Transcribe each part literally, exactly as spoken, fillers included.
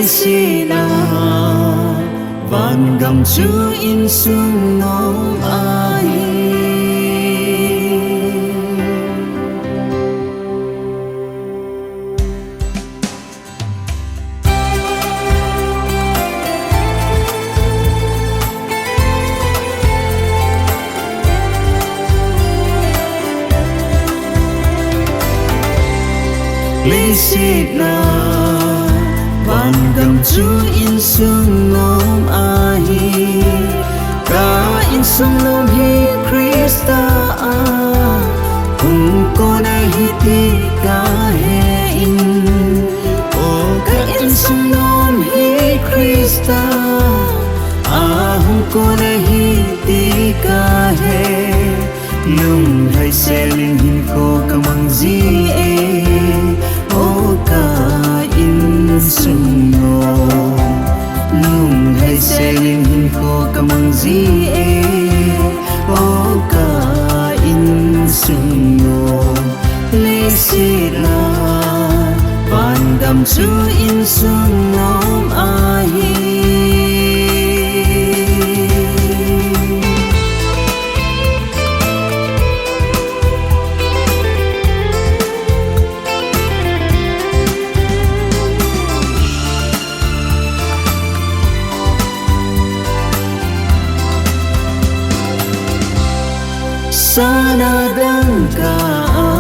Leiset a vangam chu insung nom ahi. Leiset a vangam chu insung nom ahi. Ka insung nom hi Christa a hung kon ahi ti kahe in. O ka insung nom hi Christa a hung kon ahi ti kahe. Lunglhai sel in hinkho kamang ji e, o ka insung nom. Lunglhai sel in hinkho kamang ji e, o ka insung nom. Leiset a vangam chu insung nom ahi. Sana dangka a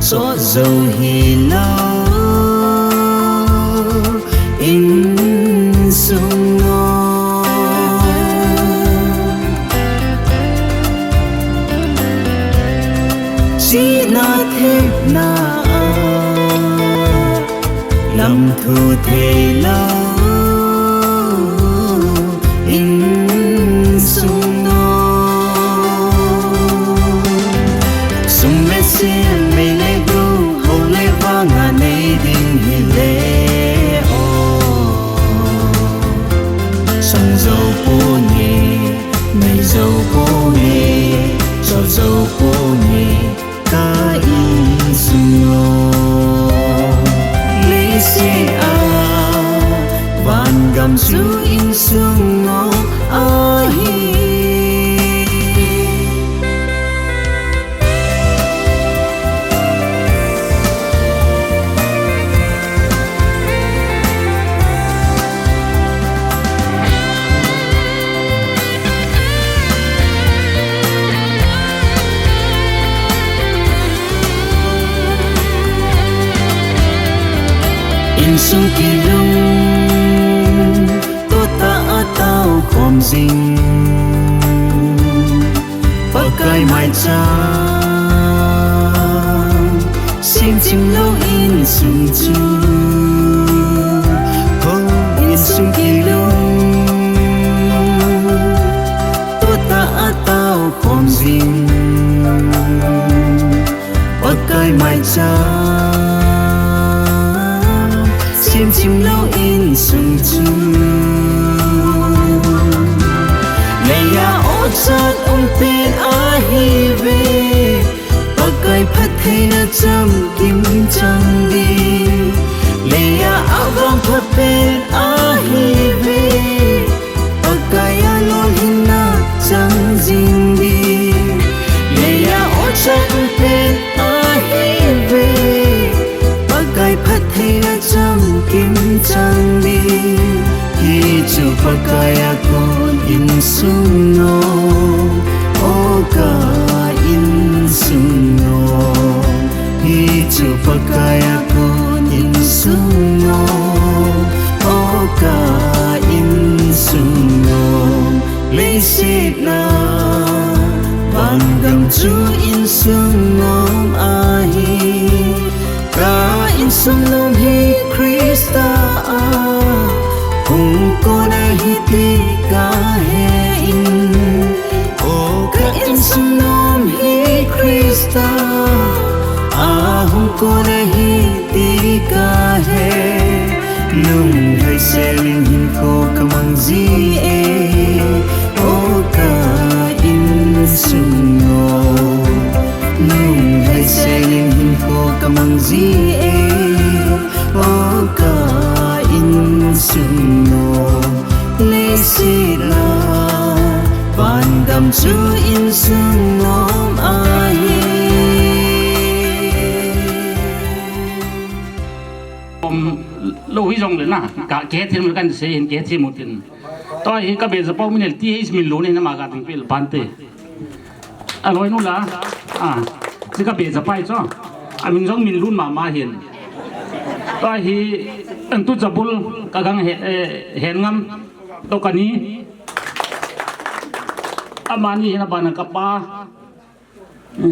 sot jou hilou insung nom. Chihna thepna a lam thu theilou insung nom. Sum le sil, mei le gou, hou le vang a nei ding hile o. Sang jou ponge, nei jou ponge, sot jou ponge, ka insung nom. Leiset a vangam chu insung nom ahi. Insung kilung, tuta a tao khom jing. Pakai maicham semchim lou insung chu, ho insung kilung, tuta a tao khom jing. Pakai maicham semchim lou insung chu, leiya ochat um pen ahi ve. Pakai phattheina chamkim chang ding, leiya avangpha pen ahi ve. Pakai a lolhinna chang jing ding, leiya ochat um pen ahi ve. Pakai phattheina chamkim chang ding. Hichu Pakai a kon insung nom, o ka insung nom. Hichu Pakai a kon insung nom, o ka insung nom. Leiset a vangam chu insung nom ahi. Ka insung nom hi Christa a hung kon ahi ti kahe in. O ka insung nom hi Christa a hung kon ahi ti kahe. Lunglhai sel in hinkho kamang ji e, o ka insung nom. Lunglhai sel in hinkho kamang ji e, o ka Leiset a vandam chu insung nom ahi. Lou hi jongle na, ka kei thim kan sei hin kei thim utin. Tua hi ka beija pau min el ti hi min lou ni na ma ka ting pil pante. A loi nu la, a, chi ka beija pai cho. A min jong min lun mama hin. Tua hi, an tu chabul ka gang he, eh, hen ngam. To ka ni. Amani hin a bana ka pa.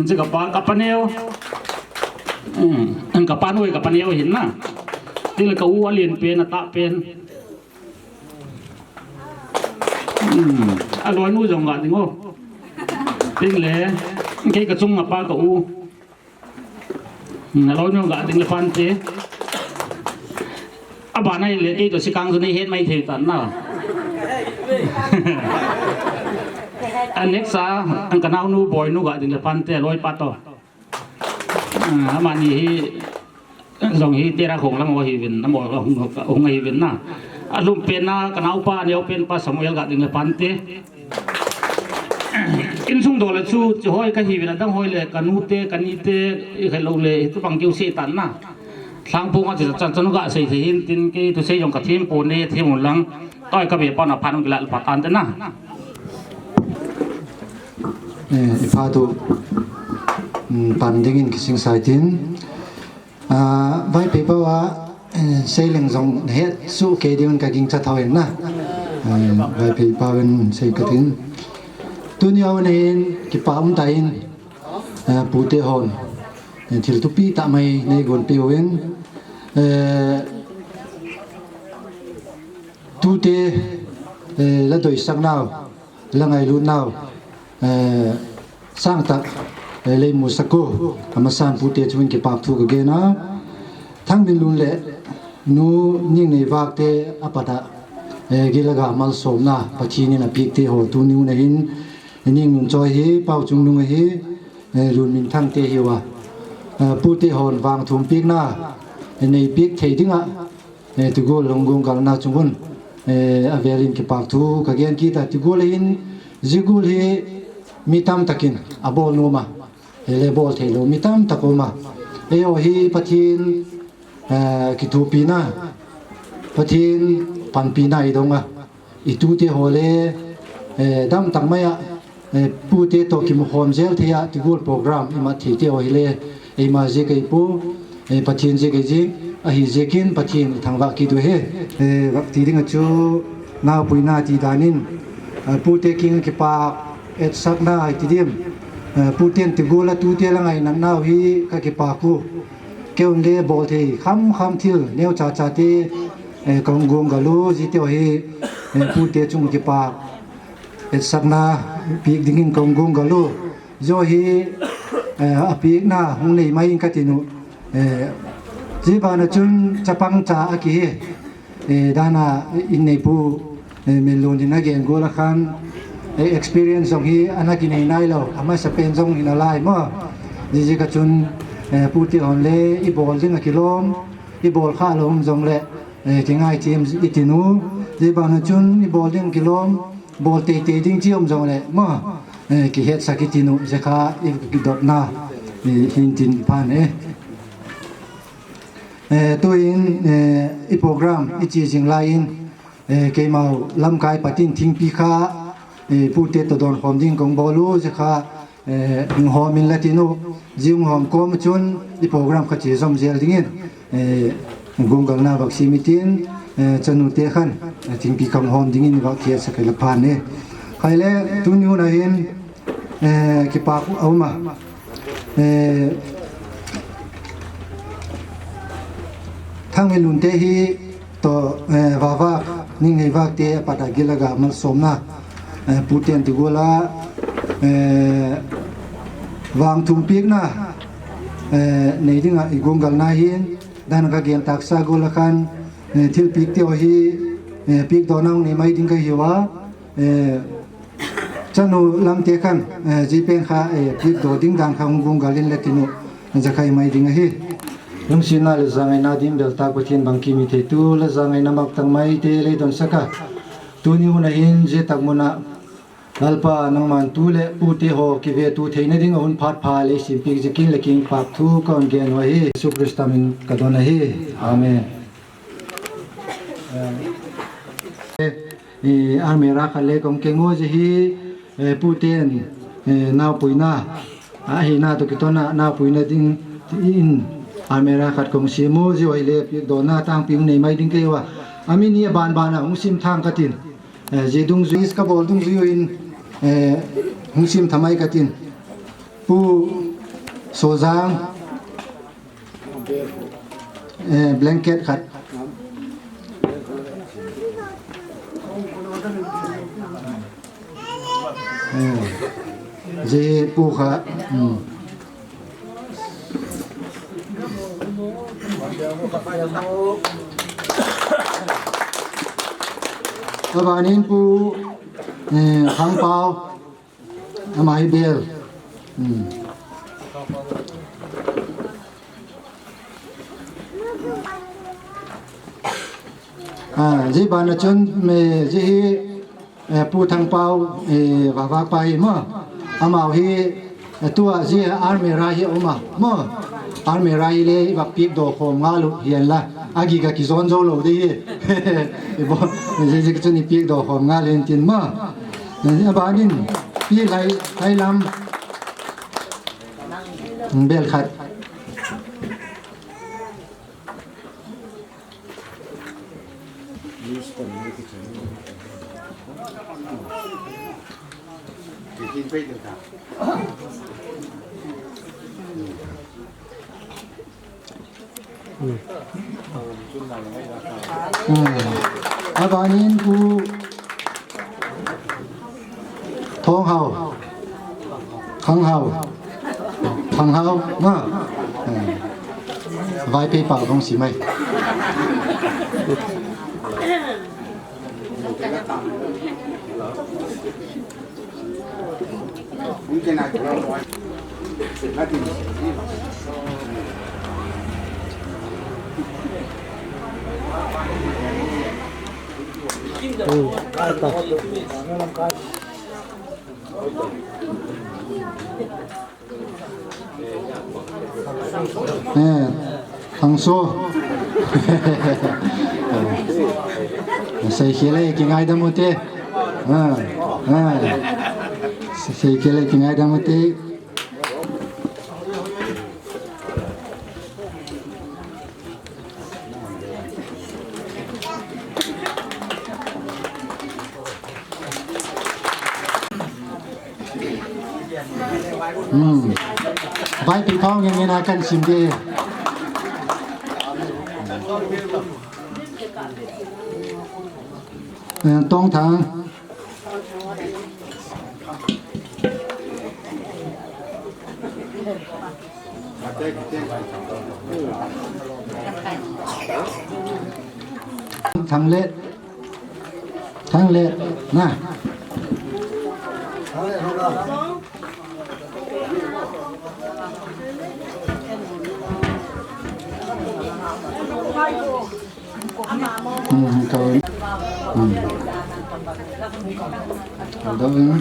Chi ka pa, ka pa neo. An ka pa noi ka pa neo hin na. Til ka u a lien pen, a ta pen. A loi nu jong ga ding o. Ting le, kei ka chung a pa ka u. A loi nu ga ding le pante. A ba nai le, kei to si kang su nei het mai thei tan na. A next a, an ka nau nu boi nu ga ding le pante, a loi pa to. Ah, amani hi, jong hi tera khong lang o hi vin, namo hung, hung hi vin na. A lum pen na, ka nau pa, neo pen pa, Samuel ga ding le pante. Insung do le chu, chi hoi ka hi vin, a dang hoi le, ka nu te, ka ni te, i khe lo le, i tu bang kiu se tan na. Thlang pung a chi chan chan ga sei thei hin tin, kei tu sei jong ka thim po ne, thim un lang. Toi ka be pa na phan ung ki la pa tan te na. Eh, i pha tu, mm, pan dingin kising sai tin. Ah, Vaiphei pau a, eh, sei leng jong het su kei ding ka ging cha thau en na. Eh, Vaiphei pau in sei ka tin. Tuni a un hin kipa um ta in, eh, pute hon. Eh, thil tupi ta mai nei gon piu in. Eh, tute, eh, la doisak nau. La ngailut nau, eh, sangtah, eh, lei musak u, amasan pute chungin kipak thu ka gen a. Thangminlun le Nu Ningnei Vak te a pat a, eh, gil a ga malsomna, Pathen in a pek te ho tuni un a hin, Ningnunchoi hi, Paochungnung hi, eh, Lunminthang te hi uva. Eh, pute hon vangthum pekna, eh, nei pek thei ding a, Eh, tigol Hungong galna chungun, eh, a velin kipak thu ka gen kit a, tigol hin, zigol hi mi tam takin a bol nom a, eh, le bol thei lo mi tam tak um a. Eiho hi Pathen, eh, kithopina, Pathen panpina i dong a. I tute ho le, eh, dam tak mai a, eh, pute to kimu khom zel thei a, tigol program i mat thei te ho hi le, eima ziak ei pu, eh, Pathen ziak ei ziak, ahi ziakin Pathen i thangvah kit u hi. Eh, vak ti ding a chu, naopuina ti danin, eh, pute king kipak etsakna i ti dim. Eh, puten tigol a tute la ngainat nau hi ka kipak u. Kei un le bol thei kham kham thil neo cha cha te, eh, ka hung gong gal u, zi te ho hi, eh, pute chung kipak etsakna pek dingin ka hung gong gal u. Zo hi, eh, a pekna hung nei mai in ka ti nu. Eh, zi bana chun chapang cha a ki hi. Eh, dana in neipu, eh, Minlun in a gen gol a khan, eh, experience jong hi ana kinei nai lo, amasapen jong hi nalai mo. Zizi ka chun, eh, pute hon le i bol ding a kilom, i bol kha lo um jong le, eh, kingai thim i ti nu. Zi bana chun i bol ding kilom, bol teitei ding chi um jong le mo, eh, kihetsak i ti nu, zi kha i kidopna, eh, hin tin phan e. Eh, tuin, eh, i program i chi jing lai in, eh, keimau lamkai patin thingpi kha, eh, pute to don khom ding kong bol u, zi kha, eh, hung hom in la ti nu, zi hung hom kom chun i program kha chi jom zel dingin, eh, gong galna vak sim i tin, eh, chanu te khan, eh, thingpi kong hom dingin vak kihetsak i la phan e. Khai le, tuni hun a hin, eh, kipak a um a. Eh, Thangminlun te hi to, eh, Vavak, Ningnei Vak te a pat a gil a ga malsomna, eh, puten tigol a, eh, vangthum pekna, eh, nei ding a i gong galna hin, dan ka gen taksa gol a khan, eh, thil pek te ho hi, eh, pek do nau nei mai ding ka hi u a, eh, Chanu lam te khan, eh, zi pen kha, eh, pek do ding dan kha hung gong gal in le ti nu, za khai mai ding ahi. Lungsetna le jangaina ding beltah Pathen bangkit mi thei tu le jangaina maktang mai te lei don saka. Tuni hun a hin je tak mun a Lalpa nangman tu le pu te ho kive tu theina ding a hun phat pha lei sempeh jeh in le kipah thu ka hung gen u ahi. Jesu Christa min ka don ahi. Amen. Eh, almirah khat le kong keng u jeh hi, eh, pu ten, eh, naopuina. Ahina toh kitona naopuina ding in almirah khat kong sem u jeh u ahile pehdohna tangpi hung nei mai ding kei uva. Amin hi aban ban a hung sem thang katin. Eh, je dungjui, ka bol dungjui u in, eh, hung sem tha mai katin. Pu Sojang, eh, blanket khat. Eh, je pu kha, hmm. Abanin pu, eh, Thangpao, ama hi bel. Hmm. Ah, je bana chun, me, je hi, eh, Pu Thangpao, eh, vavak pa hi mo. Amau hi, eh, tua je almirah hi uma mo. Almirah hi le i va pehdoh khom ngal u hihen la. Agik a kijon jou lou ding hi. I bo, je, je chun i pehdoh khom ngal u hen tin mo. Eh, abanin, pi lai, lai lam. Bel khat. Hmm. Abanin Pu Thonghao. Khanghao. Khanghao. Ma. Hmm. Vaiphei pao dong si mai. Eh, Thangso. Seikhel e, kingaidam u te. Ah, ah. Seikhel e, kingaidam u te. Hmm. Vaiphei pao ngen ngen a kan sim de. Eh, Tongthang. Thanglet. Thanglet. Na. Hmm, kau. Hmm. Kau dah, eh.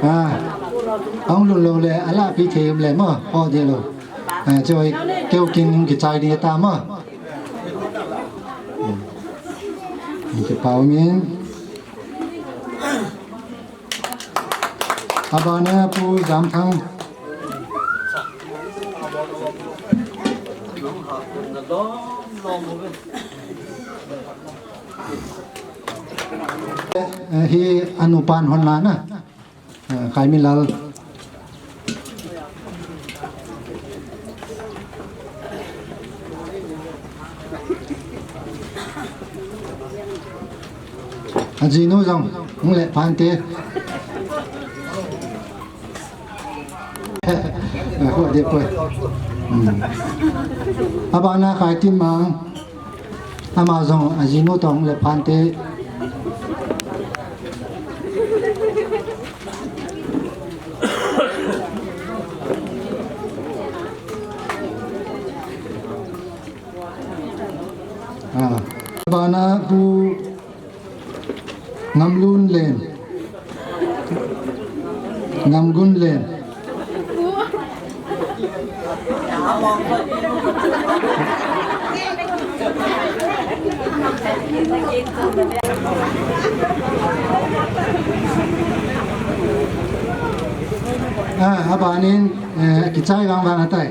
Ah, hung lhun lou le, ala pi thei um le mo, ho de lou. Ah, choi, keu kin kichai ding ta mo. Hmm. Kipah um in. Abana Pu Jamthang. Eh, hi anupan hon la na. Eh, Khaimilal. Ajinu jong, hung le phante. Eh, ho de poi. Hmm. Abana Khaitinmang. Ama jong ajinu toh hung le phante. Ah, bana Pu Ngamlun Len. Ngamgun Len. Ah, abanin, eh, kichai vang vang atai.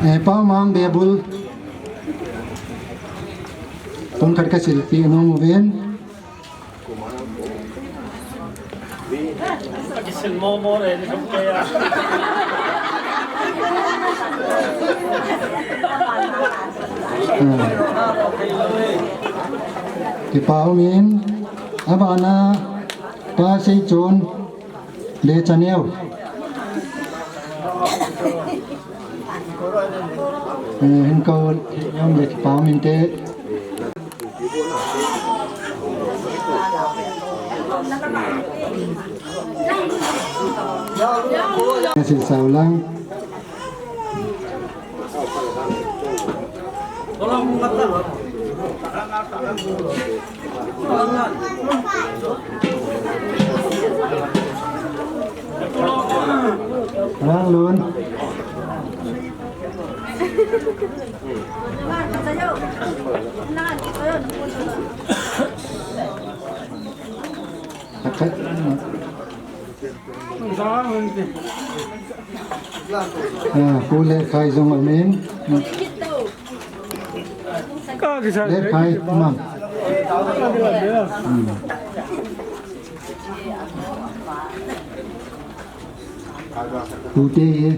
Eh, Paomang Bebul. Tun khat ka silpi nom uvin. Kisil mo mo re, ni kaya. Ah. Kipa umin, abana, Pa Seichon, Lechaneo. Eh, hin ko, yong le kipa umin te. Nasi saulang. Ranglun. Ah, Pu Lekhai jong amin. Lekhai, mam. Hmm. Tute hi.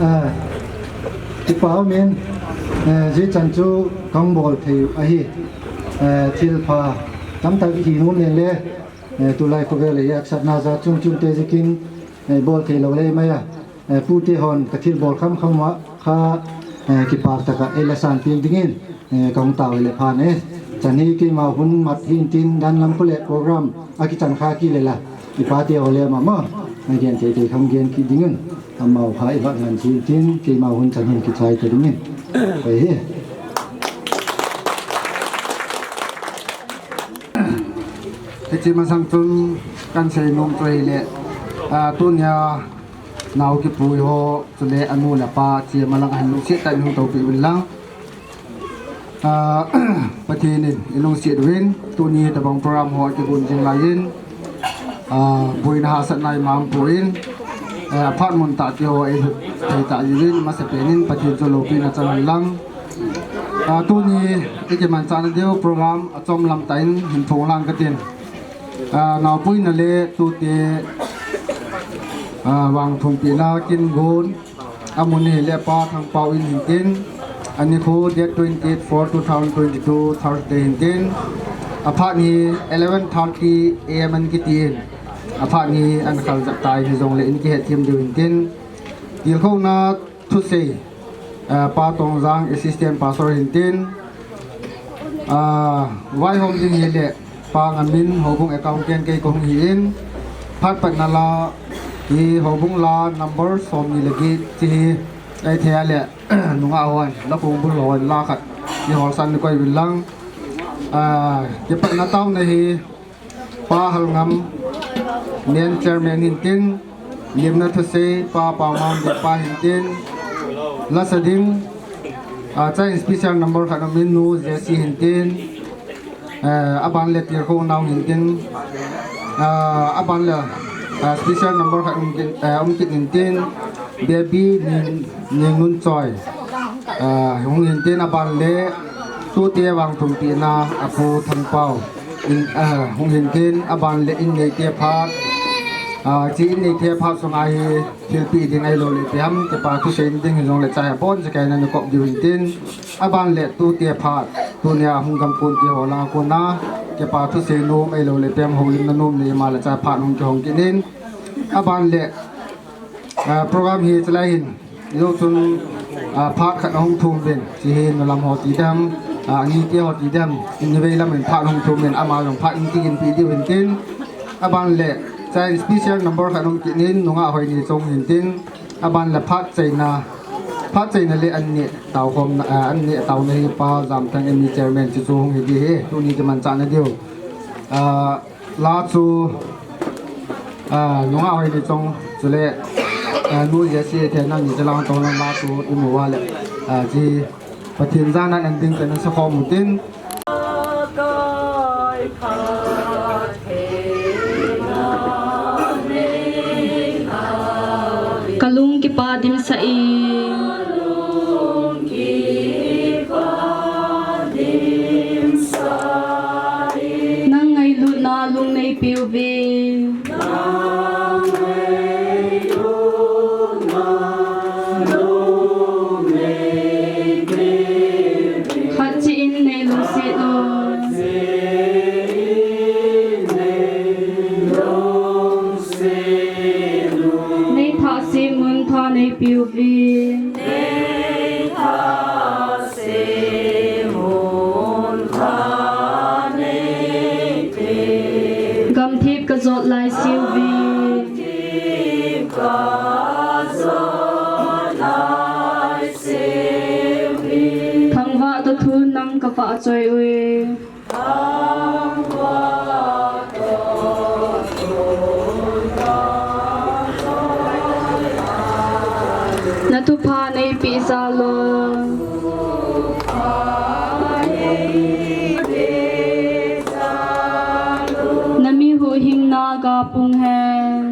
Ah, kipa umin, eh, hichan chu kahung bol thei u ahi. Eh, thilpha tamtah hi nom le le, eh, tulai khovel a hi haksatna jat chung chungte jeh in, eh, bol thei lou le mai a. Eh, pute hon ka thilbol kham kham uva kha, eh, kipak tah a eila sanpeh dingin, eh, kahung tao le phan e. Chan hi keima hun mat hintin dan lam khu le program akichan kha kit le la. I pate ho le mama. Agen thei thei kham gen kit dingin. Amau kha i vah ngan hintin keima hun chan hin kichai ta dingin. Hei hi. Hiche masang chun kan sei nom chu ahile, ah, tunia nao kipui ho, chule anu le apa, chi malang ahin lungset tah in hung toupeh uvin lang. Ah, Pathen in eilungset uvin, tuni tabang program ho akigon jing laiyin, ah, boina hahsatna ima umpon, ah, phat mun tah keiho eihup thei tah jeh uvin, masapen in Pathen chu loupina chang hen lang. Ah, tuni ikimanchah na diu program achom lam tah in hin phong lang katin. Ah, naopuina le tute, ah, vangthumpina kin gon, amun ahile Pa Thangpao in hintin, anikho date twenty-eight four two thousand twenty-two Thursday hintin, aphat hi eleven thirty A M in kitin, aphat hi ahin khal jep tai, hijongle in kihetthem diu hintin, tilkhouna thusei, ah, Pa Tongjang Assistant Pastor hintin, ah, vaihom ding hile Pa Ngamin, Houbung Accountant kei kahung hin, phat patna la hi Houbung la number somni le get chi hi, eithei a le, nungah hon, la kong bul hon la khat, i holsan ni koi uvin lang, ah, kipatna taona hi, Pa Halngam, Main Chairman hintin, lemna thusei, Pa Paomang, Pa hintin, lasa ding, ah, chai special number khat umin Nu Jessie hintin, eh, aban le tilkhouna hintin, ah, aban le, ah, special number khat um kit, eh, um kit hintin, Baby Ning, Ningnunchoi. Ah, hung hintin aban le, tute vangthumpina a Pu Thangpao. In, ah, hung hintin aban le in neite phat. Ah, chi in neite phat sunga hi thilpeh ding ahilou le ipi ham, kipa thusei ding hijongle chai abon chakei in ana kop diu hintin. Aban le tute phat, tunia hung gamkon keiho langa kona, kipa thusei nom ahilou le ipi ham houlimna nom nei ma le chai phat hung kihong kit in. Aban le Ah, program hi chulai hin, jou chun, ah, phat khat ahung thum uvin, chi hi nulam ho ti dem, ah, anite ho ti dem, in nivei lam in phat hung thum uvin, ama jong phat in kiginpeh diu hintin, aban le, chai special number khat hung kit in, nungah hoi ni chung hintin, Aban le phat chaina, phat chaina le an neh taokhomna, ah, an neh taona hi Pa Jamthang M E Chairman chu chu hung hi ding ahi, tuni kimanchahna diu. Ah, la chu, ah, nungah Hoineichong chule, ah, nu Jessie te nangni chu lang tong lang la chu i mu uva le, ah, chi Pathen jana an ding pen an sakhom u tin. Ka lung kipa dimsah e. Nang ngailutna lung nei peuve. Khat cheh in nei lungset un. Nei thase mun tha nei peuve. Gamthip ka jot lai seuve. Thangvah toh thu nang ka vahchoi uve. Na thupha nei peh jal un. Na mi huhhingna ga pung hen.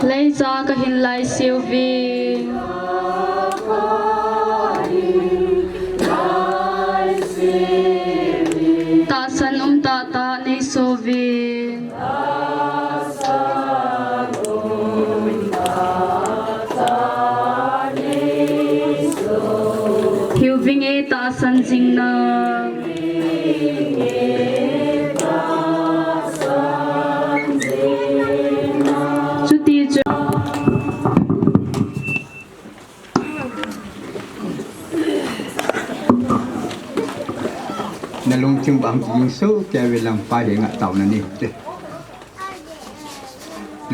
Leiset a ka hin lai seuve. Tahsan um tahtah nei soh uve. Hiu vinge tahsan jing nang. Chuti chun na lungthim bang jing so ke ve lang pa he nga tao na ni te.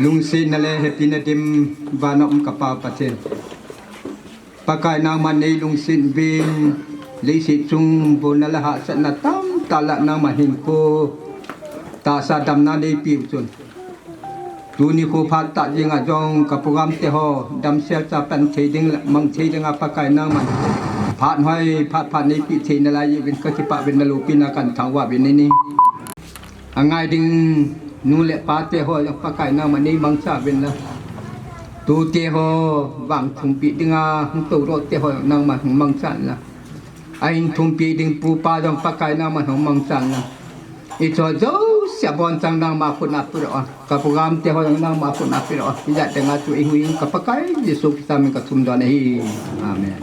Lungsetna le hepina dim vana um ka Pa Pathen. Pakai nangman nei lungset uvin, leiset chung bolna le hahsatna tamtah lah nangman hinkho tahsa damna nei peh u chun. Tuni kho phat tah jing a jong ka program te ho damsel cha pan thei ding, mang thei ding a Pakai nangman phat hoi phat phat nei peh thei nalai uvin ka kipah uvin na loupina kan thangvah uvin ni ni. Angai ding nu le pa te ho jong Pakai nangman nei mangcha uvin lang. Tute ho vang thumpi ding a hung tou ro te ho jong nangman hung mangcha in lang. Ahin thumpi ding pu pa jong Pakai nangman hung mangcha in lang. Hicho jouse abonchan nangma khut a peh o. Ka program te ho jong nangma khut a peh o. Hijat ding a chu i huhhing ka Pakai Jesu Christa min ka thum doh ahi. Amen.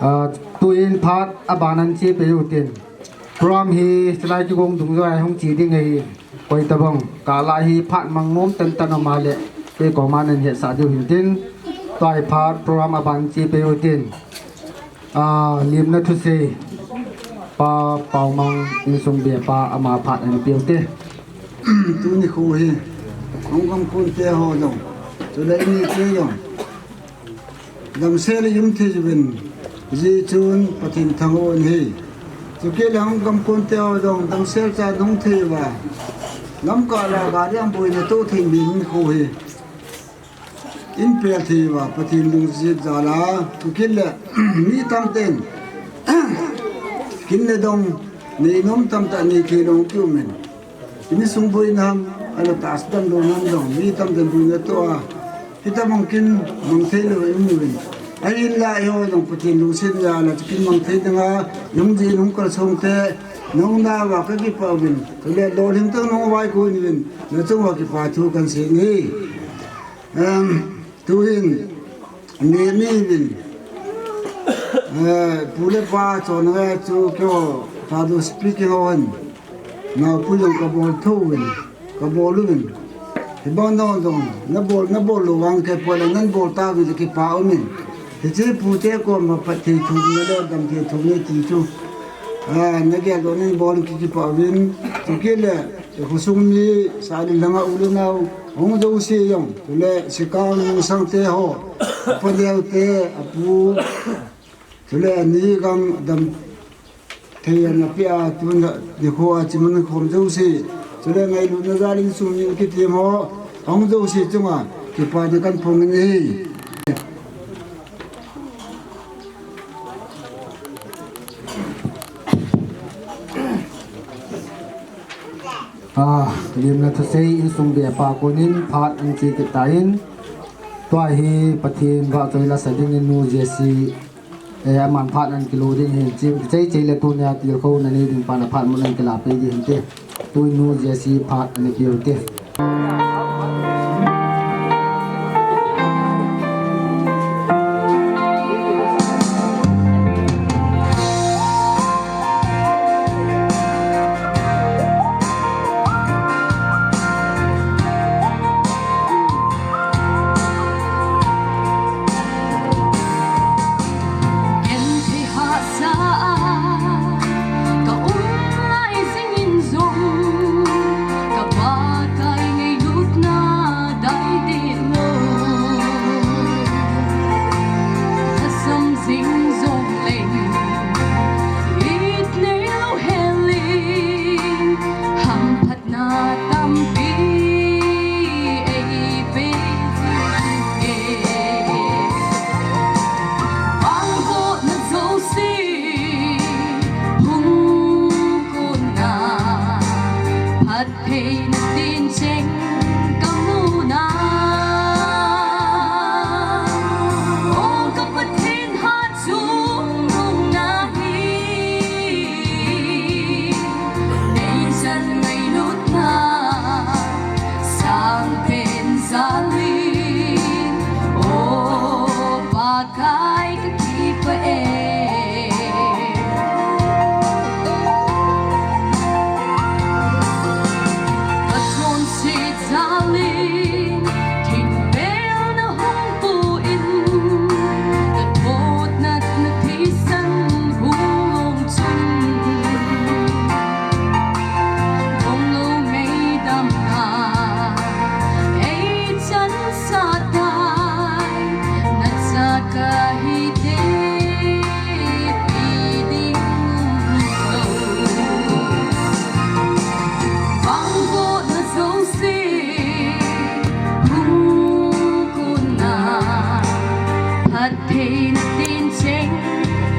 Ah, tuin phat aban a che peh u tin. Program hi chulai kigong dungjuia hung che ding ahi. Koi tabang, kah lai hi phat mang nom tantan um a le, kei koma nan hetsah diu hin tin. Tua hi phat program aban che peh u tin. Ah, limna thusei Pa Paomang insung be pa ama phat an peh u te. Tuni kho hi, hung gamkon te ho jong, chule ni te jong. Damsel a um thei uvin, hijeh chun Pathen thangvah u ahi. Chukit le hung gamkon te ho jong damsel cha nung thei uva. Lamkah la gari a boina toh thei mi kho hi. In pel thei uva, Pathen lungset jal a, chukit le mi tamten. Kin le dong, nei nom tamtah nei thei dong kium in. Insung boina ham, ala tahsa damlou nam jong, mi tamten boina toh a. Hitabang kin mang thei lou i um uvin. Ahinla eiho jong Pathen lungset jal a chu kin mang thei ding a, nung jin hung kalsong te, nung na uva ka kipah uvin. Chule lolhing tah nung vai kon uvin, na chung uva kipa thu kan sei e. Em, tuhin, Neh ni uvin. Eh, pu le pa chon ngai chu keiho, Father speaking ho hin. Naopu jong ka bol tho uvin. Ka bol uvin. Hibang dong dong. Na bol, na bol lou vang kei poi le, nan bol tauvin kipah um in. Hiche pute koma phatthei thum nale damthei thum nati chu. Ah, nagel doh nin bol kikipah uvin. Chukit le, khosung mi sah le langa u le nao, hung jouse jong. Chule Sikang Sangte ho, Paneo te, apu. Chule ani gam dam thei ana pia, tuna nikho a chimun khom jouse. Chule ngailutna jal in sum in kitim ho, ahung jouse chunga kipana kahin phong in ahi. Ah, limna thusei insung bep a konin phat ahin che kit tan. Tua hi Pathen vahchoi la sa dingin nu Jessie, eh, aman phat ahin kilo ding ahin, chim kichai chai le tunia tilkhouna nei ding pan aphat mun ahin kila peh ding ahin te. Tun nu Jessie phat ahin pe u te. Genthei hahsa a ka um lai jingin jong, ka Pakai ngailutna dai deh lou. Lhasam jing jong leng, it nei lou hel in, hamphat na tampi eipe jing e. Vangbohna jouse hung kon a, phattheina tin cheng kamu na. O ka Pathen, hat Chungnung nahi, nei chan ngailutna sangpen jal in, O Pakai kakipah e. Kachonset jal in, thingpel na hung pu in, ka thotnatna thisan hung long chun, dong lou meidam na ei chansah tai, na cha kahi te, pi ding um lou. Vangbohna jouse hung kon a, phattheina tin cheng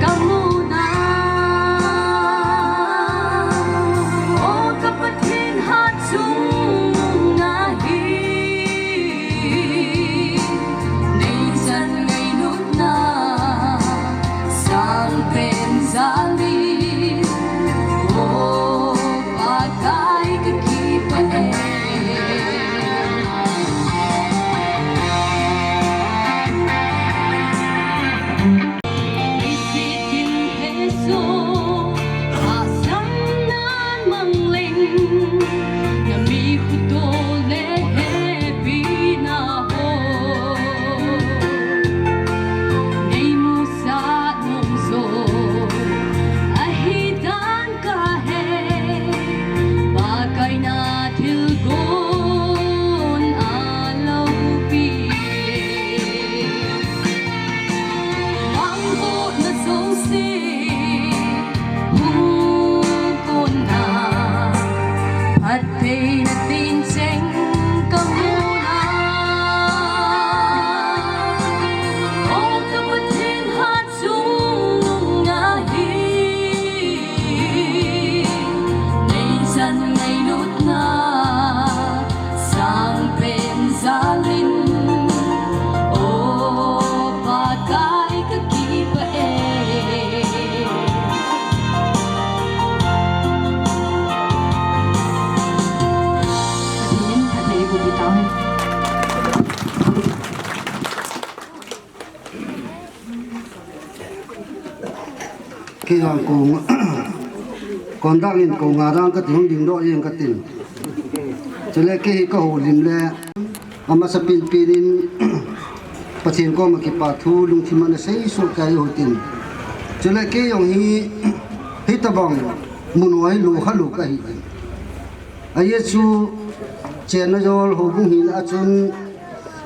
kamu na. O ka Pathen, hat Chungnung nahi, nei chan ngailutna sangpen jal in, O Pakai kakipah e. Isi tin phe so, tahsan nan mang leng, na mi khuto le hepina ho, nei musah nom jo ahi dan kahe, Pakai na thilgon a loupi. Vangbohna jouse hung kon a, phattheina tin cheng kamu na. O ka Pathen, hat Chungnung nahi, nei chan ngailutna sangpen jal in, O Pakai kakipah e. Pathen in phatthei eiboh pi tau hen. Kei jong kon, kon dang in kon nga dang kati, hung ding doh jeng katin. Chule kei hi ka houlim le, amasa pen pen in, Pathen koma kipa thu lungthim a nasei soh kahiu hitin. Chule kei jong hi, hitabang mun ho hi lou khalou kahi in. Ajeh chu chenna jol houbung hina a chun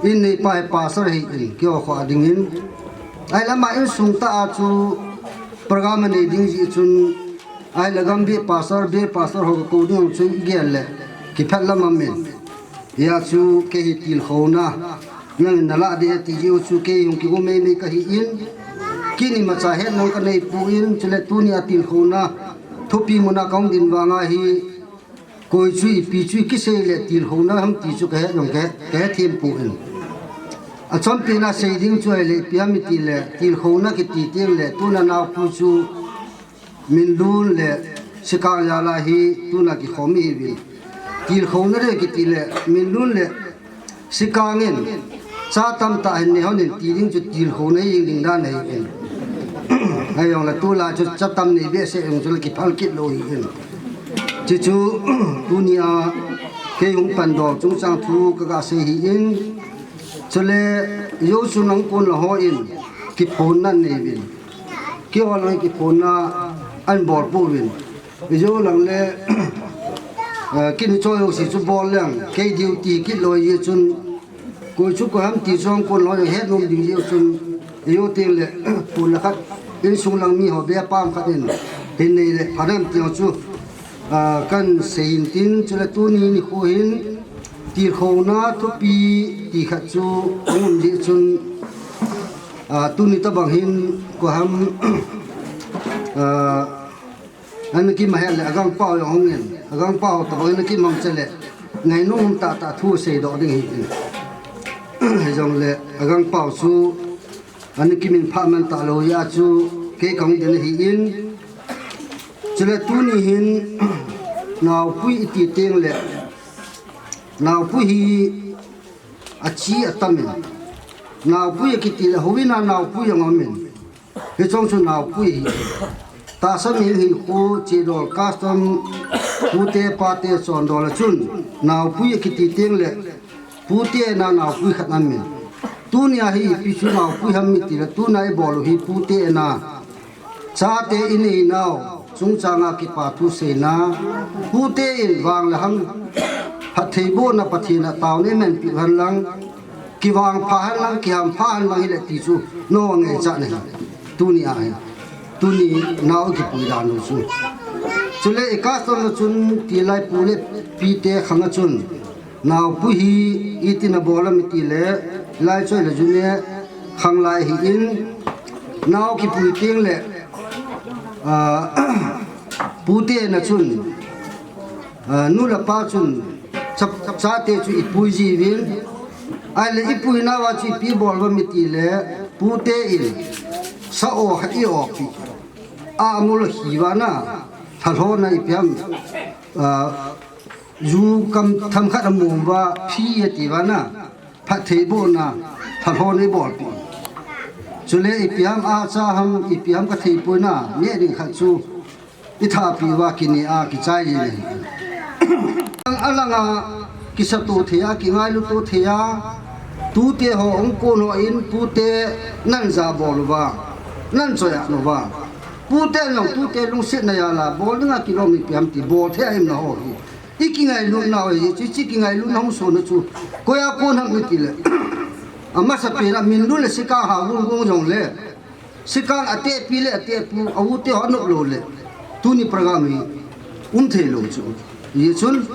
in neipa hi pastor ahi in, keiho kho a dingin. Ahile ama insung tah a chu program anei ding jeh chun, ahile gam beh pastor, beh pastor ho kakou ding chu igel le kiphat lam aum in. Hijeh chun kei hi tilkhouna nangin nalah ding ati jeh u chu kei hung kigo meimei kahi in, kei in imacha hetnom kanei poi, chule tunia tilkhouna thupi muna kahung ding vanga hi, koi chu ipi chu ikisei le tilkhouna ham ti chu kahet jong kahe, kahe them poi. Achampena sei ding chu ahile ipi ham itile, tilkhouna kiti teng le tuna naopu chu Minlun le Sikang jal a hi tuna kikhom ihiuvin. Tilkhouna le kiti le Minlun le Sikang in cha tamtah hin nei hon in ti ding chu tilkhouna hi jing ding dan ahi in. Ahijongle tulai chu cha tam nei behseh jong chule kiphal kit lou ahi in. Chuchu tunia kei hung pan dol chungchang thu kaga sei ahi in. Chule jou chu nang kon la ho in kiphonna nei uvin. Keiho lang kiphonna ahin bol pouvin. Ijou lang le, eh, kini choi ho si chu bol leng, kei duty kit lou jeh chun, koi chu koi ham ti chu hung kon lou, hetnom ding jeh chun, ijou teng le, phone la khat, insung lang mi ho be pam khat in, hin nei le, pha dem ti ho chu, ah, kan sei in tin, chule tuni nikho hin, tilkhouna thupi ti khat chu, hung um jeh chun, ah, tuni tabang hin, koi ham, ah, Ana kimahet le agangpau jong hung in, agangpau tabang ana kimang chule, ngainom tahtah thu seidoh ding ahi in. Hijongle agangpau chu ana kiminphah man talou jeh a chu kei kahung ding ahi in. Chule tuni hin naopui iti teng le, naopui hi achi atam in. Naopui akiti le houin a naopui jong aum in. Hicheng chu naopui ahi. Tahsa mihem hinkho, chidol custom, pute pate chondol a chun, naopui akiti teng le, pute na naopui khat aum in. Tunia hi ipi chu naopui ham iti le, tuna ibol u hi pute na. Chate inei nau, chungchang a kipa thu seina. Pute in vang le ham, phattheibohna Pathen a taona imanpi u hen lang. Kivangpha hen lang, kihampha hen lang hile ti chu, nangho ngaichat na ahi. Tuni a hi. Tuni nao kipui dan u chu. Chule i custom a chun tilai pu le pite khang a chun. Naopui hi iti nabol am iti le, lai choi le june khang lai ahi in. Nao kipui teng le, ah, pute na chun. Ah, nu le pa chun cha, chate chu ipui jiuvin. Ahile ipui nauva chu ipi bol uvam iti le, pute in sa o khat i opi. Amul hi uva na, thalhona ipi ham, ah, ju kam tham khat amum uva, phi ati uva na. Phattheibohna, thalhona ibolpi. Chule ipi ham acha ham, ipi ham kathei poi na, neh ding khat chu, ithapi uva kine a kichai ji le. Alanga, kisato thei a, kingailuto thei a, tute ho, hung kon ho in, pute nan jabol uva, nan choi a uva. Pute jong, tute lungsetna jal a, bol dinga kilom ipi ham ti, bol thei a um na ho hi. I kingailutna u ahi, chu, chu kingailutna hung sona chu. Koi a kon ham iti le. Amasapen a Minlun le Sikang ha gung gung jong le. Sikang atehpi le atehpu, a u te ho anop lou le. Tuni program hi um thei lou chu. Hijeh chun,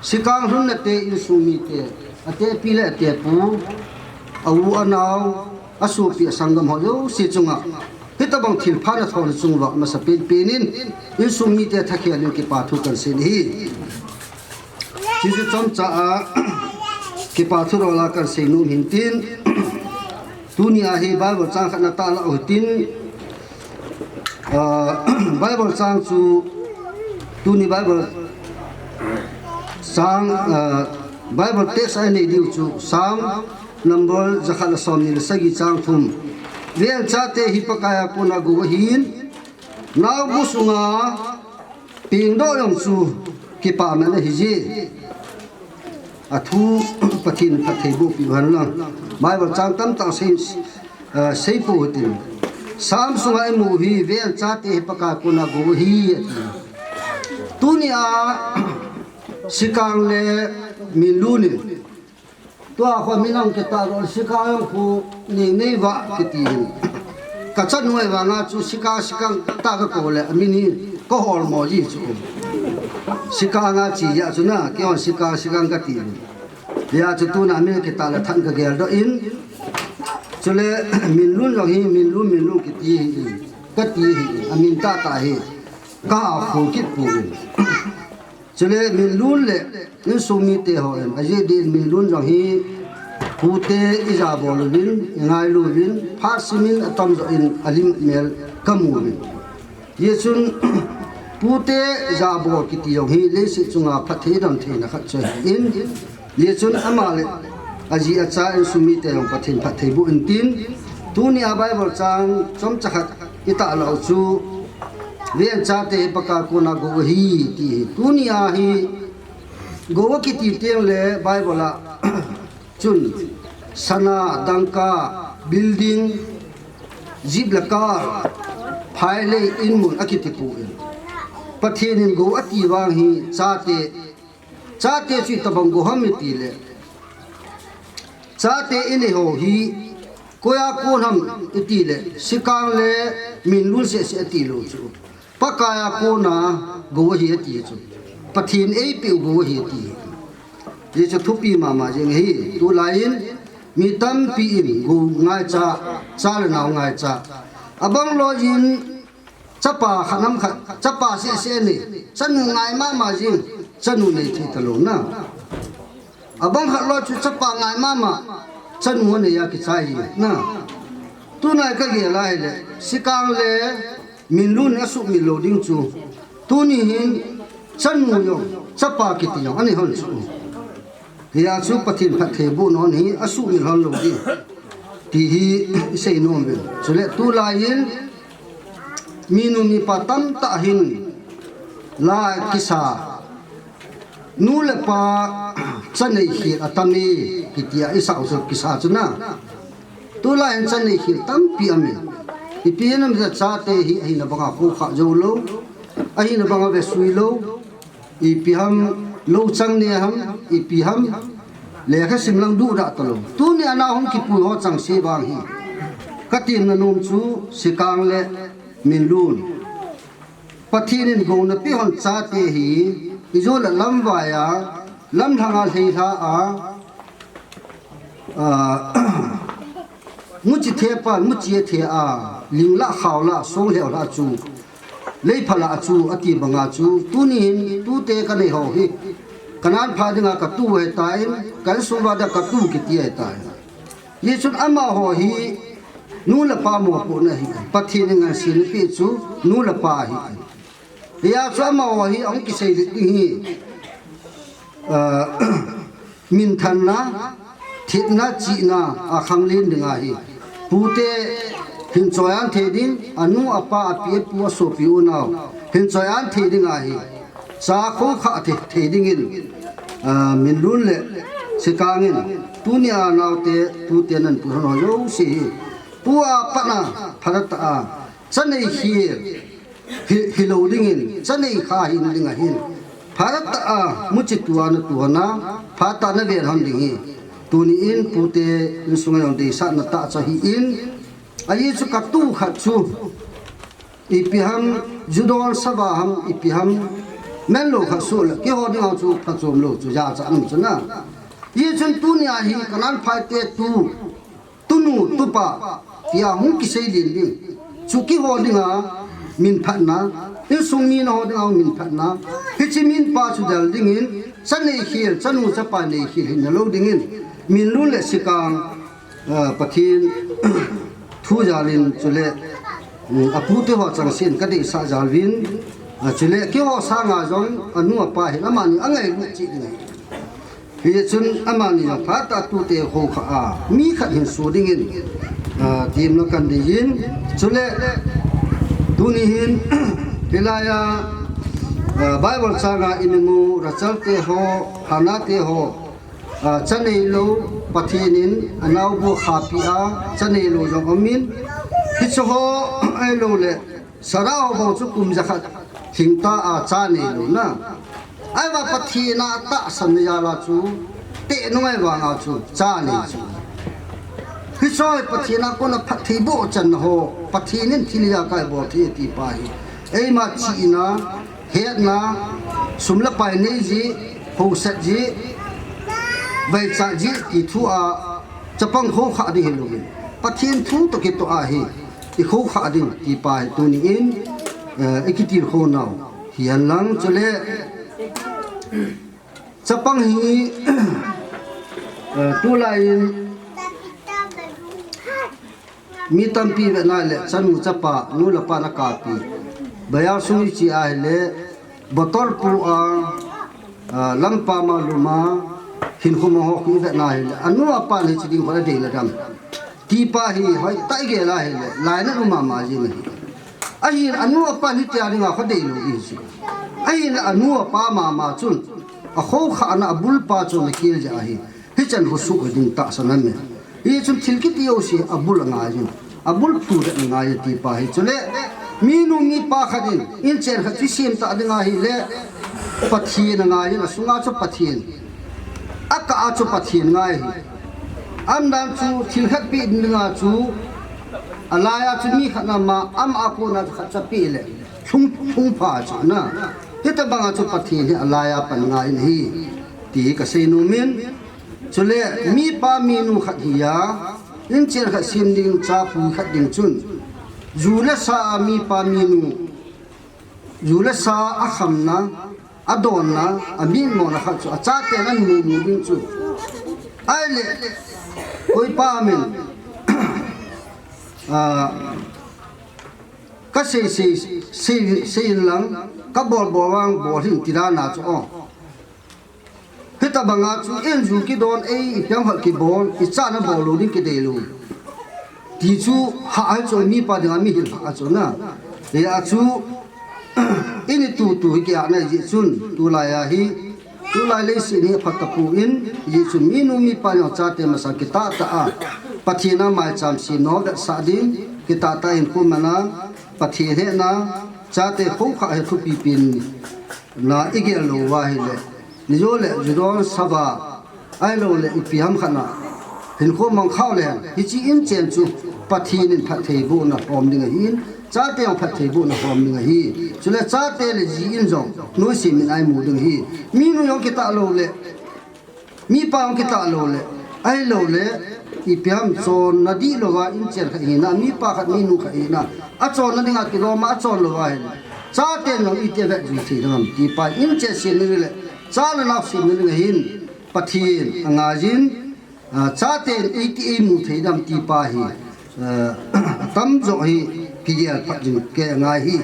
Sikang lhunna te insung mite, atehpi le atehpu, a u anao, asopi asanggam ho jouse chunga. Hitabang thilpha nathona chung uva masapen pen in, insung mite thakhel in kipa thu kahin sei ahi. Chuchu chomcha a, kipa thu dol a kahin sei nom hin tin, tuni a hi Bible chang khat natahlah u hitin, ah, Bible chang chu, tuni Bible chang, ah, Bible text a inei diu chu, Psalm number jakhat le somni le sagi chang thum. Ven chate hi Pakai a kona gou ahin, naobu sunga pengdoh jong chu kipaman ahije. Athu Pathen phattheiboh piu hen lang. Bible chang tamtah sei, eh, sei pou hitin. Sam sunga imu hi, ven chate hi Pakai kona gou ahi, ati. Tunia Sikang le Minlun in, tua kho min ang kita ro Sikang khu ning nei va kiti hin. Ka chanu e vanga chu Sikang Sikang ta ka ko le amin hi ka hol mo ji chu. Sikang a chi ya chu na, kei hon Sikang Sikang ka ti. Hia chu tuna min kita le than ka gel doh in. Chule Minlun jong hi Minlun Minlun kiti hi. Ka ti hi. Amin tata hi. Ka ha khu kit pu in. Chule Minlun le insung mite ho in. Ajeh din Minlun jong hi pute ija bol uvin, i ngailu uvin, phat simin atam jo in alim mel ka mu uvin. Hijeh chun pute jabol kiti jong hi leiset chunga phatthei damtheina khat chu ahin, hijeh chun ama le aji acha insung mite jong Pathen phatthei boh intin, tunia Bible chang chomcha khat i tahlah u chu, ven chate hi Pakai kona gou ahi ti hi. Tunia hi gou akiti teng le Bible a chun sana, dangka, building, jeep le car, phai lei, in mun akiti pu in. Pathen in gou ati vang hi chate, chate chu itobang gou ham iti le, chate inei ho hi koia kon ham iti le, Sikang le Minlun seh seh ati lou chu. Pakai a kona gou ahi ati chu. Pathen eipeh u gou ahi ati. Hijeh chu thupi mama jeng ahi. Tulai in mi tampi in gou ngaicha, cha le nao ngaicha. Abang loi in chapa khat nam khat, chapa seh seh nei, chanu ngai mama jeng, chanu nei thei talou na. Abang khat loi chu chapa ngai mama, chanu anei a kichai hi na. Tunai ka gel a hile, Sikang le Minlun in asuhmil lou ding chu. Tuni hin chanu jong chapa kiti jong anei hon chu. Hia chu Pathen phatthei boh nom hi asuhmil hon lou ding. Ti hi i sei nom uvin. Chule tulai in minu mipa tamtah hin la kisa, nu le pa cha nei khel atam e, kiti a i sah u chu kisa chu na. Tulai hin cha nei khel tampi aum e. Ipi hinam chate hi ahina banga khoukhah jou lou, ahina banga vesui lou, ipi ham, lou chang ne ham, ipi ham, lekha sim lang duhdah talou. Tunia na hung kipui ho chengse vang hi ka temna nom chu Sikang le Minlun, Pathen in gou napeh hon chate hi, ijou le lamvai a, lamlhang a, lheilha a, ah, muchi thepa, muchi athe a, ling lah, khao lah, song lheo lah chu, lei pha lah chu, ati banga chu, tuni hin, tute ka nei ho hi, Kanan pha dinga ka tu ahitan, ka insung uva dinga ka tu kiti ahitan. Hijeh chun amaho hi, nu le pa mopohna ahi, Pathen in ngansena apeh chu, nu le pa ahi. Hia chu amaho hi, ahung kisei ding hi, ah, minthanna, thepna, chihna, akhanglen ding ahi. Pute hin choi-at thei ding, anu, apa, api, apu, asopi, unau hin choi-at thei ding ahi. Cha khoukhah thei, thei dingin, ah, Minlun le Sikang in, tunia naote, tute nanpui hon ho jouse hi, pu a pat a, phatah a, cha nei khel hi, hilou dingin, cha nei kha hiding ahin. Phatah a, muchi tua natu hon a, phatah a naven hon ding hi. Tuni in, pute insunga jong deisahna tah chu ahin, ajeh chu ka tu khat chu, ipi ham, ju dol sava ham, ipi ham, menlou khat soh le, keiho dinga chu phachom lou chu, jachat um chu na. Hijeh chun tunia hi, Kanan phaite tu, tunu, tupa, tia hung kisei len ding. Chu keiho dinga minphatna, insung mi naho dinga minphatna, hiche minpa chu del dingin, cha nei khel, chanu chapa nei khel hina lou dingin, Minlun le Sikang, ah, Pathen thu jal in chule, um, apute ho chengsen ka deisah jal uvin, ah, chule keiho sanga jong anu apa hin amani angailut cheh ding ahi. Hijeh chun amani jong phatah a tute khoukhah a, mi khat hin soh dingin, ah, temna kan nei in, chule tuni hin, hilai a, ah, Bible changa imu Rachel te ho, Hannah te ho, ah, cha neilou, Pathen in anaobu khapi a cha neilou jong umin, hiche ho ahilouleh Sarah ho bang chu kum jakhat hingta a cha neilou na. Ahivang Pathen a tahsan na jal a chu, teh nung ahivang a chu cha nei chu. Hiche ho hi Pathen a kona phattheiboh channa ho, Pathen in thil hi akibol thei ti pa hi. Eima chihna, hetna, sum le pai nei ji, houset ji, vaicha ji ti thu a, chapang khoukhah ding hilouvin, Pathen thu toh kitoh a hi i khoukhah ding ti pa hi tuni in, eh, i kitilkhou nau hihen lang chule chapang hi, eh, tulai in mi tampi vetna le chanu chapa, nu le pa na kapi. Bayar sung i chi ahile, bottle pu a, a, lampa ma luma, hinkho ma ho ki vetna hile, anu apa ni chi ding kho la dei la dam. Ti pa hi hoi tai gel ahile, lainat um mama jing ahi. Ahin anu apa ni tia dinga kho deilou i chi. Ahin anu apa mama chun, a khoukhah na a bul pa chun na kil ja ahi. Hichan husu ding tahsan ahi. Hichun thil kiti jouse abul angai jin. Abul phu det angai ti pa hi. Chule, minu mipa khat in, inchen khat chu sem ta ding ahile, Pathen angai jin, asunga chu Pathen. Akah a chu Pathen ngai hi. Aumdan chu thil khat pe ding a chu, alai a chu mi khat na ma, ama a kona chu khat cha pe le, lhung, lhung pha chu na. Hitabang a chu Pathen hi alai a pan ngai in ahi. Ti hi ka sei nom in, Chule, mipa minu khat hi a, inchen khat sem ding, cha pu khat ding chun, ju le sa a mipa minu, ju le sa a khamna, a donna, a mitmona khat chu, a chaten amu mu ding chu. Ahile, koi pa min, a, ka sei, sei, sei, sei lang, ka bol, bol vang, bol hin ti dan a chu, o. Hitabang a chu, in ju kidon ei, ipi ham khat kibol, icha na bol lou ding kidei lou. Ti chu, ha, ha chu, mipa ding a mihil ha chu na. Hia chu, in i tu tu hi kia na ji chun, tulai a hi, tulai leiset hi phat tapon, ji chun, minu mipa jong chate masang kitah tah a, Pathen a maicham sem nom vetsah ding, kitah tah in kum mana, Pathen hetna, chate khoukhah hi thupi pen na i gel lou va hile. Ni jo le, ju don sava, ahilouleh ipi ham khat na. Hinkho mang khau le, hiche inchen chu Pathen in phattheibohna hom ding ahin, chate jong phattheibohna hom ding ahi. Chule chate le ji in jong, nuisat min a imu ding ahi. Minu jong kitah lou le, mipa jong kitah lou le, ahilouleh, ipi ham chonna dih louva inchen khat hina, mipa khat minu khat hina, achonna dinga kilom a achon louva hile. Chaten jong iti vet jui thei ding ham ti pa inchen sem ni le, cha le nao sem ni le hin, Pathen angai jin, a, chaten iti imu thei dam ti pa hi, a, atam jo hi kigel phat jing kei angai hi.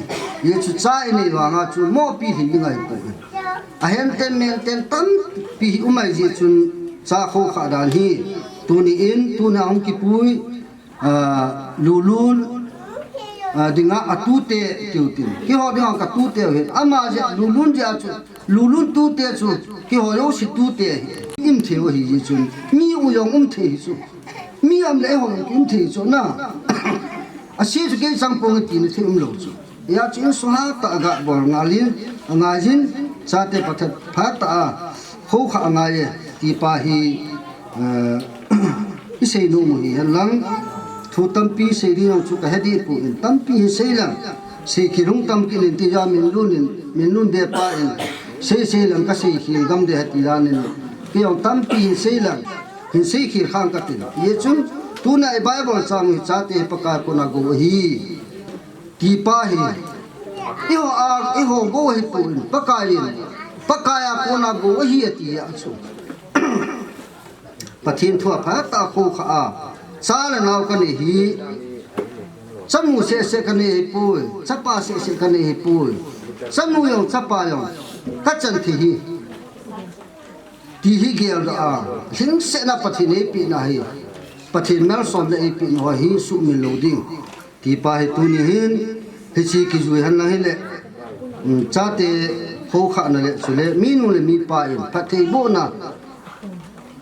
Hichu cha inei vanga chu mopi hin ding ahi poi. Ahen ten men ten tampi hi um ahi jeh chun cha khoukhah dan hi. Tuni in, tuna hung kipui, a, Lulun, a, dinga atute tiu tin. Keiho dinga katute u hin. Ama jeh, Lulun jeh a chu, Lulun tute chu, keiho jouse tute hi. Im thei u ahi jeh chun. Mi u jong um thei hi chu. Mi um le eiho jong um thei chu na. Ase chu kei chang pong tina thei um lou chu. Hia chu insung hatah a gabol ngal in, angai jin, chate phatah, phatah a, khoukhah angai e, ti pa hi, eh, i sei nom u hi hen lang, thu tampi sei ding jong chu ka he deh poi, tampi hi sei lang, sei khel hung tam kit in ti ja min lun in, min lun de pa in, sei sei lang ka sei khel gam de he ti dan in, kei jong tampi hi sei lang, hin sei khel khang ka tin. Hichun, tuna i Bible chang hi chate hi Pakai kona gou ahi. Ti pa hi, eiho a, eiho gou ahi pon, Pakai in, Pakai a kona gou ahi ati a chu. Pathen thu a phatah a khoukhah a, cha le nao ka nei hi, chanu seh seh ka nei hi poi, chapa seh seh ka nei hi poi, chanu jong, chapa jong, ka chan thei hi. Ti hi gel doh a, lhingsetna Pathen eipehna hi, Pathen malsomna eipehna ho hi sumil lou ding. Ti pa hi tuni hin, hiche kijui hen lang hile, um, chate khoukhahna le, chule, minu le mipa in, phattheibohna,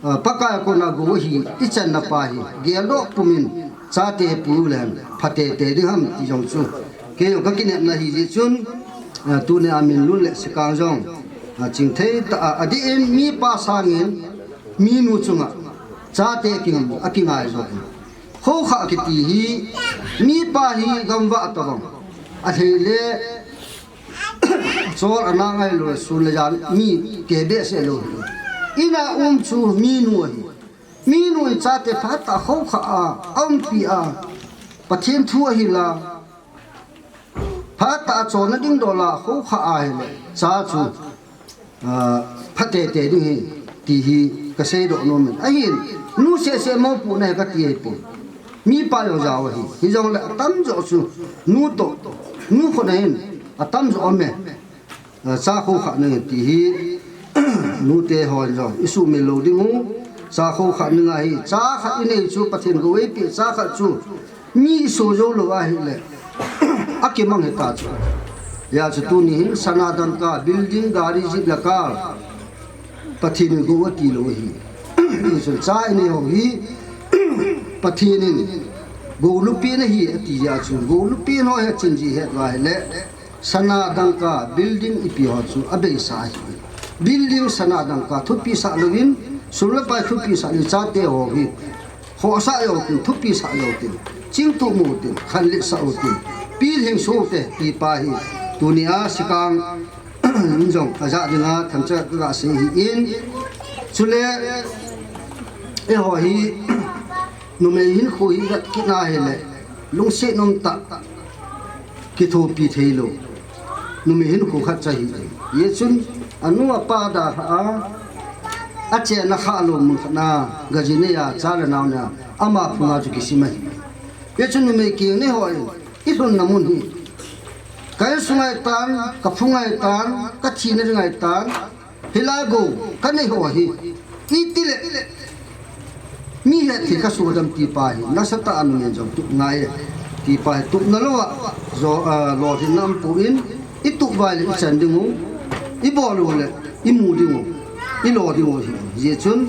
Pakai a kona gou ahi ichan na pa hi geldoh pumin chate pu le phatete ding ham ti jong chu kei jong ka kinepna ahi jeh chun, tuni a Minlun le Sikang jong chingthei tah a adih in mipa sangin minu chunga chate king akingai jo. Khokha kiti hi mipa hi gamvah tobang ahile chol ana ngailou sun le jan mi kei behseh lou hi. Ina um chu minu ahi. Minu in chate phatah a khokha a, aumpi a, Pathen thu ahil a, phatah a chonna ding dol a khokha ahile cha chu phatete ding ahi ti hi kaseidoh nom in. Ahin nu sehseh mopohna hi kati ahipoi. Mipa jong jao ahi. Hijongle atamjo chu nu toh, nu khut a hin atamjo aume. Cha khokha ning ti hi nute hon jong isuhmil lou ding u. Cha khokha ning ahi, cha khat inei chu Pathen gou eipeh cha khat chu mi iso jou lou ahile akimang hita chu. Hijeh chun tuni hin sana dangka, building, gari, jeep le car Pathen in gou ati lou ahi. Hichun cha inei ho hi Pathen in goulupen ahi ati jeh chun goulupen ho hi achin ji het uva ahile sana dangka building ipi ho chu abeisa ahi. Building sana dangka thupi sah louvin, sum le pai thupi sah louvin chate ho hi khohsah jou tin, thupi sah jou tin, chingtup mu tin, khanlhit sah u tin, pilhing sah u te ti pa hi tuni a Sikang in jong ajah dinga themcha kaga sei ahin. Chule eiho hi numei hinkho hi vet kit na hile lungset nomtah kithopi theilou numei hinkho khat cha ahi. Hijeh chun anu apa dalhah a, achenna khalou mun khat na gajinei a cha le nao na ama phunga chu kisim ahi. Hijeh chun numei keng nei ho in ilhunna mun hi ka insung ahitan, ka phung ahitan, ka thina ding ahitan, hilai gou kanei ho hi itile mi hetthei kasoh dem ti pa hi nasatah a numei jong tup ngai e ti pa hi tupna louva lolhinna aumpoi. Itup uva le ichan ding u, ibol u le imu ding u, ilo ding u ahi. Hijeh chun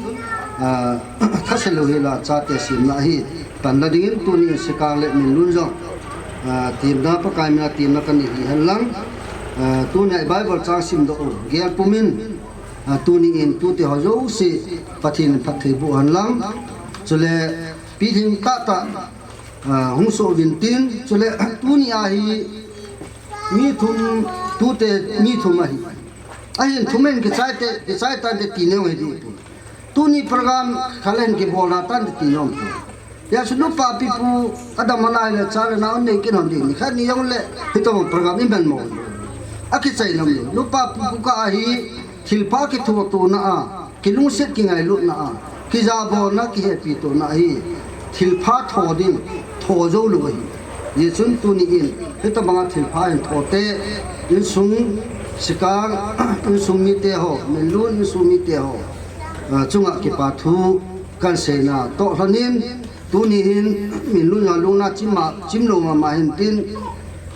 thase lou hela chate semna hi panla dingin tuni in Sikang le Minlun jong temna, Pakai mina temna kanei hi henlang, tuni a Bible chang simdoh u gel pumin, tuni in tute ho jouse Pathen in phatthei boh henlang. Chule pilhing tahtah hung soh uvin tin, chule tuni a hi mi thum, tute mi thum ahi. Ahin thum in kichai te, kichai tante ti neo hi ding poi. Tuni program khat le hin kibolna tante ti neo poi. Hijeh chun nupa pipu adam ana hile cha le nao nei kin hon ding, nikhat ni jongle hitobang program iman mo. Akichai nom lou nupa pipu kah a hi thilpha kitho tona a, kilungset kingailutna a, kijabolna, kihepitona ahi. Thilpha tho ding tho jou lou ahi. Hijeh chun tuni in hitobanga thilpha hin tho te, insung Sikang insung mite ho, Minlun insung mite ho chunga kipa thu kahin seina toh lhonin, tuni hin Minlun a lungna chim lou mama hin tin,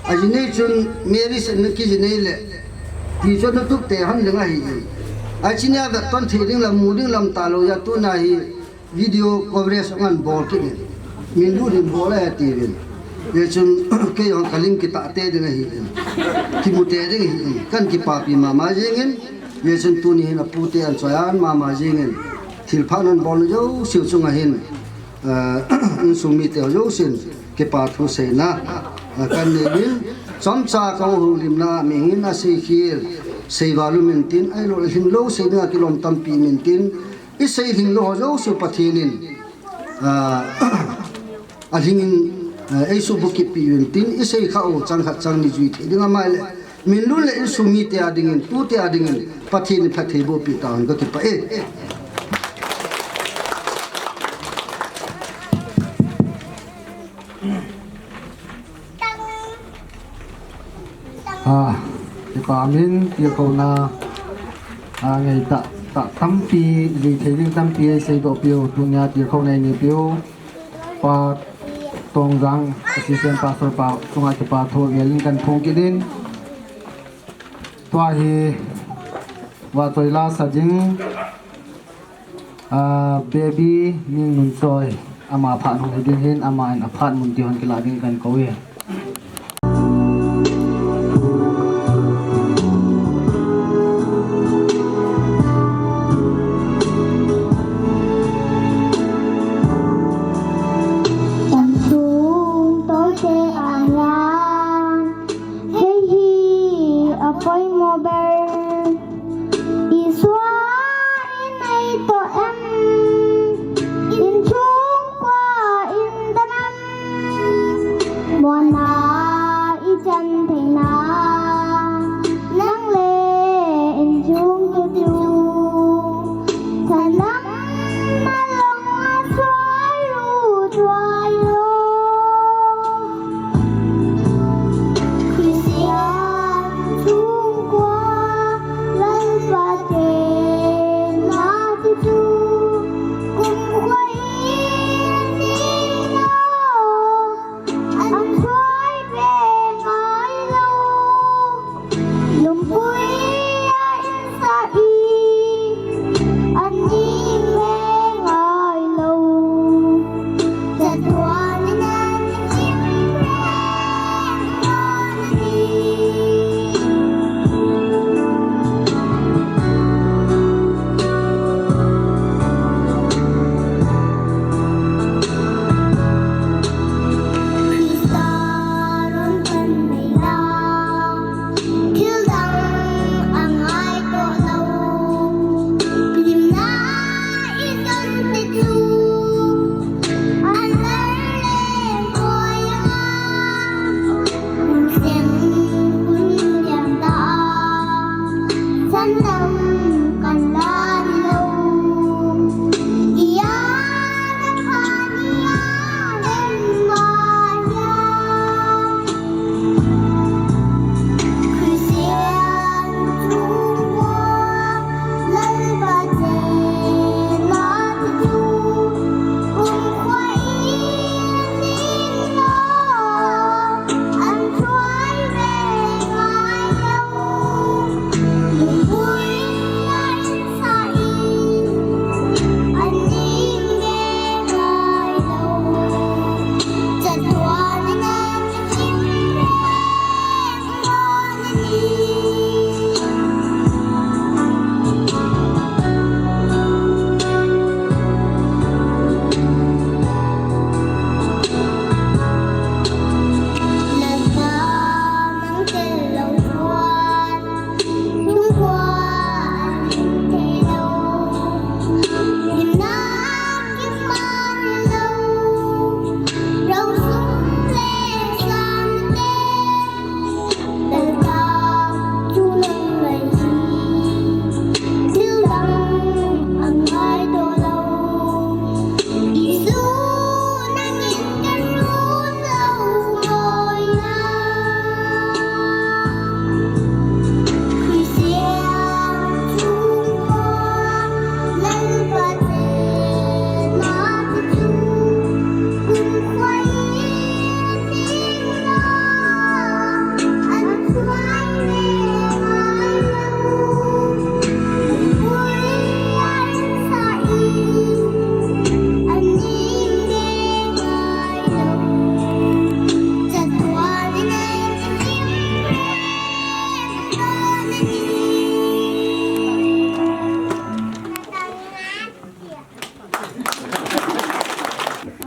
ajinei chun Mary sen kijinei le ti chu natup te hon ding ahin. Achinia vetton thei ding lam mu ding lam talou a tuna hi video coverage ngan bol kit in, Minlun in bol e tiuvin. Hijeh chun kei jong kalim kitah te ding ahin, kimu te ding ahin, kahin kipapi mama jengin. Hijeh chun tuni hin apute anchoi an mama jengin thilpha nabolna jouseu chunga hin insung mite ho jousen kipa thu seina kahin neijin, chomcha kahoulimna mihem in aseikhel seival umin tin, ahilouleh lhinglou sei dinga kilom tampi umin tin, isei lhinglou ho jouse Pathen in alhingin eisuhbukit peh uvin tin, isei khah u chang khat chang ni jui thei ding amaile Minlun le insung mite a dingin, tute a dingin Pathen in phatthei boh peh tahen, kakipah e. Kipah min tilkhouna ngeitah tah tampi, jui thei ding tampi eiseidoh peh u, tunia tilkhouna einei peh u Pa Tongjang, Assistant Pastor pa chunga kipa thu velin kahin phong kit in. Tua hi vahchoi la sa ding Ah, Baby Niangnunchoi, ama phat hung hi ding ahin, aman aphat mun ti hon kilah ding kakou e. Insung toh te ahian, hei hi apoimo bel. Isua in eitoh em, insung kua in dam em. Mona ichan theina, nang le insung kiti chu. Thanam malong a suai lu suai lo. Christian chungkua Lalpa te na ti chu kum khoi ni lo. An suai ve ngai lo. Lungpui a insa i, an ning ve ngai lo. Chatuan in an im reng ngai. Christa lungkhan nei la, thil dang a ngaito lo. Limna i don te chu, an lal le koi a, hun sem hun liam ta a, san dang kan la ni lo. Ia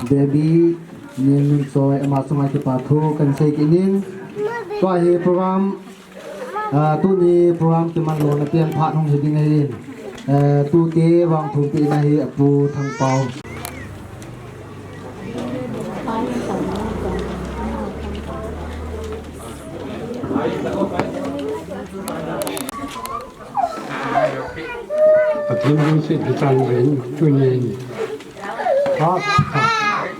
Baby Niangnunchoi ama chunga kipa thu kan sei kit in. Tua hi program, ah, tuni program kiman lona pian phat hung hi ding ahin. Eh, tute vangthumpina hi Apu Thangpau. Pathen lungset hi changin tunin phat pha,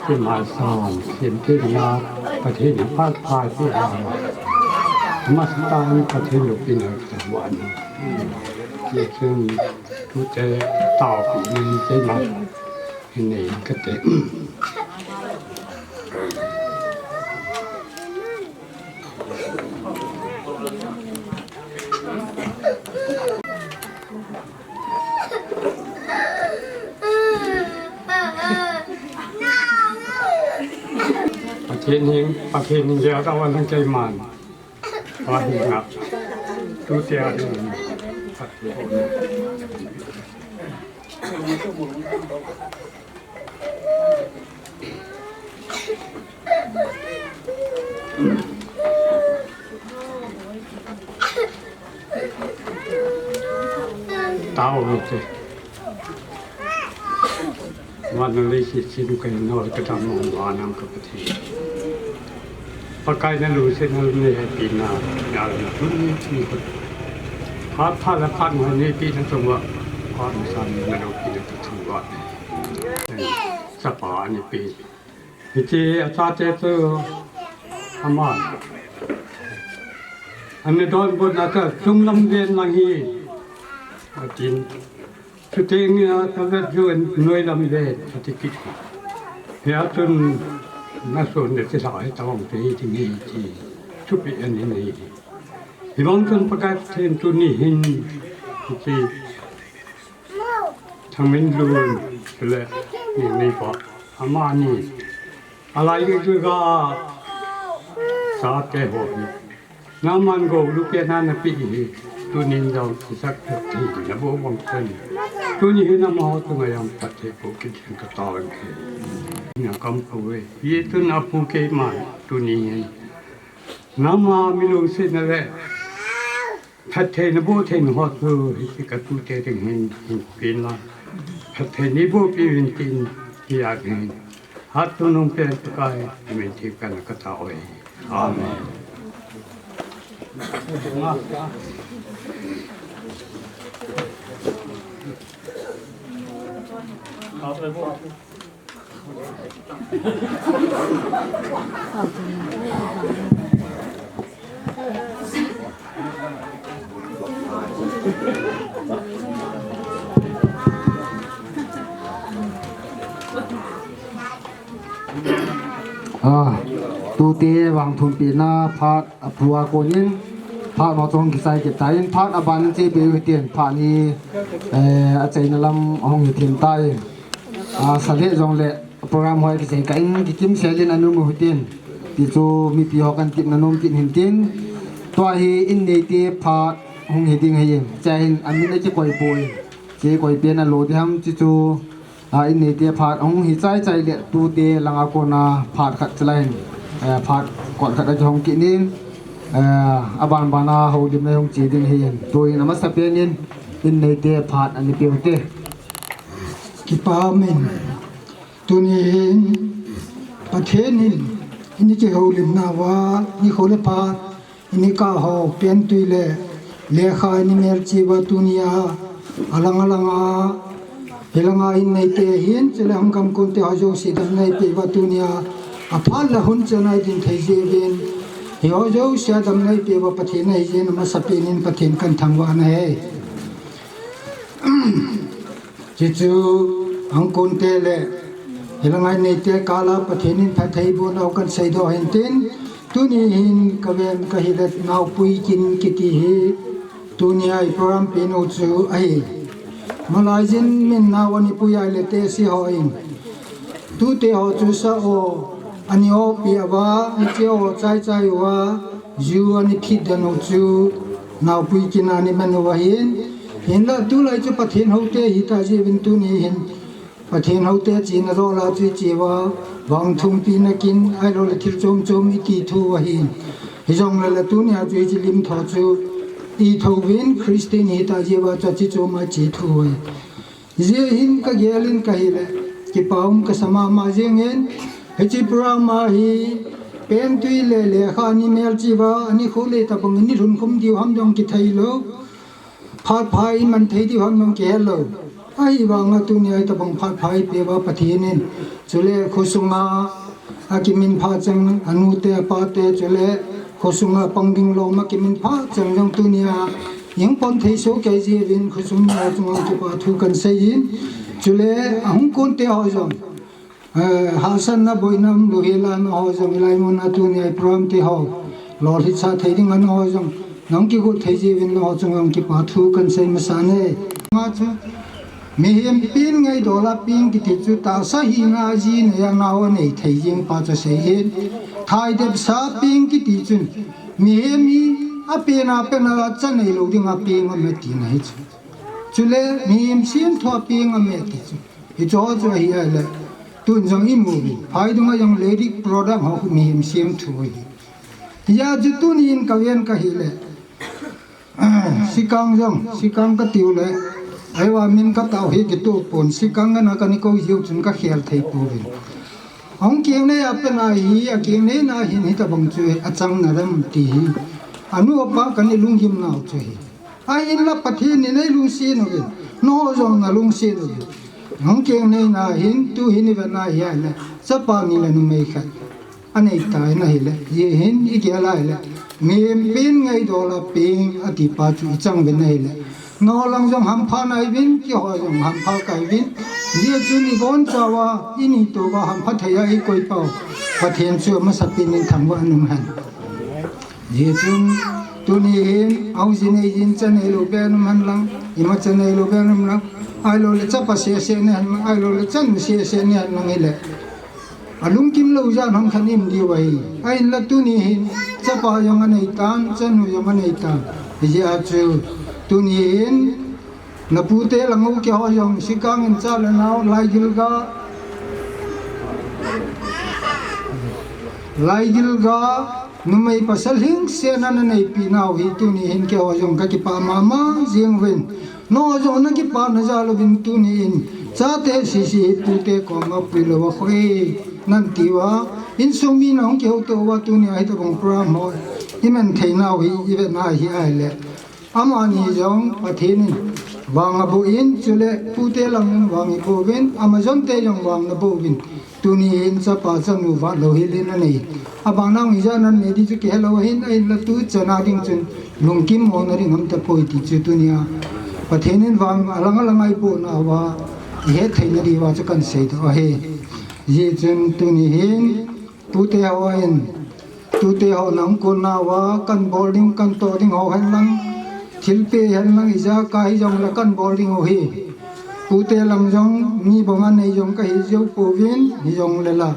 kima sam, sim kit na, Pathen phat pha ti ha. Master Pathen lupina ka wan. Ni chun tute tao pi ni te na. Ni ka te. Pathen hing, Pathen hing dia ka wan hang kei man. Wa hi nga. Tu te a ding. Tao lo te. Wan na lei si sin ka hin nol ka dam mo wa nam ka Pathen. Pakai na lu se na ne he pi na, na na tu ni ti ko. Phat phat la phat mo ne pi na tong wa. Phat mo sa ne na lo pi na tu wa. Sa pa ni pi. Hiche a chate chu ama. Ani don bun na ka sung lam ven lang hi. Atin. Chuteng a ka vet chu noi lam ven. Ati kit. Hia chun na sun de ti sa hi tawng te hi ti nge ti. Chupi ani nei. Hi bang chun Pakai Pathen tuni hin. Ti. Thangminlun, chule, ni, ni pa, amani. Alai ni chu ga, sa te ho hi. Naman go, lu pe na na pi hi. Tunin jong, isak pe ti, na bo bang chen. Tuni hi na ma ho tu ngayam ta te ko ki chen ka ta lang ke. Na kam ko we. Ye tu na pu ke ma, tuni hi. Nama mi lungsetna le phattheina bohtheina ho chu hiche ka tute ding hin, hin pen la. Phattheina bohpi uvin tin, hi a ding hin. Hatchungnung pen Pakai, amin theng kana ka tao e. Amen. Ah, tute vang thumpina phat aphu a konin phat ho chu hung kichai kit tan, phat aban che pe u hitin, phat hi, eh, achaina lam ahung hi thim tan. Ah, sa lheh jongle program hoi kichai kah in kikim sel in ana um u hitin. Ti chu mipi ho kan tip na nom kit hin tin. Tua hi in neite phat hung hi ding ahi. Chua hin amin akikoi poi. Che koi pen alo ding ham ti chu. A, in neite phat hung hi chai chai le tute langa kona phat khat chalai hin, eh, phat kot khat akihong kit in, eh, aban bana houlimna hung che ding ahi. Tuin amasa pen in, in neite phat ana pe u hite. Kipa min. Tuni hin, Pathen in, in i kihoulimna uva, nikho le phat, in i kah ho, pentui le, lekha in i melchih uva tunia, alang alang a, hilanga in neite hin, chule hung gamkon te ho jouse damna eipeh uva tunia, aphat le hun chan a i ding thei jeh uvin, hiho jouse a damna eipeh uva Pathen ahi jeh in amasa pen in Pathen kan thangvah na e. Chuchu, hung kon te le, hilanga in neite kah a Pathen in phatthei boh nau kan seidoh hin tin, tuni hin ka ven ka hi le Naopui Kin kiti hi, tunia i program penu chu ahi. Malai jin min nau ani pui ai le te si ho in. Tute ho chu sa o, ani o pi ava, ani che o chai chai uva, ju ani phit dan u chu, Naopui Kin ani man uva hin. Hinla tulai chu Pathen houte hita jeh uvin tuni hin. Pathen houte chena dola chu i che uva, vang thumpina kin, ahilou le thil chom chom i ti thu ahin. Hijongle le tunia chu hiche lim tho chu, i tho uvin Christian hita jeh uva chu hiche chom a che thu ahi. Hijeh hin ka gel in ka hi le, kipa um ka sa mama jeng in, hiche program a hi, pentui le lekha ni melchih uva, ani kho le tabang ni lhun khum diu ham jong kithei lou. Phat pha i man thei diu ham jong kihe lou. Ahivanga tunia i tabang phat pha i pe uva Pathen in. Chule khosunga, a kimin pha chang, anu te, apa te, chule khosunga pang ding lom a kimin pha chang jong tunia. Hung pon thei soh kei jeh uvin khosung mi chunga kipa thu kan sei in. Chule ahung kon te ho jong. Eh, hahsatna boina um lou hela na ho jong hilai mun a tunia i program te ho. Lolhit sa thei ding a na ho jong. Nang kigot thei jeh uvin na ho chunga kipa thu kan sei masa e. Nga chu. Mihem pen ngaidola peng kiti chu tahsa hina a ji nei a nao a nei thei jeng pa chu asei in. Thaidepsa peng kiti chun mihem hi apen a pen a cha neilou dinga peng aume tina hi chu. Chule mihem semthua peng aume ti chu. Hicheho chu ahi ahile. Tun jong imu uve. Phai dunga jong Leirik product ho mihem semthu ahi. Hijeh chun tuni in kaven kahile. Sikang jong, Sikang katiu le. Ahivangin min katao hi kitoh pon, Sikang ana kani kou jiu chun kakhel thei pouvin. Ahung keng nei a pen a hi, akeng neina hin hitobang chu achang na dem ti hi. Anu apa kani lunggim nau chu hi. Ahinla Pathen in eilungset uvin, nangho jong nalungset uvin. Ahung keng neina hin, tu hin ivet na hi ahile, chapa ni le numei khat. Anei tai na hile, hijeh hin igel a hile, mihem pen ngaidola peng ati pa chu ichang uvin ahile. Nangho lang jong hampha nauvin, keiho jong hampha kauvin. Hijeh chun ibonchauva, initouva hampha thei a ikoi pau. Pathen chu amasapen in thangvah in umhen. Hijeh chun tuni hin, aoji neijin cha neilou ben umhen lang, imacha neilou ben um lang. Ahilou le chapa sese neihen lang, ahilou le chanu sese neihen lang hile. Alungkim lou jat ham khat im diu ahi. Ahinla tuni hin, chapa jong anei tan, chanu jong anei tan. Hijeh a chu, tuni hin, napute lang u keiho jong, Sikang in cha le nao, Laigil ga, Laigil ga, numei pasal hingset a naneipi nau hi tuni hin keiho jong kakipah mama jeng uvin. Nangho jong nakipah na jal uvin tuni in. Chate sese hi pute koma puilou a khoi. Nan tiuva. Insung mi nahung kihouto uva tuni a hitobang program ho. Iman thei nau hi ivet na hi ahile. Amani jong Pathen in vang aboh in, chule pute lang vang iboh uvin, amajonte jong vang naboh uvin. Tuni hin chapa chanu vatlou hel in anei. Abang nau hijat nan nei di chu kihelou ahin, ahinla tu chan a ding chun lungkim mona ding ham tapoi ti chu tuni a. Pathen in vang alang alang a iboh nauva, ihet thei na diuva chu kan seidoh ahi. Hijeh chun tuni hin, Pute ho in, tute ho nahung kon nauva, kan bol ding, kan toh ding ho hen lang, thilpeh hen lang, ijat kah hijongle kan bol ding u hi. Pute lang jong, mi bang a nei jong kahi jou pouvin, hijongle la.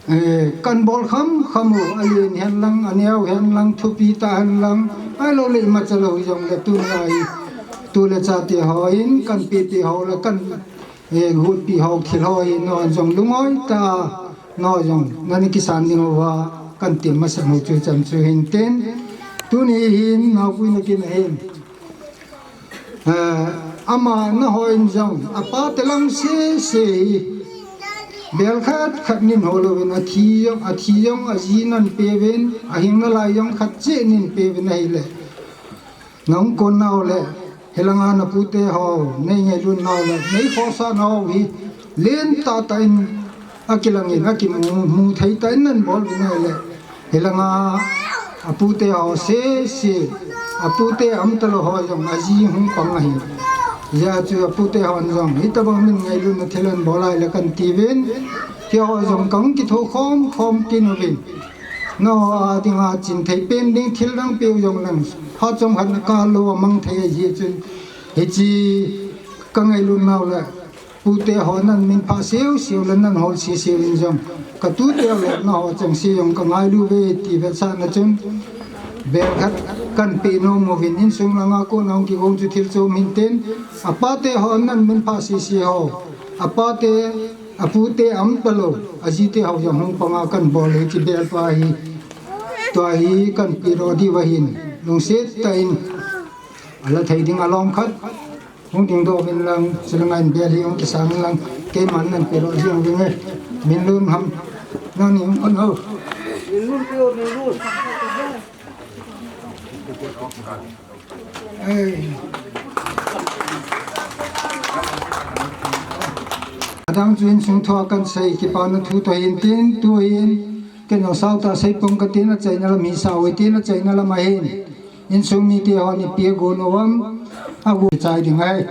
Eh, kan bol kham kham u, alen hen lang, aneo hen lang, thupi tah hen lang, ahilou le imacha lou hijongle tuni a hi, tu le chate ho in, kan pehpeh ho le, kan Eh, gutpi ho thil ho hi nangho jong lungoi tah a, nangho jong nani kisan ding uva, kan ti masang u chu chan chu hin tin. Tuni hin naopui na kin ahin. Eh, ama nangho in jong, apate lang sese hi. Bel khat khat nin holouvin, athi jong, athi jong, aji nan peuvin, ahing nalai jong khat cheh nin peuvin ahile. Nahung kon nau le, hilanga napute ho, nei ngailut nau le, nei khohsah nau hi, len tahtah in akilangin, akimu, mu thei tah in nan bol uvin ahile. Hilanga apute ho sese, apute umtalou ho jong aji hung pang ahi. Hijeh chun apute hon jong, hitobang min ngailutna thil ahin bol ahile kan tiuvin, keiho jong kahung kitho khom khom kit uvin. Nangho a dinga chin thei pen ding thil dang peu jong lang. Phat chomkhat na kah lou a mang thei ahi chun. Hiche ka ngailut nau le. Pute ho nan min pha seu seu le nan hol seu seu in jong. Ka tute le nangho chengse jong ka ngailu uve ti vetsahna chun. Bel khat kan pe nom uvin insung langa kona hung kigong chu thil chom hin tin. Apate ho nan min pha seu seu ho. Apate Apute umtalou, ajite ho jong hung panga kan bol hi chu bel pa hi. Tua hi kan pe lou diu ahin, lungset tah in. Ala thei ding alom khat. Hung dingdoh uvin lang, chulanga in bel hi hung kisang in lang, keiman nan pe lou diu ahin e. Min lun ham, nangni hung pan ho. Adang chu insung thua kan sei, kipana thu toh hin tin, tu hin, ken jong sao tah sei pong katin, achaina lam hi sao hitin, achaina lam ahin. Insung mite hon ipi agon uvam, agu chai ding ahi.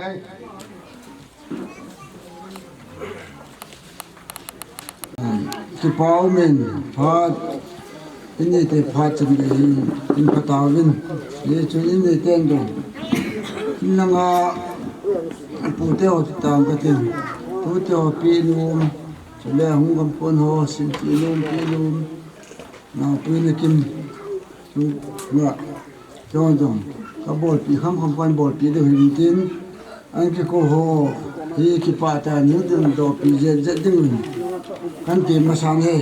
Kipa umin, phat, inite phat chan gei, in phat tauvin, hijeh chun initen jong. Inlanga, Pute ho tang katin. Pute ho pi num. Chule hung kampon ho, sin pi num, pi num. Naopi nakin. Nga. Jong jong. Kabolpi kham kham kabolpi ding hin tin. An kiko ho. Hi kipah tah in ding dopi jet jet ding. Kan ti masang he.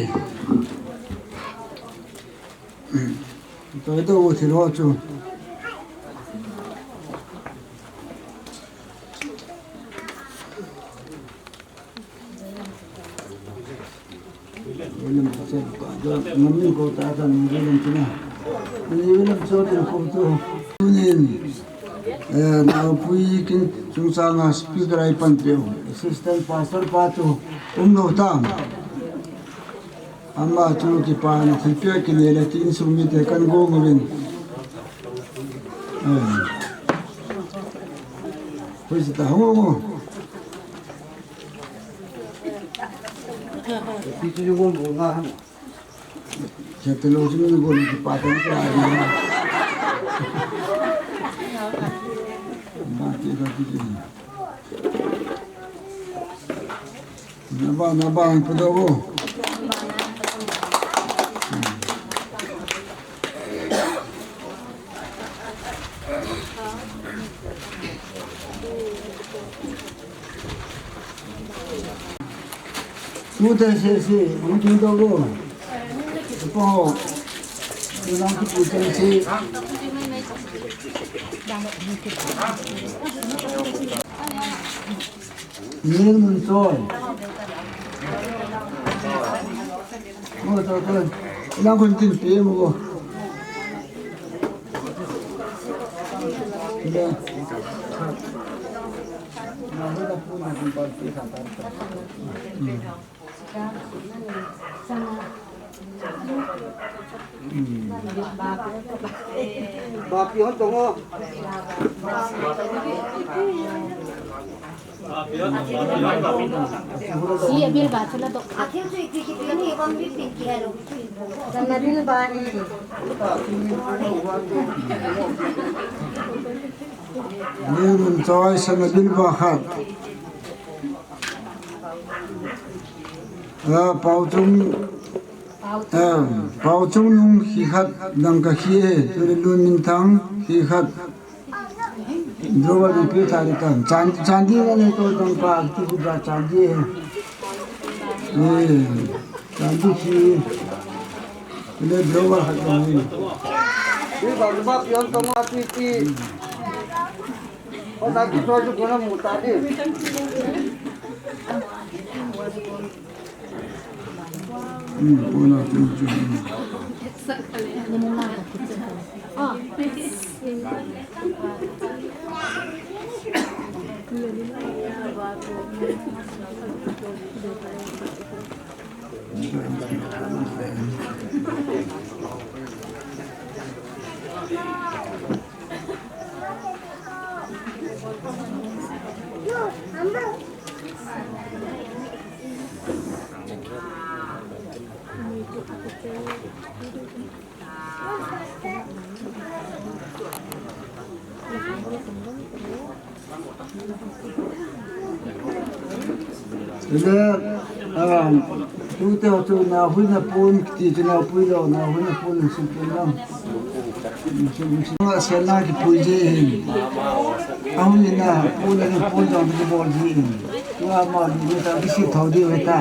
Toi to thil ho chu. William Pastor, ngam ni ko ta ta ni William tina. Ni William so tin ko tu. Tunin, eh, naopi kin chungchanga speaker ai pan peu. Assistant Pastor pa tu um lo ta. Ama chu kipana thilpeh kinei le tin sung mite kan gong uvin. Eh. Hoise ta ho. Ti chu gong gong nga ham. Khetelo chu min gong kipatan ka. Ma ti ka ti. Naba, naba, ang kudo ko. Tute sese, ang kudo ko. Ipo ho. Ilang kudo sese. Nil mun choi. Mo to to. Ilang kun tin pe mo ko. Ile. Na hu da pu na kun pa pe kha ta. Hmm. Bapi hon tongo. Si abil ba chula to. Sana bil ba ni. Ni mun choi sana bil ba khat. A, Pau Chung, a, Pau Chung nung khi khat dang ka khi e, tu le lun min thang khi khat. Drawer nung pe ta le kan. Chan, chan di na le to dang pa, ti ku da chan di e. E, chan di khi. Le drawer khat dang e. Ni ba, ni ba, pion to ma ti ti. Ko na ki to ju ko na mu ta di. Hmm, ko na tu tu. Tule, ah, tute ho chu naopi na pun, ti chu naopi lo, naopi na pun, sin pun lam. Sin, sin, sin, selna kipui ji hin. Ahung in na, pun na pun jong kibol ji hin. Tua ma ni ta kisi thau di ve ta.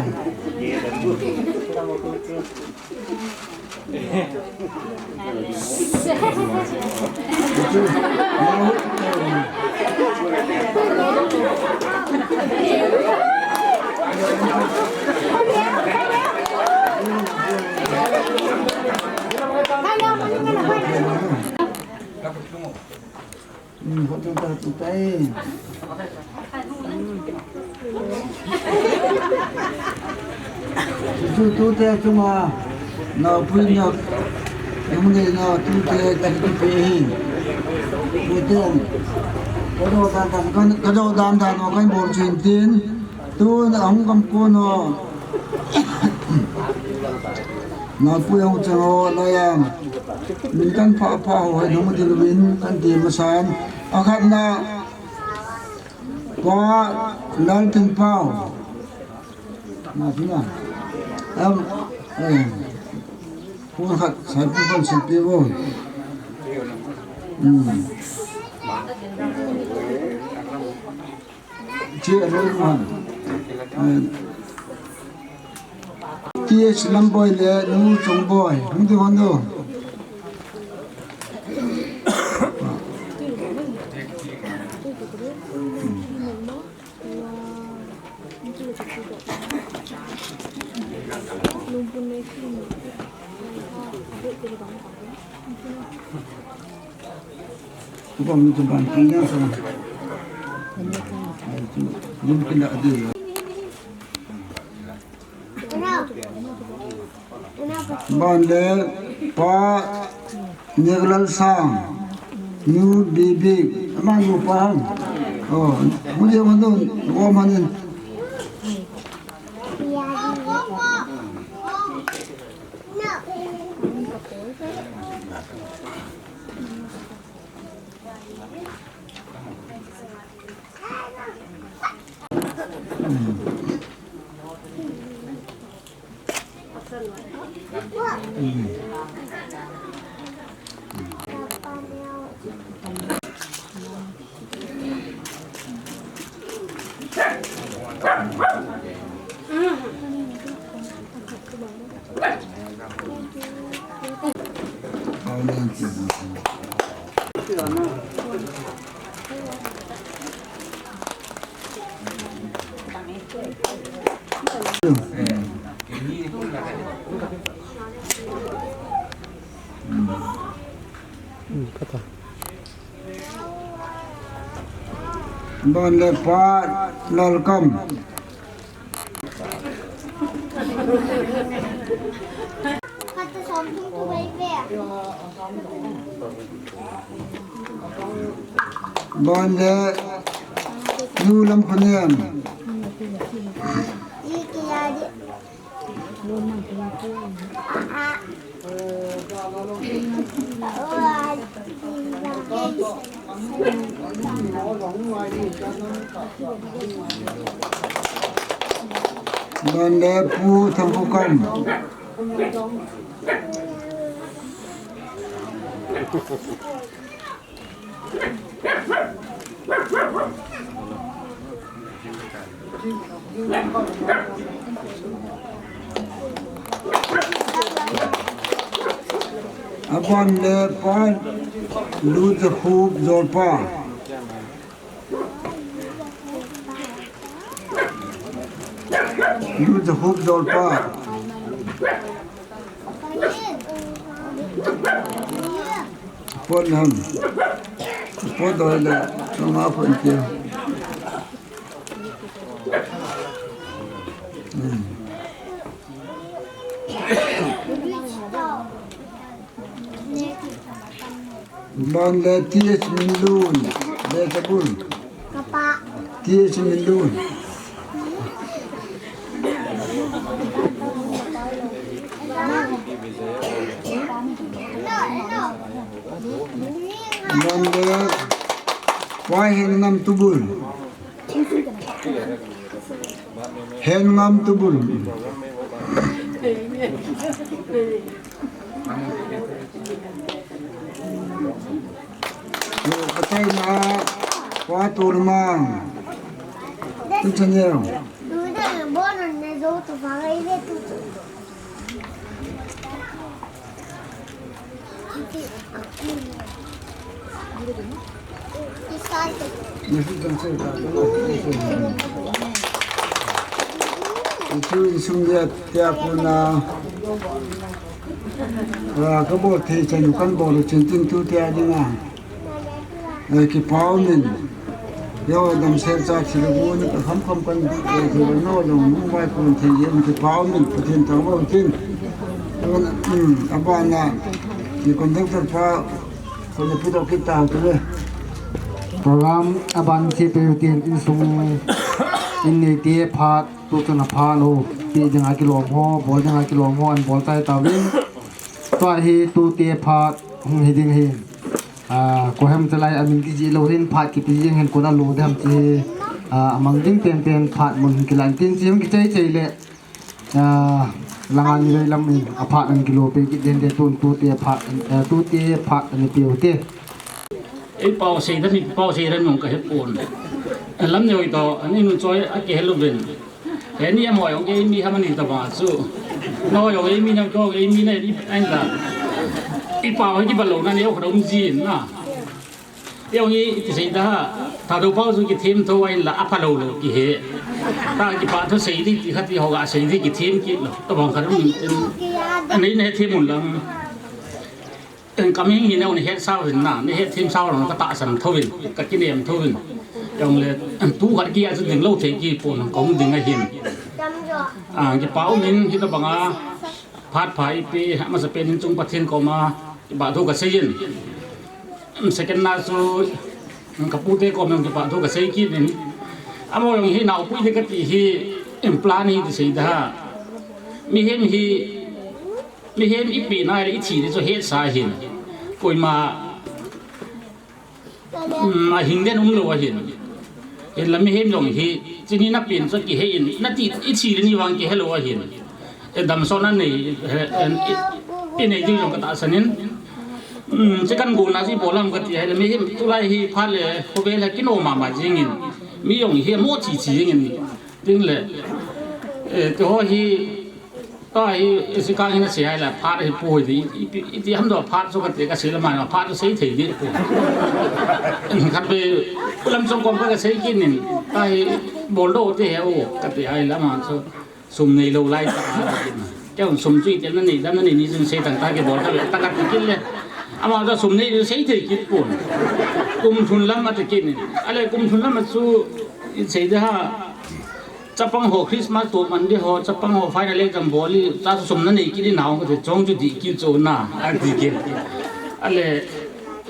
Hmm, hotel ta tu tai. Chu tute chunga naopi na, nung nei na tute ta ki pe hi. Tute. Ka do dan dan, ka do dan dan, kan bol chin tin. Tu na hung kam ko no. Naopi hung chang ho la ya. Min kan pha pha ho hai nung di lu min kan ti masan. Akhat na. Pa Laltinpao. Na, na. Am, eh. Pu khat, sai pu kan simpi bo. Hmm. Che ro man. Eh. T H Lamboi le Nu Chongboi. Hung du, hung du. Ban le Pa Niklal Sang, Nu Bibi, ama nu pa. Oh, muje manu, wo manin. Ban le Pa Lalkam. Ban le Nu Lamkhonem. Ban le Pu Thangkhokam. Aban le Pa Lujakhup Jolpa. Lujakhup Jolpa. Pot nam. Pot doi le, tong a pot ke. Hmm. Ban le T H Minlun, le Tabul. Kapa. T H Minlun. Ban le Pa Hengnam Tubul. Hengnam Tubul. Achaina Pa Tolmang. Tu chaneo. Ichu insung dia tia puna. Ka bol thei chan kan bol chin tin tu tia dinga. Eh, kipah umin. Yo, damsel cha thilgun, kham kham kan, eh, thil no long, nung vai kun thei jem, kipah umin, Pathen thangvah in tin. Abana, ki conductor pa, kun pi to kita tu le. Program aban che pe tin insung, in nei te phat, tu chun aphan o, pi ding a kilom ho, bol ding a kilom ho, an bol tai tauvin. Tua hi tute phat hung hi ding hi. Ah, kohem chalai amin kijih lou hin phat kipe jing hin kona lo dem chi. Ah, amang ding penpen phat mun kilan tin chim kichei chei le. Ah, langa ni lai lam in aphat an kilo pe kit den de tun tute phat, eh, tute phat an pe u te. Ei pau sei da mi pau sei da nong ka he pon. Lam ne oi to, ani nu choi a ke helu ben. He ni amo yong ei mi ham ani ta ba chu. No yong ei mi nam ko ei mi na i ai la. I pau he ki ba lo na ne o khadom jin na. Yong hi iti sei da, Thadou pau chu kithem tho ahin la, apha lou lou kihe. Ta kipah thu sei di ti khat ti ho ga sei di kithem kit lou. Tabang khat um tin. Anei ne them un lang. Eng kam hing hi ne un het sao hin na, ne het them sao lang ka tahsan tho vin, ka kinem tho vin. Yong le, tu khat kia chu ding lou thei kipon kong ding ahin. A, kipah um in hi tabang a, phat pha ipi, amasa pen in chung Pathen koma, kipah thu ka sei in. Second na chu, ka pute kom jong kipah thu ka sei kit in. Amo jong hi naopui di kati hi, in plan hi ti sei da. Mihem hi, mihem ipi na le ithi di chu hetsa hin. Koima, um, ahing den um lou ahin. Hinla mihem jong hi, chini na pen chu kihe in, nati ithi di ni vang kihe lou ahin. E damsot na nei, he, en, i, i nei ding jong ka tahsan in. Um, che kan guna ji bolam kati ahile mihem tulai hi phat le khovel a kino mama jing in. Mi jong hi mo chi chi jing in. Ding le. E, te ho hi, ta hi, e, si kang hin a si ahile phat hi pu hi di, i, i, iti ham do phat so kati ka si la ma, phat so sei thei di. Khat be, lam song kom ka sei kit in. Ta hi, bol do te he o, kati ahile ma so. Sum nei lou lai ta a kit na. Kei un sum chu itel na nei, dam na nei ni chun sei tang ta kibol ta ve, ta ka ti kit le. Ama ta sum nei lou sei thei kit pon. Kum thun lam a ti kit ni. Ale kum thun lam a chu i sei de ha. Chapang ho Christmas to man de ho, chapang ho final exam bol i, ta sum na nei kit i nau ka ti chong chu di kit chu na, a ti kit. Ale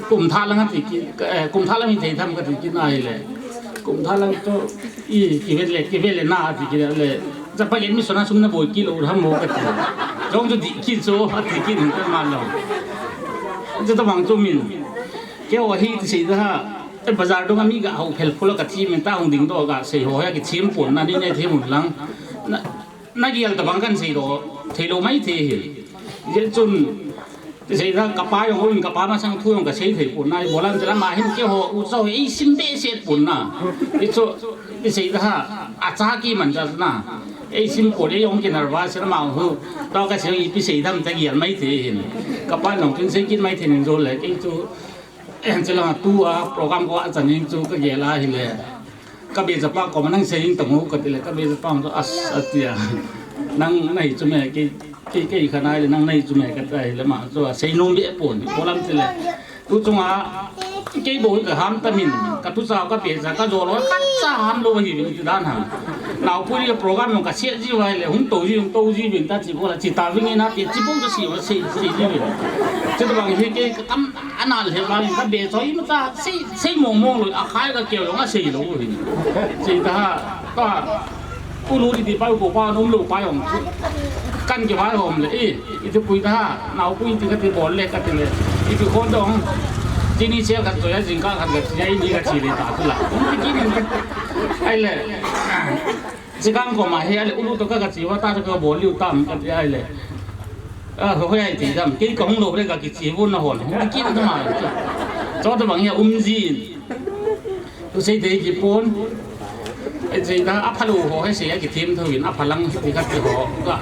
Kum tha lang ati ki, eh, kum tha lang hi thei tham kati ki na hi le. Kum tha lang to i ki vet le, ki vet le na ati ki le. Chapa gen mi sona sum na boi ki lo tham mo kati. Jong chu di ki chu ati ki ning ka ma lo. Chu ta bang chu min. Kei ho hi ti sei da ha. E bazar dong a mi ga hau phel phula kati min ta hung ding do ga sei ho ya ki thim pon na ni ne thim un lang. Na, na gial ta bang kan sei do. Thei lo mai thei hi. Ye chun Ti sei da, kapa jong, ui, kapa masang thu jong ka sei thei pon na, i bolam chila ma hin kei ho, u cho, ei sim behseh pon na. I cho, ti sei da ha, a cha ki man cha na. Ei sim pon, ei jong ki nervous na ma hu. To ka sei, ipi sei dam ta gial mai thei hin. Kapa jong kin sei kit mai thei nin jo le, kei chu, chila tu a, program ko a chan ning chu ka gial a hi le. Ka bejapa koma nang sei in tong u kati le, ka bejapa chu as atia. Nang nahi chu me kei, kei, kei khanai le nang nahi chu me kati le ma chu a sei nom be pon, bolam ti le. Tu chunga kei bou ka ham ta min, ka tu cha ka beja ka jo lo ka cha ham lo hi vin ti dan ha. Naopui le program ka sia ji vai le hung to ji hung to ji vin ta chi bola chi ta vin na ti chi bou ta si wa sei sei ji vin. Chi ta bang hi kei ka kam ana le ba ka be choi ma ta sei Sei mong mong lo, a khai ka keu jong a sei lo u hin. Sei ta ha, ta, u nu ti ti pa u ko pa nom lo pa jong. Kan ki vai hom le, i, i ti pui ta ha, nau pui ti ka ti bol le ka ti le. I ti khon dong, ti ni sel khat choi a jing ka khat ka ti a i ni ka chi le ta tu la. Ti ki ni, ai le. Chikang ko ma he ale ulu to ka ka chi wa ta ka bol liu tam ka ti ai le. A ho ho ai ti dam ke ka hung lo le ka ki chi bu na hon. Hung ki ta ma. Cho ta bang ya um jin. Tu sei te ki pon. E sei ta a pha lo ho he sei a ki thim tho in a pha lang ti ka ti ho. Ka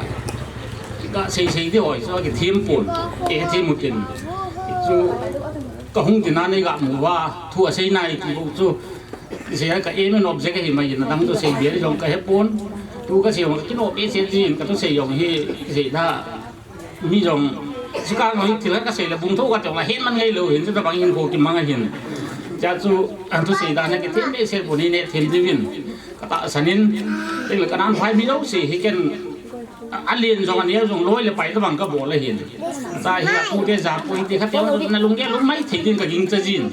ka sei sei ti ho so ki thim pon. Ke thim mu tin. Chu ka hung ti na nei ga mu wa thu a sei nai ti bu chu. Sei a ka aim and object hi mai na dang tu sei bia jong ka he pon. Tu ka sei jong ka kino pe sei jin ka tu sei jong hi sei da. Mi jong si ka ngoi thil ka sei la bung tho ka tong la he man ngai lo hin tu ta bang hin ko ki mang hin. Cha chu an tu sei da na ke them be sei pon ni ne them di vin. Ka tahsan in. Te le ka nan phai mi lo sei hi ken a lien jong a neo jong loi le pai ta bang ka bol a hin. Ta hi a pu te ja pu te kha te na lung ge lung mai thei din ka ging cha jin.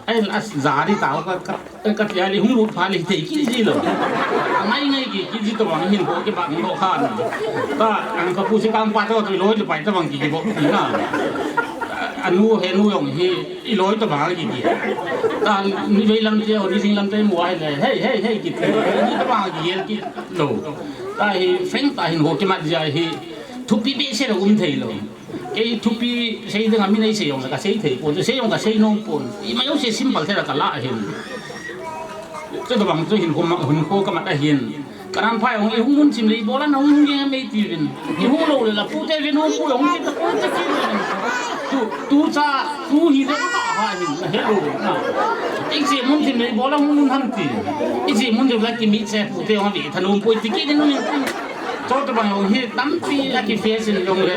Ai la ja ri ta ka ka ka ti a li hung lut pha li thei ki ji lo. Ngai ngai ki ki ji to wang hin ko ke bang lo khan. Ta ang ka pu si kang pa to tu loi le pai ta bang ki ki bo ki na. Anu, henu jong hi, iloi tobang kiti. Ta, nivei lamte, ho nising lamte mu ahile, hei, hei, hei kiti. Ni tobang kiti lou. Ta hi, friend ta hin ho kimat jia hi, thupi behseh lou um thei lou. Kei thupi sei ding a min eisei jong kasei thei pon, sei jong kasei nom pon. Ima jouse simple thei la kala hin. Chutobang chu hin khoma, hin kho kamat ahin. Kanan phai hung, ihung mun chim le ibola nahung hung jeng em eitiuvin. Ihung lou le la pute vin hung pu hung kit ta pute kit. Tu, tu cha, tu hi le ka ha hin, na helou na. Iche mun chim le ibola hung mun ham ti. Iche mun chim le kimi che pute hung ve thanom poi ti kit in. Chutobang hung hi tampi a kifail sin jong le.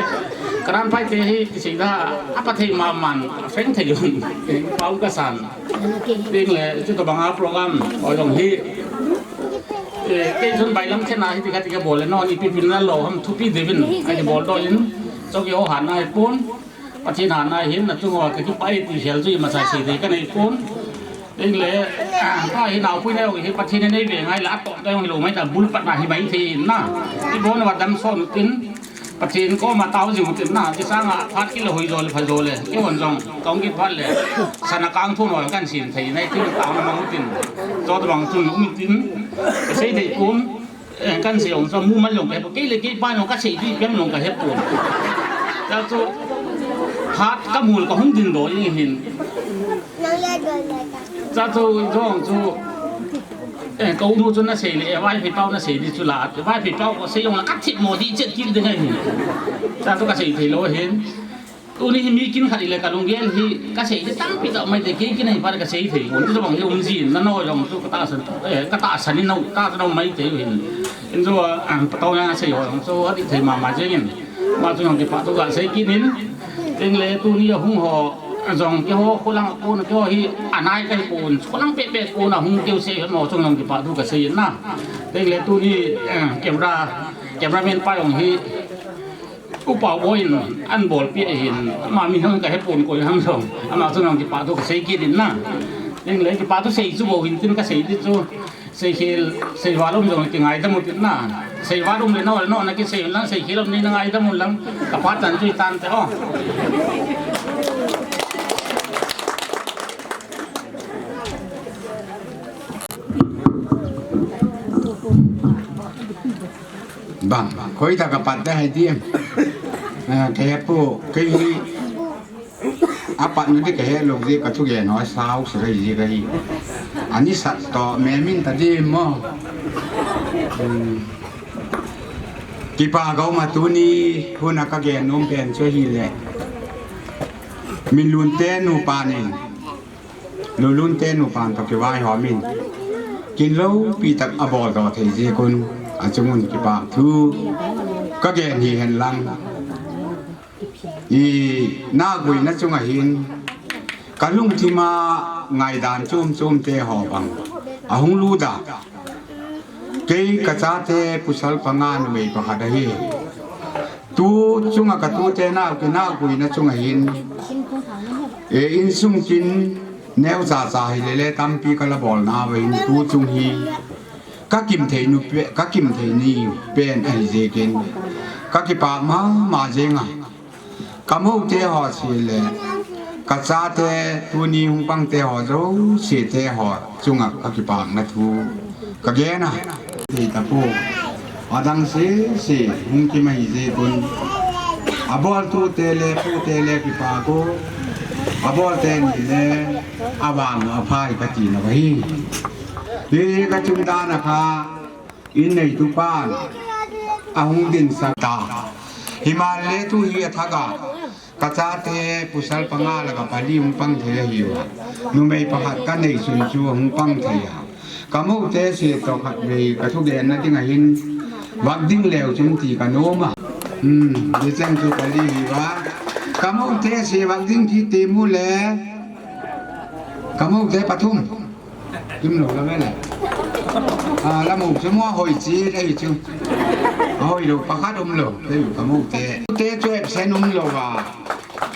Kanan phai te hi kisei da a pa thei ma man, friend thei jong. Pau kasan. Ding le, chutobang a program, ho jong hi. Eh, kei chun bailam khen a hiti khat kabol le, non ipi pin na lou ham thupi ding uvin, akibol doh in, choki ho hana hi pon, Pathen hana hin, nachung uva kakipah e ti khel chu imacha sei thei kanei pon. Ding le, ah, ka hi naopui na jong hi Pathen in eiveng ngai la, atom ta jong hilou mai ta, bul pat na hi mai thei na. Ibon uva damsot utin, Pathen koma tao jing utin na, ti sanga phat kit le hoi jo le pha jo le, kihon jong, kahung kit phat le, sana kang thun hoi kan sin thei, nai tin tao na mang utin, chutobang chun um utin, sei thei pon, eh, kan sei jong chu, mu man jong kahe pon, kei le kei pa jong kasei ding pen jong kahe pon. Chua chu, phat kamul kahung ding doh jing hin. Chua chu, jong chu, Eh, ka u nu chu nasei le, eh, Vaiphei pau nasei di chu la, Vaiphei pau kasei jong la, kathip mo di chet kit ding ahi. Chua chu kasei thei lou hin. Tuni hi mi kin khat ile kalunggel hi, kasei di tampi tah mai te, kei kin ahi pa kasei thei. Kon chu bang hi um jin, nano jong chu katahsan, eh, katahsan in nao, tahsan nao mai te hin. In chu, ah, patau na sei ho jong chu, adih thei mama jeng in. Ama chun jong kipah thu kasei kit in, tin le tuni ahung ho, jong keiho, kholang a kon keiho hi, anai kahi pon, kholang pehpeh kon ahung keu sei ho chun jong kipah thu kasei in na. Tin le tuni, eh, camera, cameraman pa jong hi, Upa Boi in, ahin bolpeh ahin, ama min jong kahe pon koi ham jong, ama chun jong kipah thu kasei kit in na. Tin le kipah thu sei chu bou hin tin kasei di chu. Seikhel, seival um jong kingaidam u tin na. Seival um le nao le nao na kisei lang, seikhel um ni na ngaidam u lang. Ka phat chan chu itan te o. Bang, koi ta ka pat da hai ti em. Ah, kei pu, kei hi. Apat na di kahe lou jeh, ka thugen ho asao sir ahi jeh ahi. Ani sat toh, me min ta di mo. Hmm. Kipah ka um a tuni, hun a ka gen nom pen chu ahile. Minlun te nupa nin. Lulun te nupan toh kivai ho min. Kin loupi tak abol doh thei jeh un. Achung un kipah thu. Ka gen hi hen lang. I, naguina chunga hin, ka lungthima ngaidan chom chom te ho bang ahung lut a. Kei ka chate pasal panga numei pakhat ahi. Tu chunga ka tute nau, kinaguina chunga hin, e, insung kin neocha cha hi le le tampi ka la bol nauva hin tu chung hi ka kim thei nu pe, ka kim thei ni pen ahi jeh in ka kipah mama jeng a. Ka mou te ho chule, ka chate tuni hung pang te ho jouse te ho chunga ka kipana thu ka gen a. Thei ta pu. Adang sese hung kim ahi jeh un. Abol tu te le, pu te le kipah ko. Abol te ni le, avang aphai ka ti na ahi. Hi ka chungdan a kha. In neitu pan ahung dinsah ta. Himan le tu hi a thak a, ka chate pasal panga le ka pali hung pang thei ahi uva. Numei pakhat ka nei chun chu hung pang thei a. Ka mou te se toh khat vei ka thugen na ding ahin vak ding leu chun ti ka nom a. Hmm, ni chang chu pali hi uva. Ka mou te se vak ding ti te mu le. Ka mou te pathum. Kim lo la vele. A, la mou chu mo hoi chi le chu. Hoi lo pakhat um lo. Te ka mou te. Te chu absent um lo va.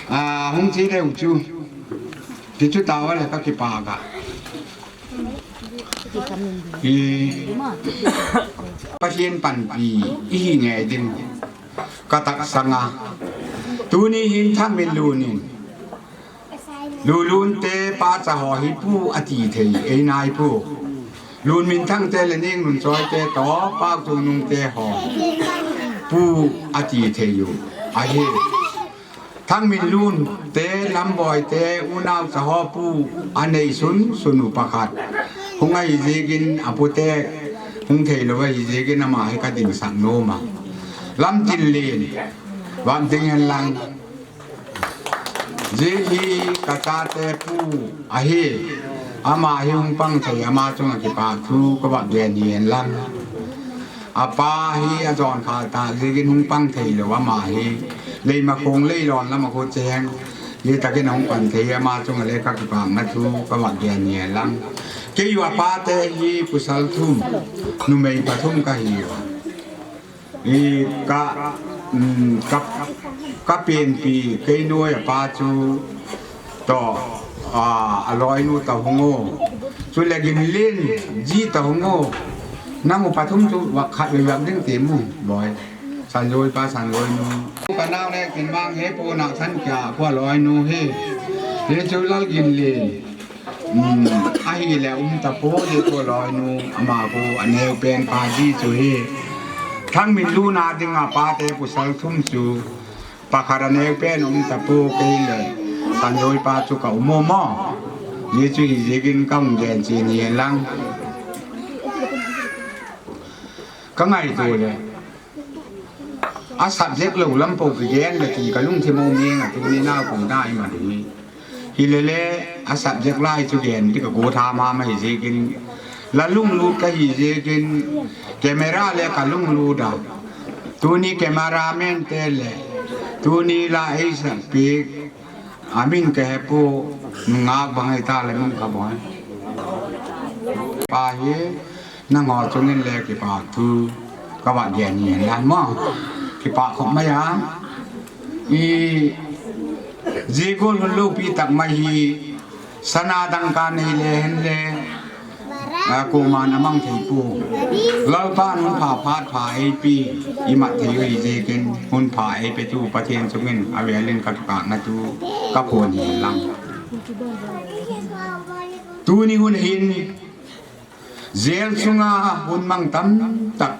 A, hung chi le chu. Ti chu ta va le ka kipah ka. I, Pathen panpi, i hi nge ding. Ka taksang a. Tuni hin Thangminlun in. Lulun te pa cha ho hi pu ati thei, ei nai pu. Lun Minthang te le Ning Nun Choi te to, Pau Tung Nung te ho pu ati thei u ahi. Thang Min Lun te, Lam Boi te, unau cha ho pu anei sun sun u pakhat. Hung ahi ziakin a pu te hung thei lou ahi ziakin ama hi ka dingsak nom a. Lam Tin Lin, vang ding hen lang. Zia hi ka chate pu ahi. Ama hi hung pang thei, ama chunga kipak thu ka va gen hi hen lang. A pa hi a jon khal ta ziakin hung pang thei lou ama hi. Leimakhong Leilon lam a khu cheng. Zia takin hung pang thei, ama chunga le ka kipakna thu ka va gen hi hen lang. Kei u a pa te hi pasal thum, numei pathum ka hi u. I ka, um, ka, ka penpi kei noi a pa chu to, a, a loinu ta hung o. Chu le Gin Lin ji ta hung o. Nang u pathum chu vak khat vei vak ding ti mu, Boi. San Joi pa, San Joi nu. Ka nau le Kin Mang he po na san kya ko loinu he. He chu Lal Gin Lin. Um, ahi le um ta po le ko loinu, ama ko a neu pen pa ji chu hi. Thang Min Lun a ding a pa te pasal thum chu. Pakhat a neu pen um ta po kei le San Joi pa chu ka um mo mo. Zia chu hi ziakin ka hung gen chen hi hen lang. Ka ngaito le. A subject lou lam po kigen le ti ka lungthim um jeng a, tuni nau kum dai ma ding. Hi le le, a subject lai chu gen ti ka go tha ma ma hi ziakin. La lunglut ka hi ziakin, camera le ka lunglut a. Tuni cameraman te le, tuni la ei sak pi, a min ka he pu, nungak bang ai ta le min ka boi. Pa hi, nangho chungin le kipak thu ka va gen hi hen lang mo. Kipak khop mai a. I, zia gol hun lopi tak mai hi, sana dangka nei le hen le, a, kuman a mang thei pu. Lalpan hun pha phat pha ei pi, i mat thei u hi ziakin hun pha ei pe tu Pathen chungin a velin ka kipakna thu ka phon hi lang. Tuni hun hin, jail sunga hun mang tam tak.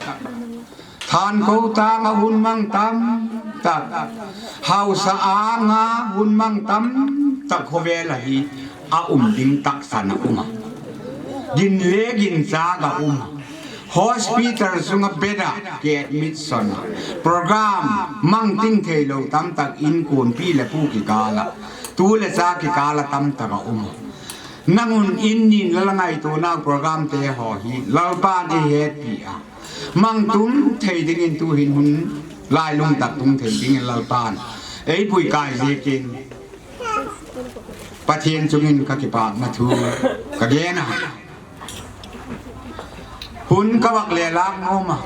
Thanko tanga hun mang tam tak. Hausa anga hun mang tam tak khovel a hi a um ding taksan a um a. Gin le gin chak a um a. Hospital sunga bed a ki admit son a. Program mang ting thei lou tam tak in kunpi le pu kikal a. Tu le cha kikal a tam tak a um a. Nang un in nin la la ngaito nau program te ho hi Lalpan ei hetpi a. Mang tum thei dingin tu hin hun lailung tak tum thei dingin Lalpan ei pui kai ziakin Pathen chungin ka kipakna thu ka gen a. Hun ka vak le lak ngom a.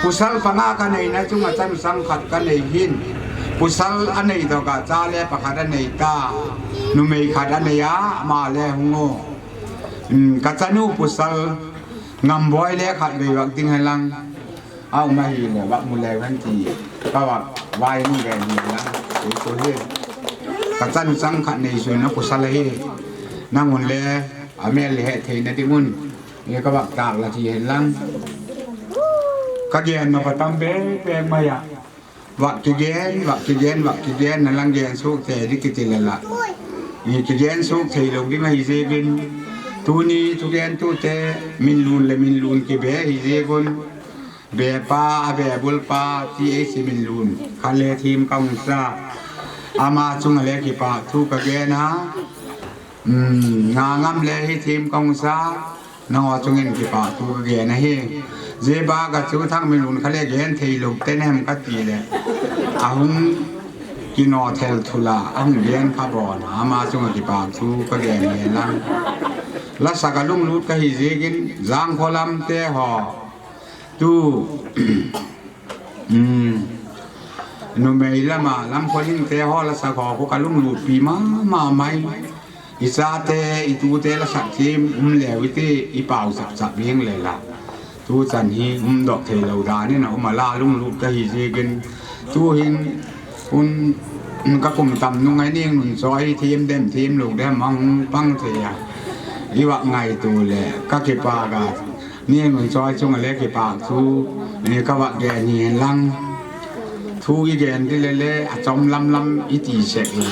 Pasal panga ka neina chunga chanu sang khat ka nei hin. Pasal a nei doh a cha le pakhat a nei ta. Numei khat a nei a, ama le hung o. Um, ka chanu pasal Ngamboi le khat vei vak ding hen lang. A um ahi le, vak mu le hen ti. Ka vak vai mu le hen lang. Ei ko hi. Ka chanu sang khat nei sun a pasal ahi. Nang un le, a mel le he theina ding un. Ni ka vak tak la ti hen lang. Ka gen ma pa tam be, be ma ya. Vak kigen, vak kigen, vak kigen, na lang gen suk te di kiti le la. Ni kigen suk thei lou ding ahi ziakin. Tuni thugen tute, min lun le min lun kibe ahi ziakin. Be pa, a be bul pa, ti ei si min lun. Kha le thim ka hung sa. Ama chunga le kipak thu ka gen a. Um, nga ngam le hi thim ka hung sa. Nangho chungin kipak thu ka gen ahi. Zia bak a chu Thangminlun kha le gen thei lou te nem ka ti le. A hung kino thel thu la, a hung gen kha bon. Ama chunga kipak thu ka gen ngen lang. La sa ka lunglut ka hi ziakin Zangkholam te ho. Tu, um, numei lama, Lamkholing te ho la sa ho ko ka lunglut pi ma, ma mai. I chate, i tute la sak thim, um leu i ti, i pau sap sap ling le la. Tu chan hi, um dok thei lou dan in a, um a la lunglut ka hi ziakin. Tu hin, un, Ka kum tam nung a Neng Nun Choi thiem dem thiem lou dem ahung pang thei a. I vak ngaito le ka kipak a, Neng Nun Choi chunga le kipak thu ni ka vak gen hi hen lang. Thu i gen ti le le a chom lam lam i ti sek le.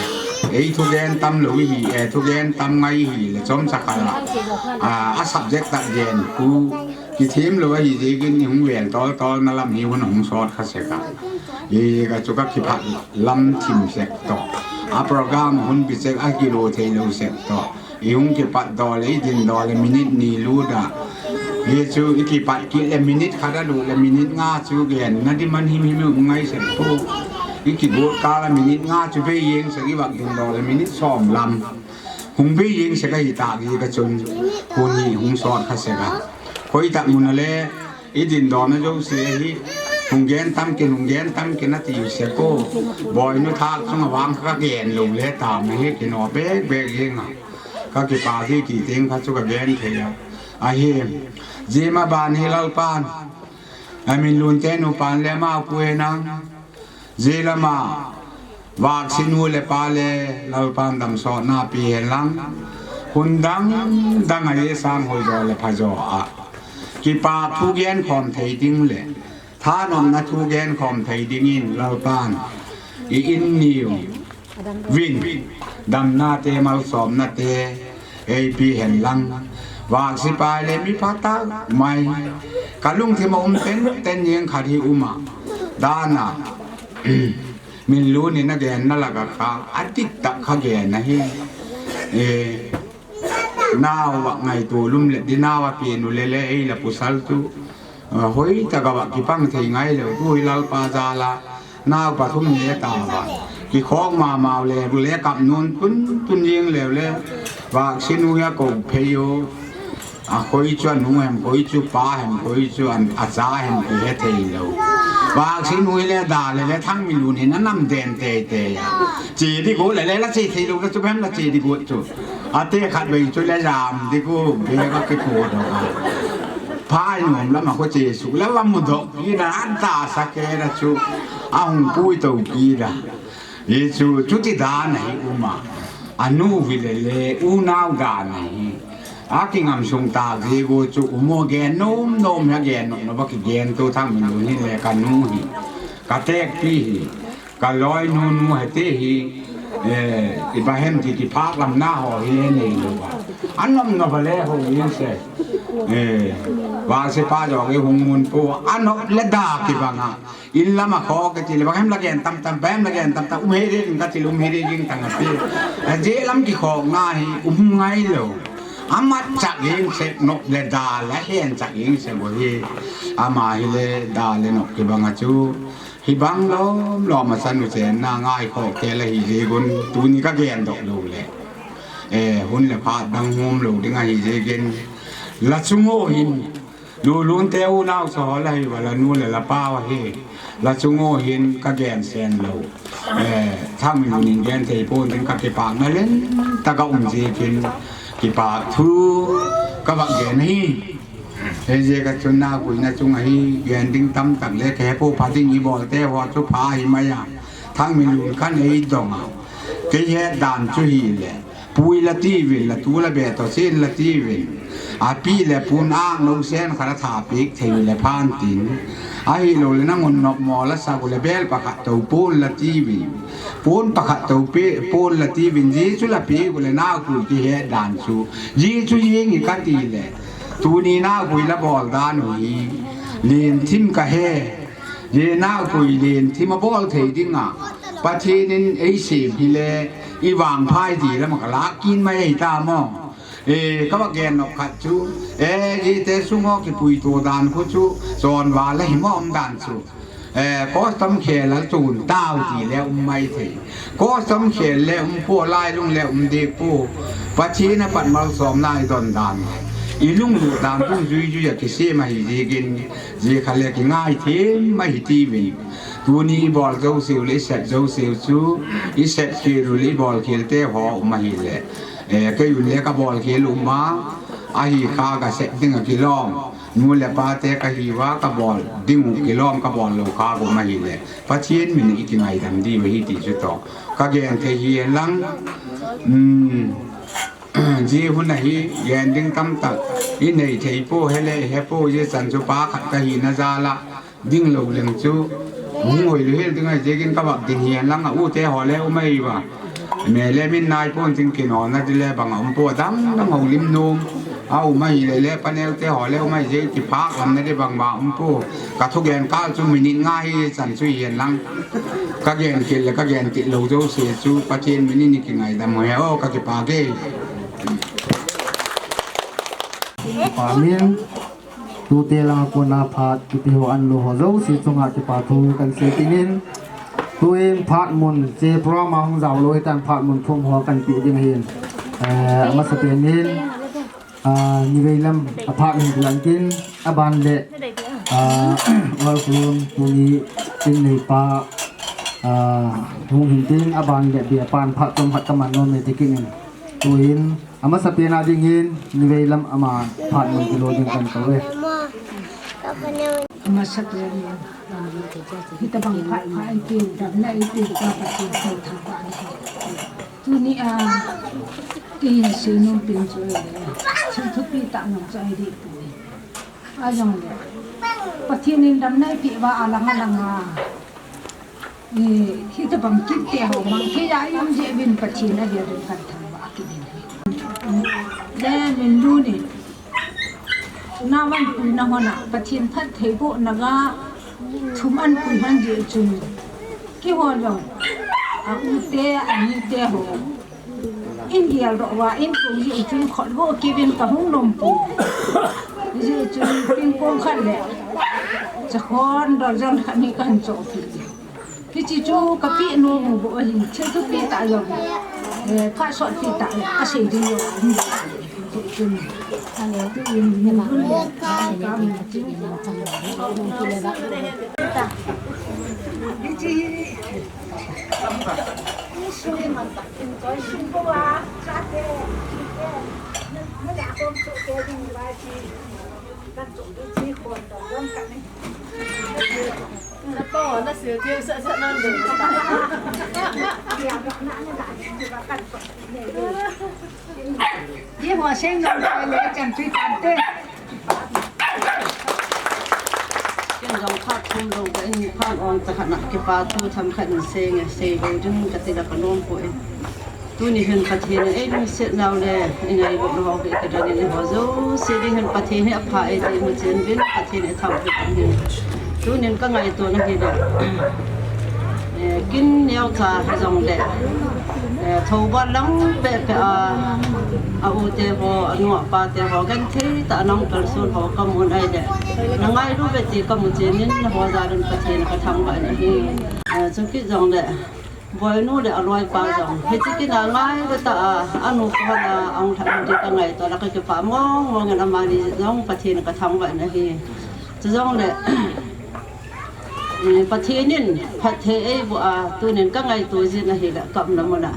Ei thugen tam lou i hi, e thugen tam ngai i hi le chom sa kha la. A, a subject tak gen khu kithiem lou ahi ziakin i hung vel tol tol na lam hi hun hung sot kha sek a. I ka chu ka kiphat lam thim sek to. A program hun bi sek a kilo thei lou sek to. I hung kipat dol le, i din dol le, minute ni lut a. Hi chu i kipat kit le, minute khat a lut le, minute nga chu gen na di man him him i um ngai sek po. I kigot kal a minute nga chu bei jeng sek i vak din dol le, minute som lam. Hung bei jeng sek ahi ta hi ka chun. Hun hi hung sot kha sek a. Khoi tak mun a le, i din dol na jouse hi. Hung gen tam kin, hung gen tam kin a ti sek po. Boinu thak chunga vang ka gen lou le ta ma hi kino bek bek jeng a. Ka kipa ji ki teng kha chu ka gen thei a. Ahi, zia ma ban hi Lalpan, a Minlun te nupan le amau pu henlang, zia lama Vaksi nu le pa le Lalpan damsotna pe henlang, hun dang dang a i sang hoi jo le pha jo a. Kipa thu gen khom thei ding le, thanopna thu gen khom thei dingin Lalpan, i in niu vin, damna te, malsomna te, ei pe henlang. Vaksi pa le mi pha tak mai. Ka lungthim a um ten ten jeng khat hi um a. Dan a, Minlun in a gen na lak a kha, a dik tak kha gen ahi. E, nau vak ngaito lum le, di nau a pen u le le, ei la pasal tu. A, hoi tak a vak kipang thei ngai lou, tu hi Lalpa jal a. Nau pathum ne ta va. Kikhok ma mau le, le kap nun tun tun jeng le le. Vaksi nu a ko phei u. A khoi chu a nu hem, khoi chu pa hem, khoi chu an, a cha hem ti he thei lou. Vaksi nu le da le le Thangminlun hin a nam den tei tei. Che di go le le la che thei lou la chu hem la che di go chu. A te khat vei chu le jam di go be ka ki ko do. Phai nom lama ko che su la la mu do. I na an ta sa ke la chu. A hung pui to ki la. Hi chu, chuti dan ahi um a. A nu vi le le, unau dan ahi. A kingam sung tak ji gu chu um u gen nom nom ha gen nom nom a kigen tu Thangminlun hi le ka nu hi. Ka tekpi hi. Ka loi nu nu hiti hi. Eh, i ba hem ti kiphak lam na ho hi le nei lou a. A nom nom a le ho yin se. Eh, Vaksi pa jo ki hung mun pu. A nom le da kibang a. In lama kho kiti le, bang hem la gen tam tam, bang hem la gen tam tam, um he ding kati le, um he ding tang a ti. A je lam kikhok na hi, um ngai lou. Amat chak jeng se, nop le da la hen chak jeng se bo hi. Ama hi le, da le nop kibang a chu. Hibang lom lom a san u chen na ngai kho ke la hi je gun, tuni ka gen dok lou le. Eh, hun le phat dang hum lou ding ahi je gen. La chung u hin, Lulun te unau sa ho la hi va la nu le la pa va hi. La chung u hin ka gen sen lou. Eh, Thangminlun in gen thei pon ding ka kipak na len. Ta ka um ji kin kipak thu ka va gen hi. He je ka chun na kui na chung a hi gen ding tam tak le ke po pha ding i bol te ho chu pha hi mai a. Thangminlun khan ei dong a. Ke he dan chu hi le. Pui la ti vin, la tu la be to sin la ti vin. A pi le pun ang lo sen kha la tha pik thei le phan tin. A hi lo le na ngun nok mo la sa gu le bel pakhat to pun la ti vin. Pun pakhat to pe, pun la ti vin. Ji chu la pi gu le na ku ti he dan chu. Ji chu ying i ka ti le. Tuni na ku i la bol dan u hi. Lin thim ka he. Ye nau pui len thim a bol thei ding a. Pathen in ei sem hi le i vangphai ti lam a ka lak kin mai ei ta mo. E, ka va gen nok khat chu. E, ye te sung ho kipui to dan khu chu. Chon va la hi mo um dan chu. E, custom khel a chun tau ti le um mai thei. Custom khel le um po lai lung le um dek po. Pathen a pat malsomna i don dan. I lunglut dan tu jui jui a kisem ahi jingin. Ji kha le kingai thim ahi ti vin. Tuni i bol jo siu le i set jo siu chu, i set khel u le i bol khel te ho um ahi le. Eh, kei un le ka bol khel um a, Ahi kha kasep ding a kilom. Nu le pa te kahiuva kabol ding u kilom kabol lou kha kum ahile, Pathen min a ikingaidam diu ahi ti chu toh kagen thei hi lang. Um, Ji hun ahi, gen ding tamtak inei thei po, hele hepo, ji chan chu pa khat kahina jal a ding lou leng chu hung hoi lou hel ding ahi, jeh in kavak ding hi lang a, u te ho le um ahi va. Me le min nai pon ting kinona di le bang a um po, dang dang houlim nom. A um ahi le le paneo te ho le um ahi, jeh kiphak lam na di bang ma um po. Ka thugen kal chu minute nga hi chan chu hi lang. Kagen kit le kagen kit lou jouse chu Pathen min in ikingaidam u hen, o kakipah e. Amen. Tute langa kona phat kipe ho anlou ho jouse chunga kipa thu kahin sei ding in. Tuin phat mun che program a hung jao lou hitan phat mun thum ho kahin pe ding ahin. Eh, amasapen in, ah, nivei lam a phat hin lang tin, aban le, ah, World Forum tuni tin neipa, ah, hung hin tin, aban le bia pan phat chom khat kaman nom e ti kin in. Tuin, amasapen a dingin, nivei lam ama phat mun kilo ding kahin kou e. Amasapen in, hitabang phat phat in tin, damna in tin, ka Pathen thangvah in tin. Tuni a, kei hin seinom pen chu ahile, thil thupi tah nom chu ahi deh poi. Ajongle, Pathen in damna eipeh uva alang alang a, eh, hitabang kit te ho mang thei a i um jeh uvin Pathen a dia ding kahin thangvah kit in. Le min lu ni, na van pui na hon a, Pathen phattheibohna ga thum ahin pui hon jeh chun, keiho jong, a u te, a ni te ho in geldoh uva in pui jeh chun khut vo kivin kahung nom poi. Jeh chun pingkong khat le chakhon dozen khat ni kahin choh peh. Hiche chu kapeh nom u bou ahin, thil thupi tah jong, eh, phat sotpi tah le kasei ding jong ahin. Hiche chun, Ken jong phat thum lou ka in phat ong ta khat na kipa thu themkhat in sei nge, sei lou ding kati la kanom poi. Tuni hin Pathen in eilungset nau le, eingailut nau hi kadang in eiho jouse ding hin Pathen hi apha e ti imu chen uvin Pathen ithangvah in. Tunin kangaito na hi le, eh, kin neocha hijongle, eh, Thoubal lang pehpeh a, a u te ho, anu apa te ho, genthei tah a nang kalson ho kamu in ahile, na ngailu uve ti kamu chen in, naho jal in Pathen kathangvah in ahi. Eh, chukit jongle, Boinu le aloipa jong hiche kin a ngailu tah a, anu kona ahung lhung ding kangaito le kakipah mong mong in amani jong Pathen kathangvah in ahi. Chujongle, eh, Pathen in phatthei eiboh a, tunin kangaito jin ahile kamna mun a,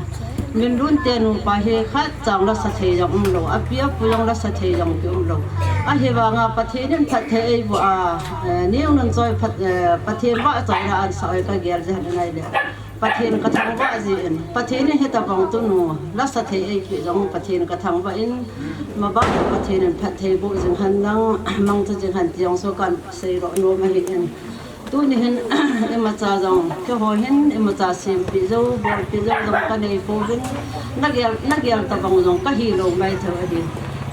Minlun te nupa hi khatcha jong lasa thei jong umlou, api apu jong lasa thei jong kiumlou. Ahivanga Pathen in phatthei eiboh a, eh, Nungnunchoi phat, eh, Pathen vahchoina ansah u hi kagel jing in ahile, Pathen kathangvah jin, Pathen in hitabang tunu lasa thei eipeh jong Pathen kathangvah in, mabana Pathen in phatthei boh jing hen lang, mangcha jing hen ti jong chu kahin seidoh nom ahin. Tuni hin imacha jong, keiho hin imacha sempeh jou, bolpeh jou jong kanei pouvin, nagel, nagel tabang jong kahilou maithei ahi.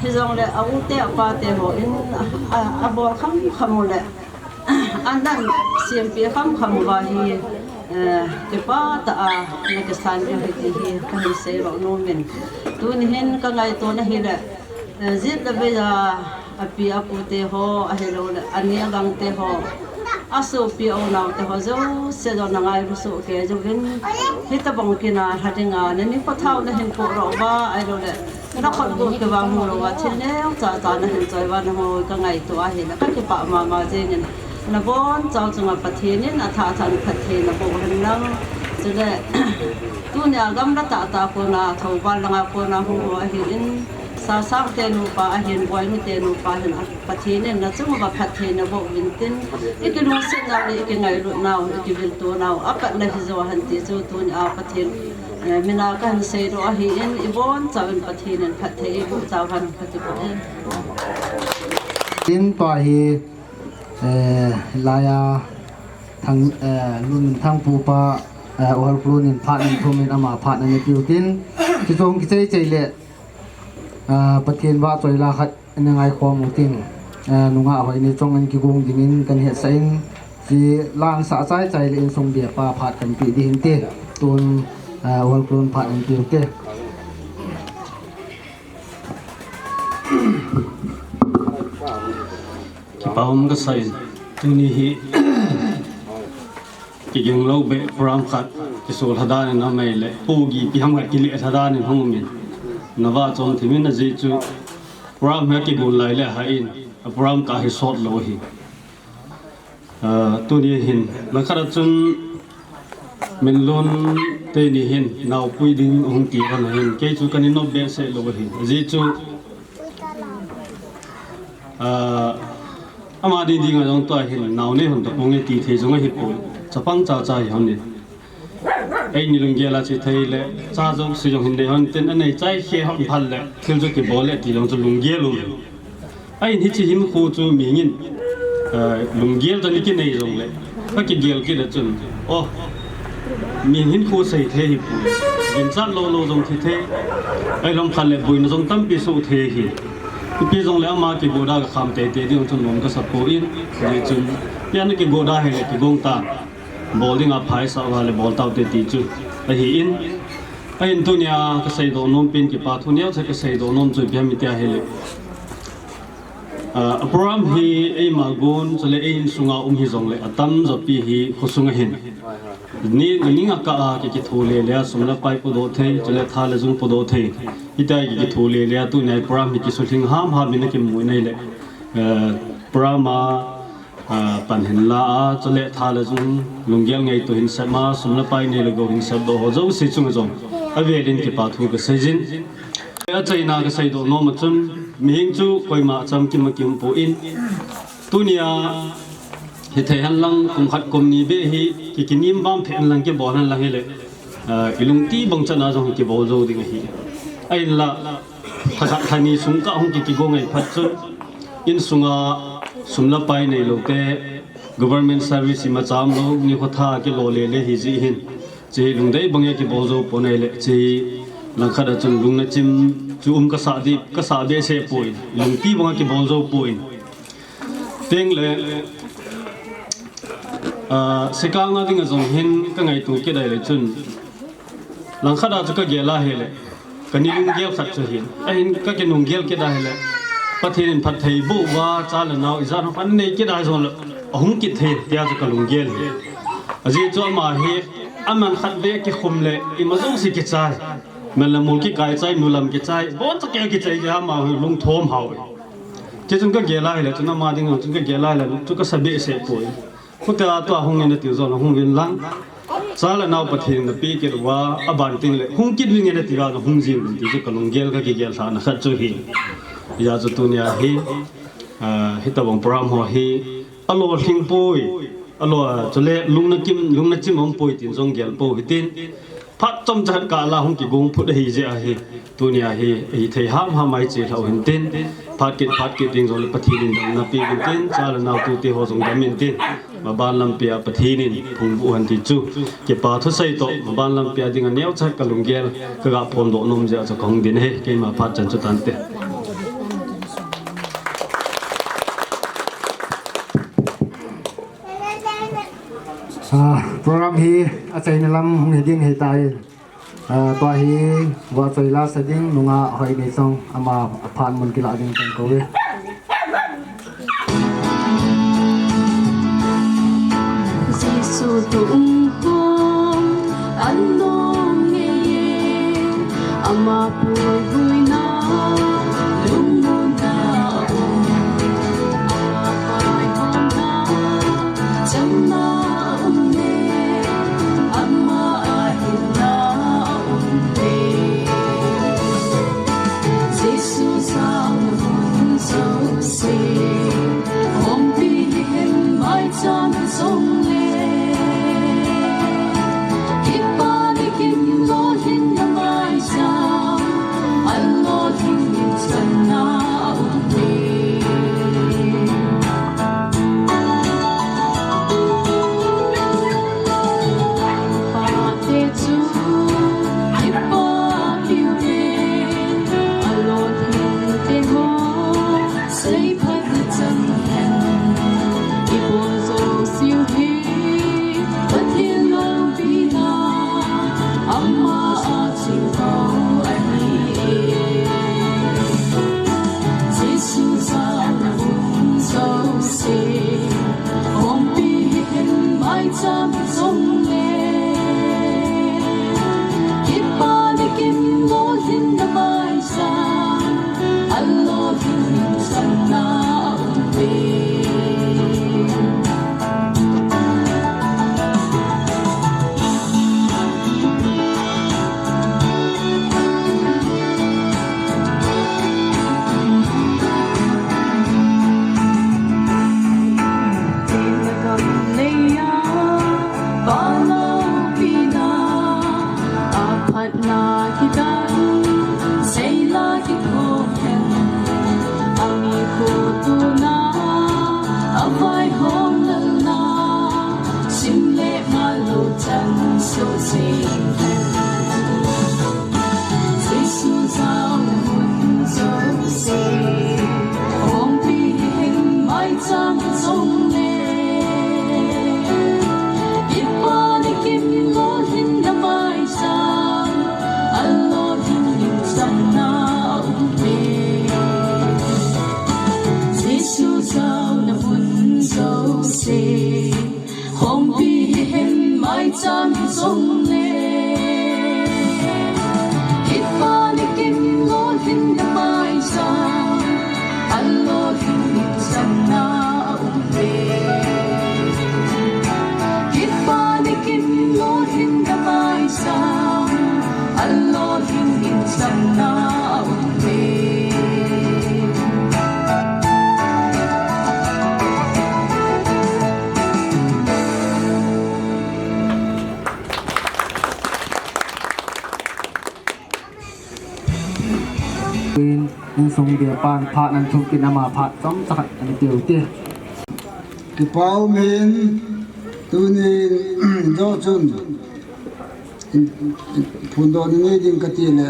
Hijongle a u te apa te hon, a, a, abol kham kham u le, anan sempeh kham kham uva hi, eh, kipah tah a nakisan diu ahi ti hi kahin seidoh nom in. Tuni hin kangaito na hile, eh, jet le vei a, api apu te ho, ahilou le, ani agang te ho, asopi aunau te ho, jouse jong nangailu soh kei jouvin, hitabang kin a lha ding a, nani kho thao nahin pohdoh uva, ahilou le, nakhut go kivang lou uva, thil neocha cha nahin choi uva, nangho kangaito ahile, kakipah mama jeng in, nabonchauva chunga Pathen in athah thah in phatthei naboh hen lang, chule, tunia gamla tahtah kona, Thoubal langa kona hung ho ahin, Sasang te nupa ahin, Boinu te nupa hin, a Pathen in nachung uva phattheina boh uvin tin, ikilungset nau le ikingailut nau, ikivil to nau apatna hijo hen ti chu tunia Pathen, eh, mina kahin seidoh ahin, ibonchauvin Pathen in phatthei eiboh chauhen kati kit e. Tin tua hi, eh, laiya Thang, eh, Lunminthang pu pa, eh, U Holklun in phat in thumin ama phat ana piu tin, chuche chu kichai chai le, ah, Pathen vahchoila khat ana ngaikhom u tin, ah, nungah hoi ni chong an kigong dingin kahin hetsah in, chi langsah chai chai le insung bia pa phat kahin pe ding hinte, tun, ah, U Holklun phat in piu te. Kipa um kasah in, tuni hi kiging lou beh program khat kiso lha dan in amai le, pogi kiham khat kile lha dan in hung umin, nava chom thimin ajeh chu program hi kibol lai le ahin, a program kahi sot lou hi. Ah, tuni hin, langkhat a chun Minlun teni hin, naopui ding hung ti khan hin, kei chu kahin nop behseh lou hin. Ajeh chu, ah, ama ding ding a jong tua hin, nao nei hon tapong e ti thei jong ahipoi. Chapang cha cha hi hon in. Eini lunggel a che thei le, cha jong si jong hin nei hon tin, anei chai khe hon phal le, thil chu kibol le ti jong chu lunggel um. Ahin hiche hinkho chu mihing in, eh, lunggel tah in kinei jongle, akigel kit le chun, oh, mihing hinkho sei thei hipoi, ginchat lou lou jong thi thei, ahilou khat le boina jong tampi soh thei ahi. Ipi jongle ama kigoda kakham teitei ding chun nom kasa poi, hijeh chun, ipi a kigoda hile kigong tan, bol dinga phaisa uva le bol taute ti chu ahin. Ahin tunia kaseidoh nom pen kipa thu neocha kaseidoh nom chu ipi ham itia hile, Ah, a program hi eima gon, chule ei insunga um hijongle atamjo pi hi khosung ahin. Ni, ni nga ka a ki, kitho le le a sum le pai podoh thei, chule tha le jung podoh thei. Hitia ki, kitho le le a tunia program hi kisulhing ham ham in akimu in ahile, eh, program a, ah, pan hin la a, chule tha le jung lunggel ngaito hin sep ma, sum le pai nei le gou hin sepdoh ho jouse chunga jong avel in kipa thu kasei jin. Achaina kaseidoh nom a chun, mihing chu koima chamkim a kium poi. Tunia hithei hen lang, kum khat kum ni beh hi, ki, kinim bam phen lang, kibol hen lang hile, ah, ilungti bang chan a jong kibol jou ding ahi. Ahinla, lha khat lha ni sung kah hung ki, kigo ngai phat chun, insunga sum le pai nei lou te, government service ima cham lou, nikho tha kilo le le hijeh hin. Hiche lungdei bang a kibol jou pon ahile, hiche langkhat a chun lung nachim chu um kasah di, kasah behseh poi, lungti bang a kibol jou poi. Tengle, ah, Sekang a dinga jong hin kangaito kit ahile chun, langkhat a chu kagel ahile, Kani lunggel khat chu hin, ahin kakinunggel kit ahile, Pathen in phatthei boh uva, cha le nao ijat ham anei kit ahijongle, ahung kit thei, tia chu kalunggel hi. Ajeh chu ama hi, aman khat vei kikhum le, ima jouse kichai. Mel le mol kikai chai, nu lam kichai, boncha kei kichai, ama hi lungthom hao. Hiche chun kagel ahile, chun ama ding chun kagel ahile, lung chu kasa behseh poi. Hutia tua hung in ati jongle hung uvin lang. Cha le nao Pathen in napeh kit uva, aban tengle hung kit vinge nati jongle hung jing uvin ti chu kalunggel kakigel lhahna khat chu hi. Hijeh chun tunia hi, ah, hitobang program ho hi, alolhing poi, alo, ah, chule lung nachim, lung nachim um poi tin jong gel pou hitin. Phat chomcha khat kah la hung kigong phut ahi jeh ahi. Tunia hi, hithei ham ham a iche lhau hintin. Phat kit, phat kit ding jongle Pathen in damna pe hintin. Cha le nao tute ho jong dam intin. Maban lampi a Pathen in phungvuh hen ti chu. Kipa thusei toh, maban lampi a dinga neocha kalunggel, kaga phondoh nom jeh a chu kahung din ahi. Keima phat chan chu tante. Ah, program hi achaina lam hung hi ding ahitai. Ah, tua hi vahchoi la sa ding nungah Hoineichong ama aphat mun kilah ding kakou e. Jesu tungkong anong ngeye, ama puihuina lungmonna um, ama paihomna chamna um e, ama ahinna um e. Jesu Insung dia pan phat nan thum kin ama phat chomcha khat ana tiu ti. Kipa umin, tunin, jo chun, phundoh ni nei ding kati le,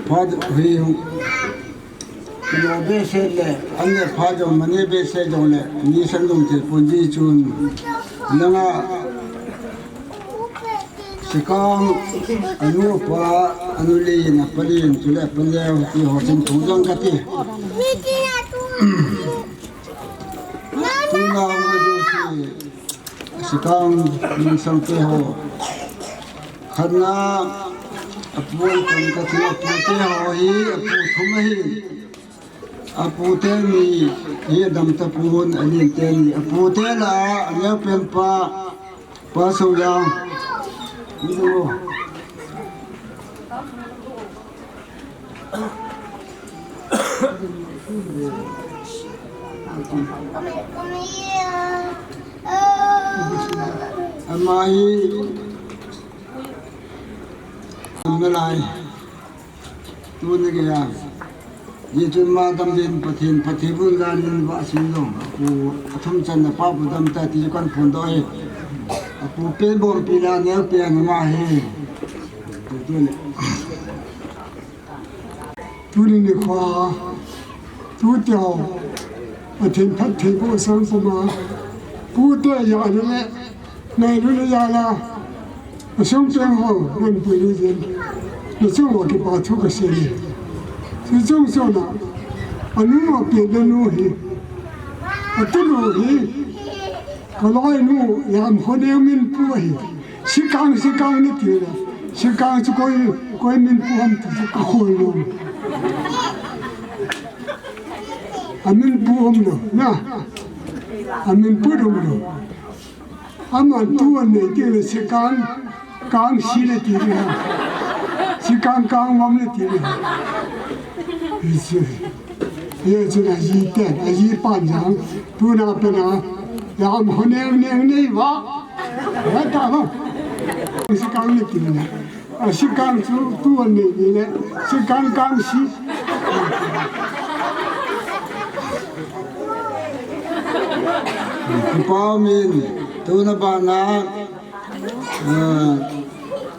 phat hi, lo behseh le, an le phat jong, mani behseh jong le, ni san dum te pun ji chun, langa, Sikang, anu apa, anu lin, apa lin, chule apa leu, ti ho chun thum jong kati. Tuna hung na jo si, Sikang, min sang te ho. Khatna, apu an kan kati, apu te ho hi, apu thum ahi. Apu teni, hi adam tapon, alin teni, apu te la, aneo pen pa, Pa Soyang. Ni dong lo. Ama hi. Ama lai. Tuni keiya. Hichun ma tam din Pathen, Pathen bun jan in vah sin jong. Apu, athum channa pa pu dam ta ti kan phondoh e. Apu pen bompi la neo pen ama hi. Tuni. Tuni nikho. Tute ho. Pathen phattheiboh sang puma. Pute jana le. Ngailu le jana. Asung peng ho, ngan pui ni jin. Nachung ho kipa thu kasei e. Chuchung chuna, anu apen nanu hi. Atunu hi. Kaloinu, Yamkhoneu min pu ahi. Sikang, Sikang nati le. Sikang chu koi, koi min pu ham ti chu kakhol lou. Amin pu umlou, na. Amin pu umlou. Aman tu anei teng le Sikang, Kangsi le ti le. Sikang Kangmam le ti le. Hichu, hichu aji ten, aji pan jang. Tuna pena, Yamkhoneu neng nei va. Va ta va. Sikang le ti le. A Sikang chu tu anei ni le, Sikang Kangsi. Kipa umin, tuna bana, ah,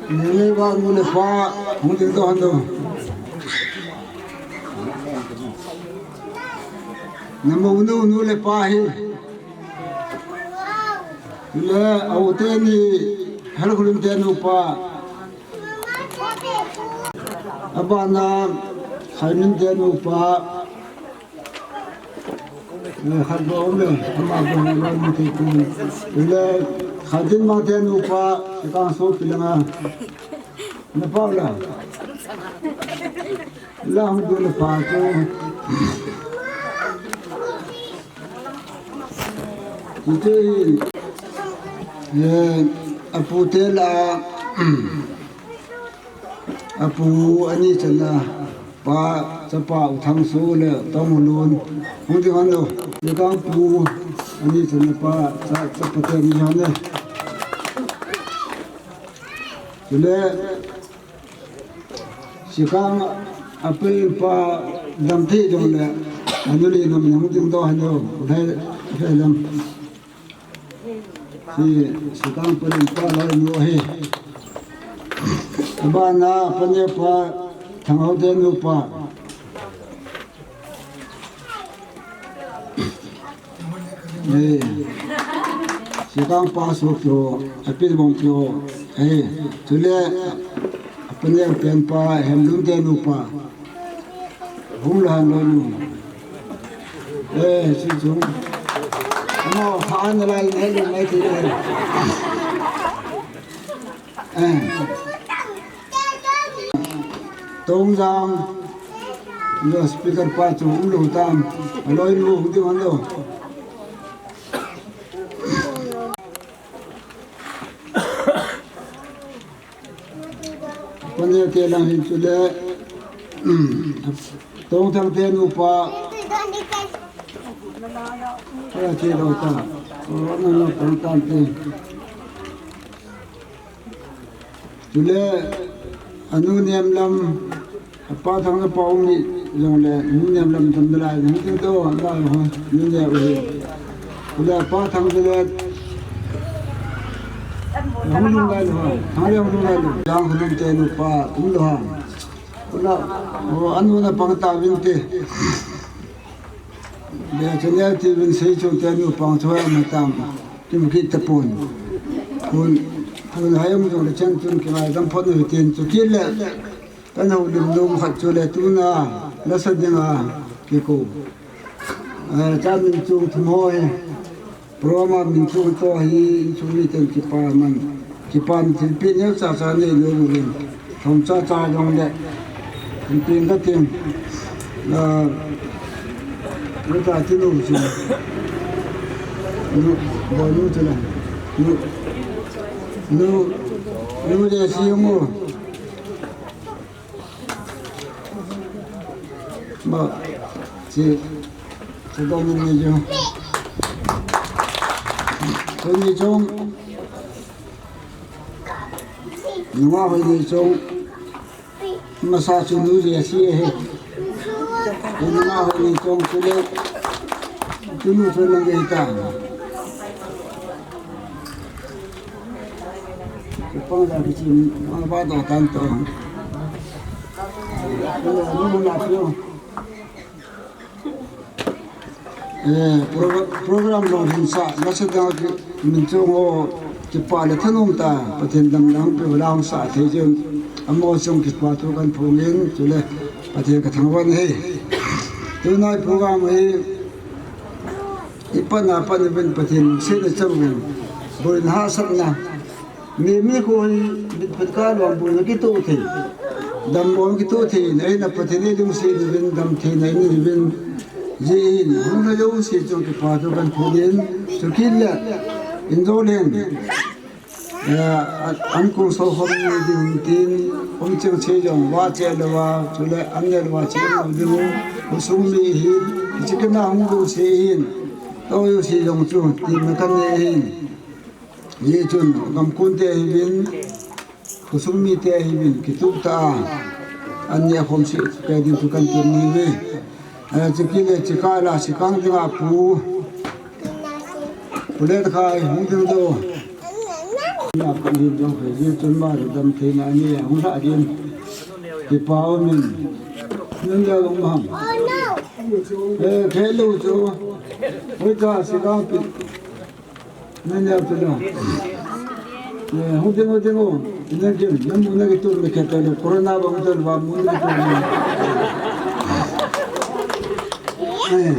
nu le pa, nu le pa, hung ding doh hon doh. Namu nu, nu le pa hi. Le, a u teni, Helkhulun teni upa. Abana, Khaimin teni upa. Le, khat bou le, ama bou le, mi te kun. Le, Khatin ma teni upa, Sikang so pilanga. Na pa la. La hung du le pa chu. Hiche hi, eh, apu te la, apu ani channa, pa, chapa U Thangso le Tongmolun, hung ding hon lo, Sikang pu, ani channa pa, cha, chapa te ni hon le. Chule, Sikang a pengpa dam thei jongle, anu le nam nang ding doh hon lo, lhai, lhai lam. Hi, Sikang pengpa loi nu ahi. Abana, paneo pa, Thanghao teni upa. Eh, Sikang pa so kyo, api bong kyo, eh, chule, apane pen pa, Hemlun teni upa. Hung la han lo nu. Eh, si chung. Ano, haan la in helu mai ti le. Eh. Tongjang. Lo speaker pa chu um lou tam. Aloi nu hung ding hon lo. Paneo te lang hin chule. Tongthang teni upa. Ala che lo ta. Corona na pang tan te. Chule, anu nem lam, apa thang na pa um ni, Jongle, nu nem lam tam dalai, nu tem to, ba ho, nu ne u. Ula pa thang de le. Hung lung lai lo, thang le hung lung lai lo. Jang hung te nu pa, um lo ha. Ula, o anu na pang ta vin te. Be chane ti vin sei chu te nu pang chu ma tam. Kim ki ta pun. Pun, pun hayam jongle chan tun ki mai dam pon u tin chu ki le. Kan houlim nom khat chu le tuna nasa dinga kikou. Eh, cha min chung thum ho hi. Program a min chung to hi, in chung miten kipa man. Kipa min thilpeh neo chacha nei nom uvin. Thom chacha jong le. Thilpeh ka tin. Eh, nu ta ti nom chu. Nu, bo nu chu le. Nu, nu, nu le si mu. Ba, si, si dong ni jo. Ko ni jong. Nunga hoi ni jong. Masa chu nu je si e he. Nunga hoi ni jong chu le. Chu nu chu nang ge ta. Pang da ki chin, ma ba da tan to. Ni na pio. Eh, pro-, program lo hin sa, nasa da ki min chung ho, kipa le thanom ta, Pathen dam dang pe lang sa thei jin, amo chung kipa thu kan phong in, chule, Pathen ka thangvah e. Tunai program hi, i pan a pan uvin Pathen se le chang uvin, boina hahsatna, Mi, mi khu hi, mit phat kah lou a boina kitoh thei. Dam boina kitoh thei, na hin a Pathen i lungset uvin, dam theina i nei uvin. Jeh hin, hung lha jouse chu kipa thu kan phong in, chukit le, in jo len. Eh, an, an kong so khom ni ding tin, um cheng che jong, va che lou a, chule an ne lou a che lou ding u, khosung mi hin, hiche kina hung jouse hin, to jouse jong chu, tin na kan ne hin. Hijeh chun, gamkon te ahiuvin, khosung mite ahiuvin, kitup tah a, an neh khom seh kei ding thu kan tem ni uve. Eh, chukit le chikah la, sikang dinga pu, Pu Letkhai, hung ding jo. Na pu ni jong, hijeh chun ma dam theina ni a, hung lha ding. Kipa umin. Nun le long ham. Eh, khe lou chu. Hoi ka, sikang pi. Nani a tu lo. Eh, hung ding, hung ding o. Ina gim, na mu na ki tu na ke ta lo. Corona ba mu ta lo, ba mu na ki tu na. Eh,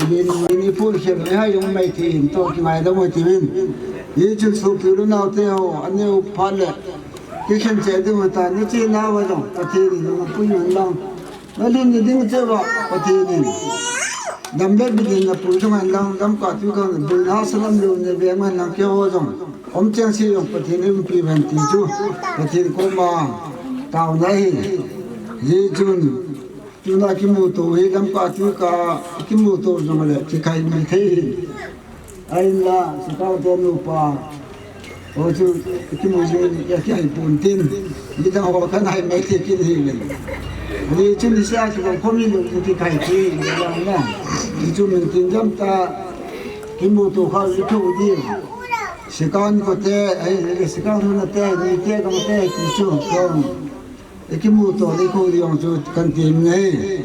ni, ni pu khe, ni ha jong mai ti, to ki mai da mo ti vin. Ni chun su pi lu nau te ho, ani u pha le. Ki khen che ding ta, ni chi na wa jong, ka ti ni, ma pu ni lang. Na lhin ni ding che uva, Pathen in. Dam le bil in na pui jong hen lang, dam kah tui kah bil na sa lam lou ne ve man lang keiho jong. Um cheng se jong Pathen in umpi uhen ti chu. Pathen koma taona ahi. Hijeh chun. Tuna kimuto hi dam kah tui kah kimuto jong le kikhai mi thei hi. Ahinla, sikang te nupa. O chu, kimu jing, ya ki hai pun tin. Midang ho kan hai mai te kin hi min. Ni chu ni sa ki ko mi lo ki kai ti, ni la na. Ni chu min tin jam ta, kimuto kha i thu di. Sikang ko te, ai, sikang na te, ni te kam te, ki chu, kom. I kimuto le kho ding chu kan ti ngai.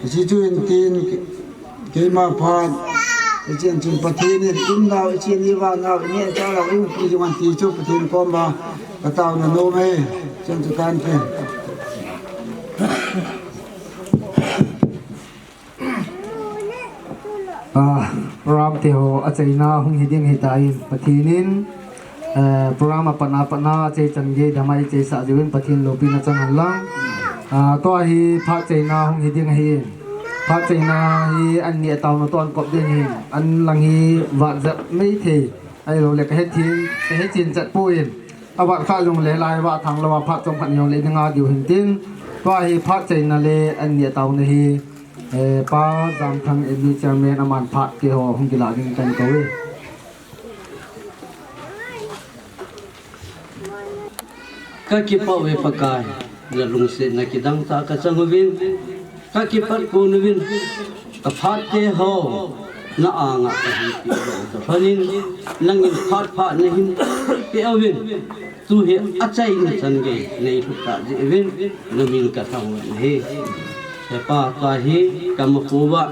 Hiche chu in tin keima phat. Hiche chun Pathen in um nau, hiche ni va nau, ni ta la u pi jong an ti chu Pathen koma ka taona nom e. Hiche chu kan ti. Ah, program te ho achaina hung hi ding ahitan, Pathen in, eh, program apat na, apat na achai chan gei dam a ichaisah jeh uvin Pathen loupina chang hen lang. Ah, tua hi phat chaina hung hi ding ahi. Phat chaina hi anni a taona toh an kop ding ahi. An lang hi vat jep mai thei. Ahilou le ka hethem, ka hethem chat poi. Avat kha jong le lai va thang lou a phat chom khat jong le ding a diu hin tin. Tua hi phat chaina le anni a taona hi. Eh, Pa Jamthang M D Chairman aman phat keiho hung kila ding kan kou e. Ka kipah uve Pakai, na lungsetna kidang tah ka chang uvin. Ka kipat kon uvin, ka phat te ho, na anga ka hin pe ho, ka phanin, nangin phat phat na hin pe uvin, tu hi achai na chan gei, nei thu ta ji uvin, na min ka thang uvin hi. He pa ka hi, ka ma ko ba,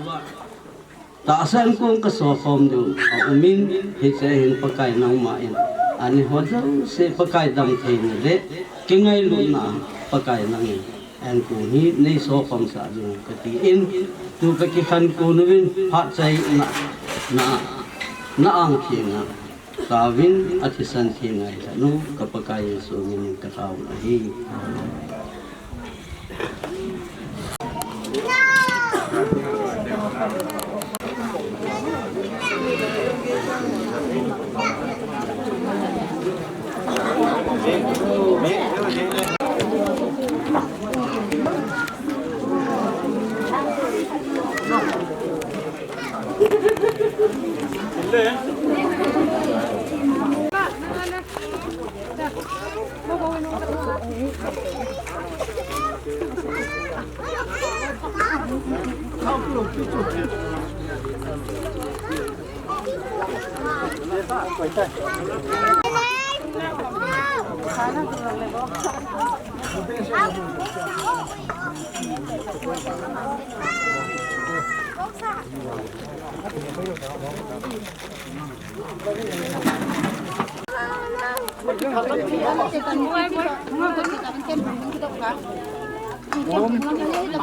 ta san kong ka so khom du, a umin, hi se hin Pakai nang ma in, ani ho jong se Pakai dam thei na de, ki ngai lu na, Pakai nangin. An ku hi nei so khom sa jing ka ti in, tu ka ki khan ku nu vin phat chai na, na, na ang thi na, ka vin a thi san thi ngai ta nu, ka Pakai Jesu min in ka thau na hi.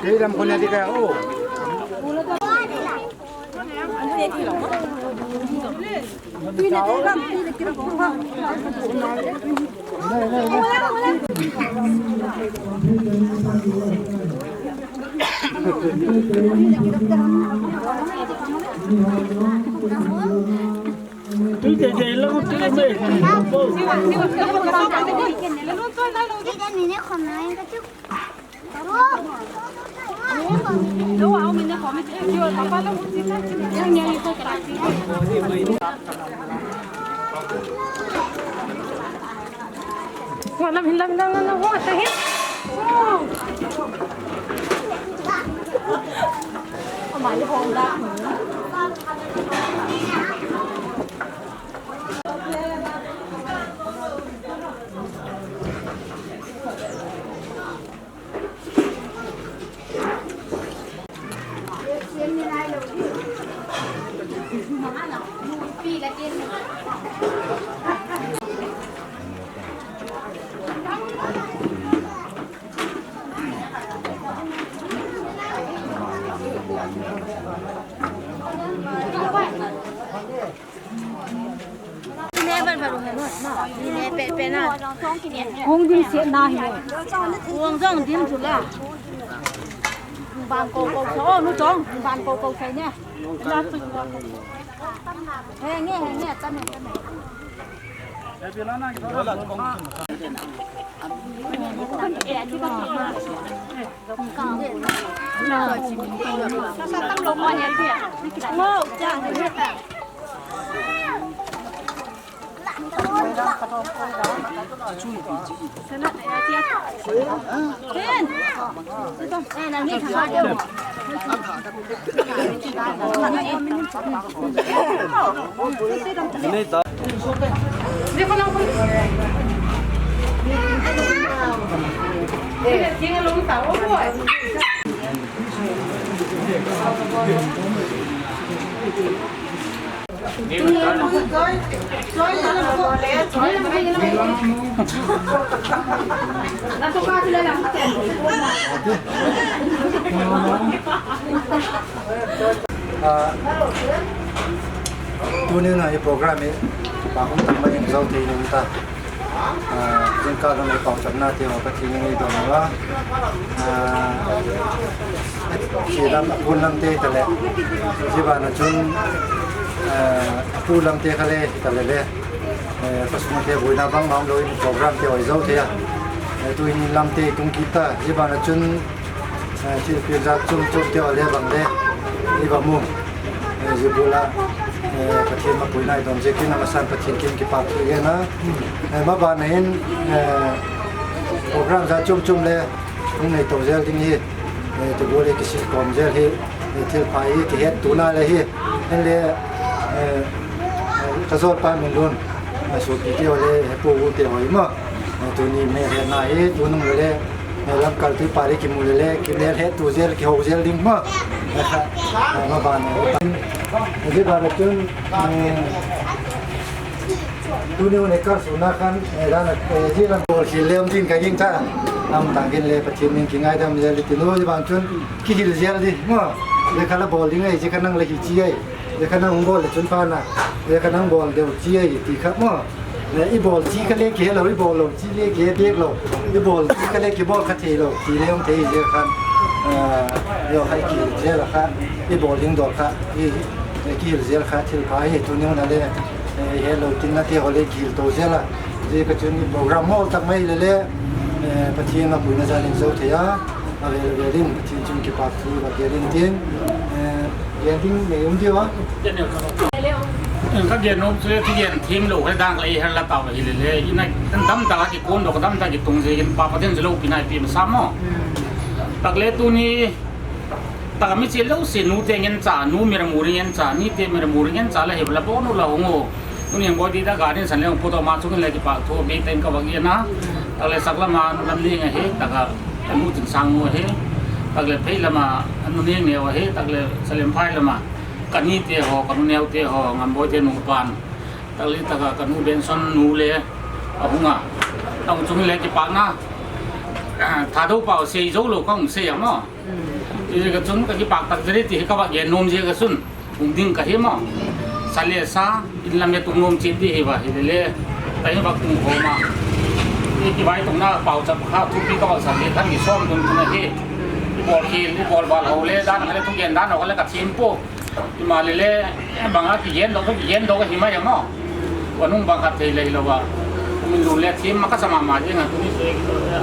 Kei lam kona di kaya, oh. Hung ding siat na hi. Hung jong ding chu la. Ban ko ko sa, oh, nu chong, ban ko ko sai ne. He nge, he nge, ta ne, ta ne. Ah, tunin hi program hi, pa hung tang mai in zo thei nung ta. Ah, jingkah dang le pau chapna te ho ka ti ngai dong la. Ah, si lam, a pun lam te ta le. Jiba na chun, ah, a pu lam te kha le, ta le le. Eh, pasung te buina bang mam lo in program te oi zo thei a. Eh, tuin lam te tung kita, jiba na chun, eh, thil pil jat chum chum te oi le bang le. Iba mu. Eh, jibula, eh, Pathen mapuina i dom jeh in amasan Pathen kin kipa thu i gen a. Eh, ma bana in, eh, program jat chom chom le hung nei to jel ding hi. Eh, ti bol le kisil kom jel hi, eh, thil pha hi kihet tuna le hi, en le, eh, eh, ka jol pa min lun, eh, sopi te ho le, he pu u te ho hi mo. Eh, tuni me he na hi, tunung le le, eh, lam kal tu pa le kimu le le, ki mel he tu jel, ki ho jel ding mo. Eh, kha, eh, ma ban, eh, ji ba le tun, eh, Tuni u ne kal suna khan, eh, dan, eh, ji lam bol khel le um tin ka ging ta. Am ta gin le Pathen min kingaidam le le tin u ji bang chun kihil jel di mo. Le khala bol ding ai ji ka nang le hi chi ai. Le ka nang bol le chun pha na. Le ka nang bol deu chi ai ti kha mo. Le i bol chi ka le kihe lou, i bol lou chi le kihe bek lou. I bol chi ka le kibol kha thei lou. Ti le um thei ji khan. Eh, yo hai kihil jel kha. I bol ding dol kha. I, eh, kihil jel kha thil pha hi tuni u na le. Eh, he lou tin na te ho le kihil to jel a. Ji ka chun program mol tak mai le le, eh, Pathen a puina jal in jou thei a. A vel vel in Pathen chun kipak thu va gel in tin. Eh, gel ding nei um diu a. Ka gen nom chu le, ka gen thim lou he dang ka i hel la tau hi le le. Ina dam ta ki kon do ka dam ta ki tung je in pa Pathen je lou pi nai pi ma sa mo. Tak le tuni Taka mi che lou se nu te ngen cha, nu mi ra mu ri ngen cha, ni te mi ra mu ri ngen cha la he la bon u la hung u. Nu ni boi di da ga ni san le hung pu to ma chung le kipak thu mi ten ka va gi na. Tak le sak la ma nu lam ni nge he, taka nu tin sang nu he. Tak le phei la ma nu ni nge wa he, tak le salem phai la ma. Ka ni te ho, ka nu neu te ho, ngam boi te nu pan. Tak le taka ka nu Benson nu le a hung a. Tang chung le kipak na. Tha do pau sei jou lou ka hung sei a mo. Ti ka chun ka kipak tak jeri ti ka va gen nom ji ka chun. Hung ding ka hi mo. Sa le sa, in lam le tung nom chin ti hi va hi le le. Ta hi va tung ho ma. Ti ki vai tung na pau chap kha thu pi ka va sa le khan ki som dun na hi. I bol khel, i bol bal ho le dan ka le tung gen dan ho le ka chim po. Ima le le, bang a kigen do, kigen do ka hi mai a mo. Wa nung bang khat thei le hi lo wa. Min lu le thim ma ka sa mama jing a tuni se,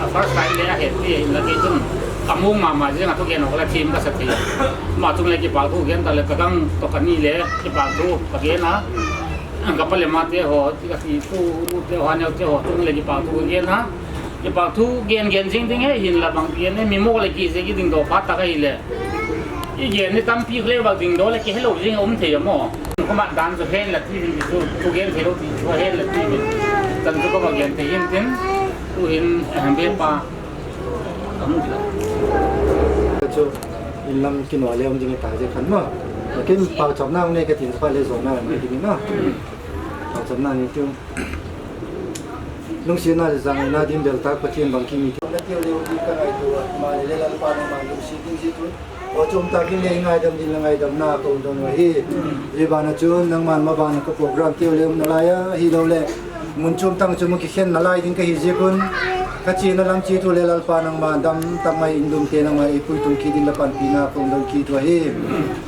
a first time le a het ti la ti chun. Ka mung mama jing a tu gen o la thim ka sa thei. Ma chung le kipak thu gen ta le ka gang to ka ni le kipak thu ka gen a. Ka pa le ma te ho, ti ka ti tu, u te ho, neo te ho, chung le kipak thu ka gen a. Kipak thu gen gen jing ding he hin la bang gen he mi mo le ki je ki ding do pha ta ka hi le. I gen ni tampi le bak ding do le ki hello jing um thei mo. Ko ma dan jo hen la ti min chu, chu gen thei lo ti chu hen la ti min. Tan chu ko ba gen thei hin tin. Tu hin, eh, be pa. Ka hung ti la. Chu in lam ki no le um ding ta je khan mo. Kin pau chop na ne ka tin pa le jo na ne ding na. Pau chop na ni chu. Lungsetna le jangaina din bel tak Pathen bang kimi. Na tiu le u di ka ngai tu a, ma le le Lalpa nangman lungset ding ji tu. O chom tak in le ngaidam din le ngaidamna ka um don u ahi. Hi bana chun nangman ma bana ka program tiu le um na lai a, hi lo le. Mun chom tang chu mu kikhen na lai ding ka hi ji kun. Ka chi na lam chi tu le Lalpa nangman dam tak mai in dum te nangman i pui tung ki din le panpina ka um don ki tu ahi.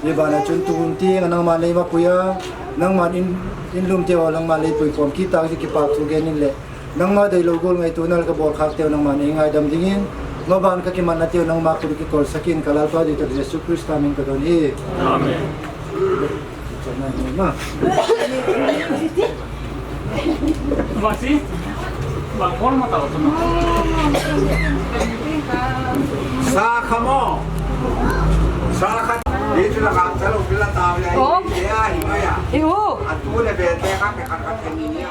Hi bana chun tu hun ti nga nangman le ma pui a. Nangman in, in lum teu, nangman lei pui khom kit tang ji kipak thu gen in le. Nangma dei lo gol ngaito na le ka bol khak teu nangman ei ngaidam ding in. Maban ka kimat na teu nangma kul kikol sakin ka Lalpa dei tak Jesu Christa min ka don hi. Amen. Chana ni ma. Vasi. Ba kol ma tau tu ma. Sa kha mo. Sa kha. Di tu la ka chalo pila ta ya. Oh. Ya hi ma ya. Ihu. Atu le be te ka ke ka ka ni ya.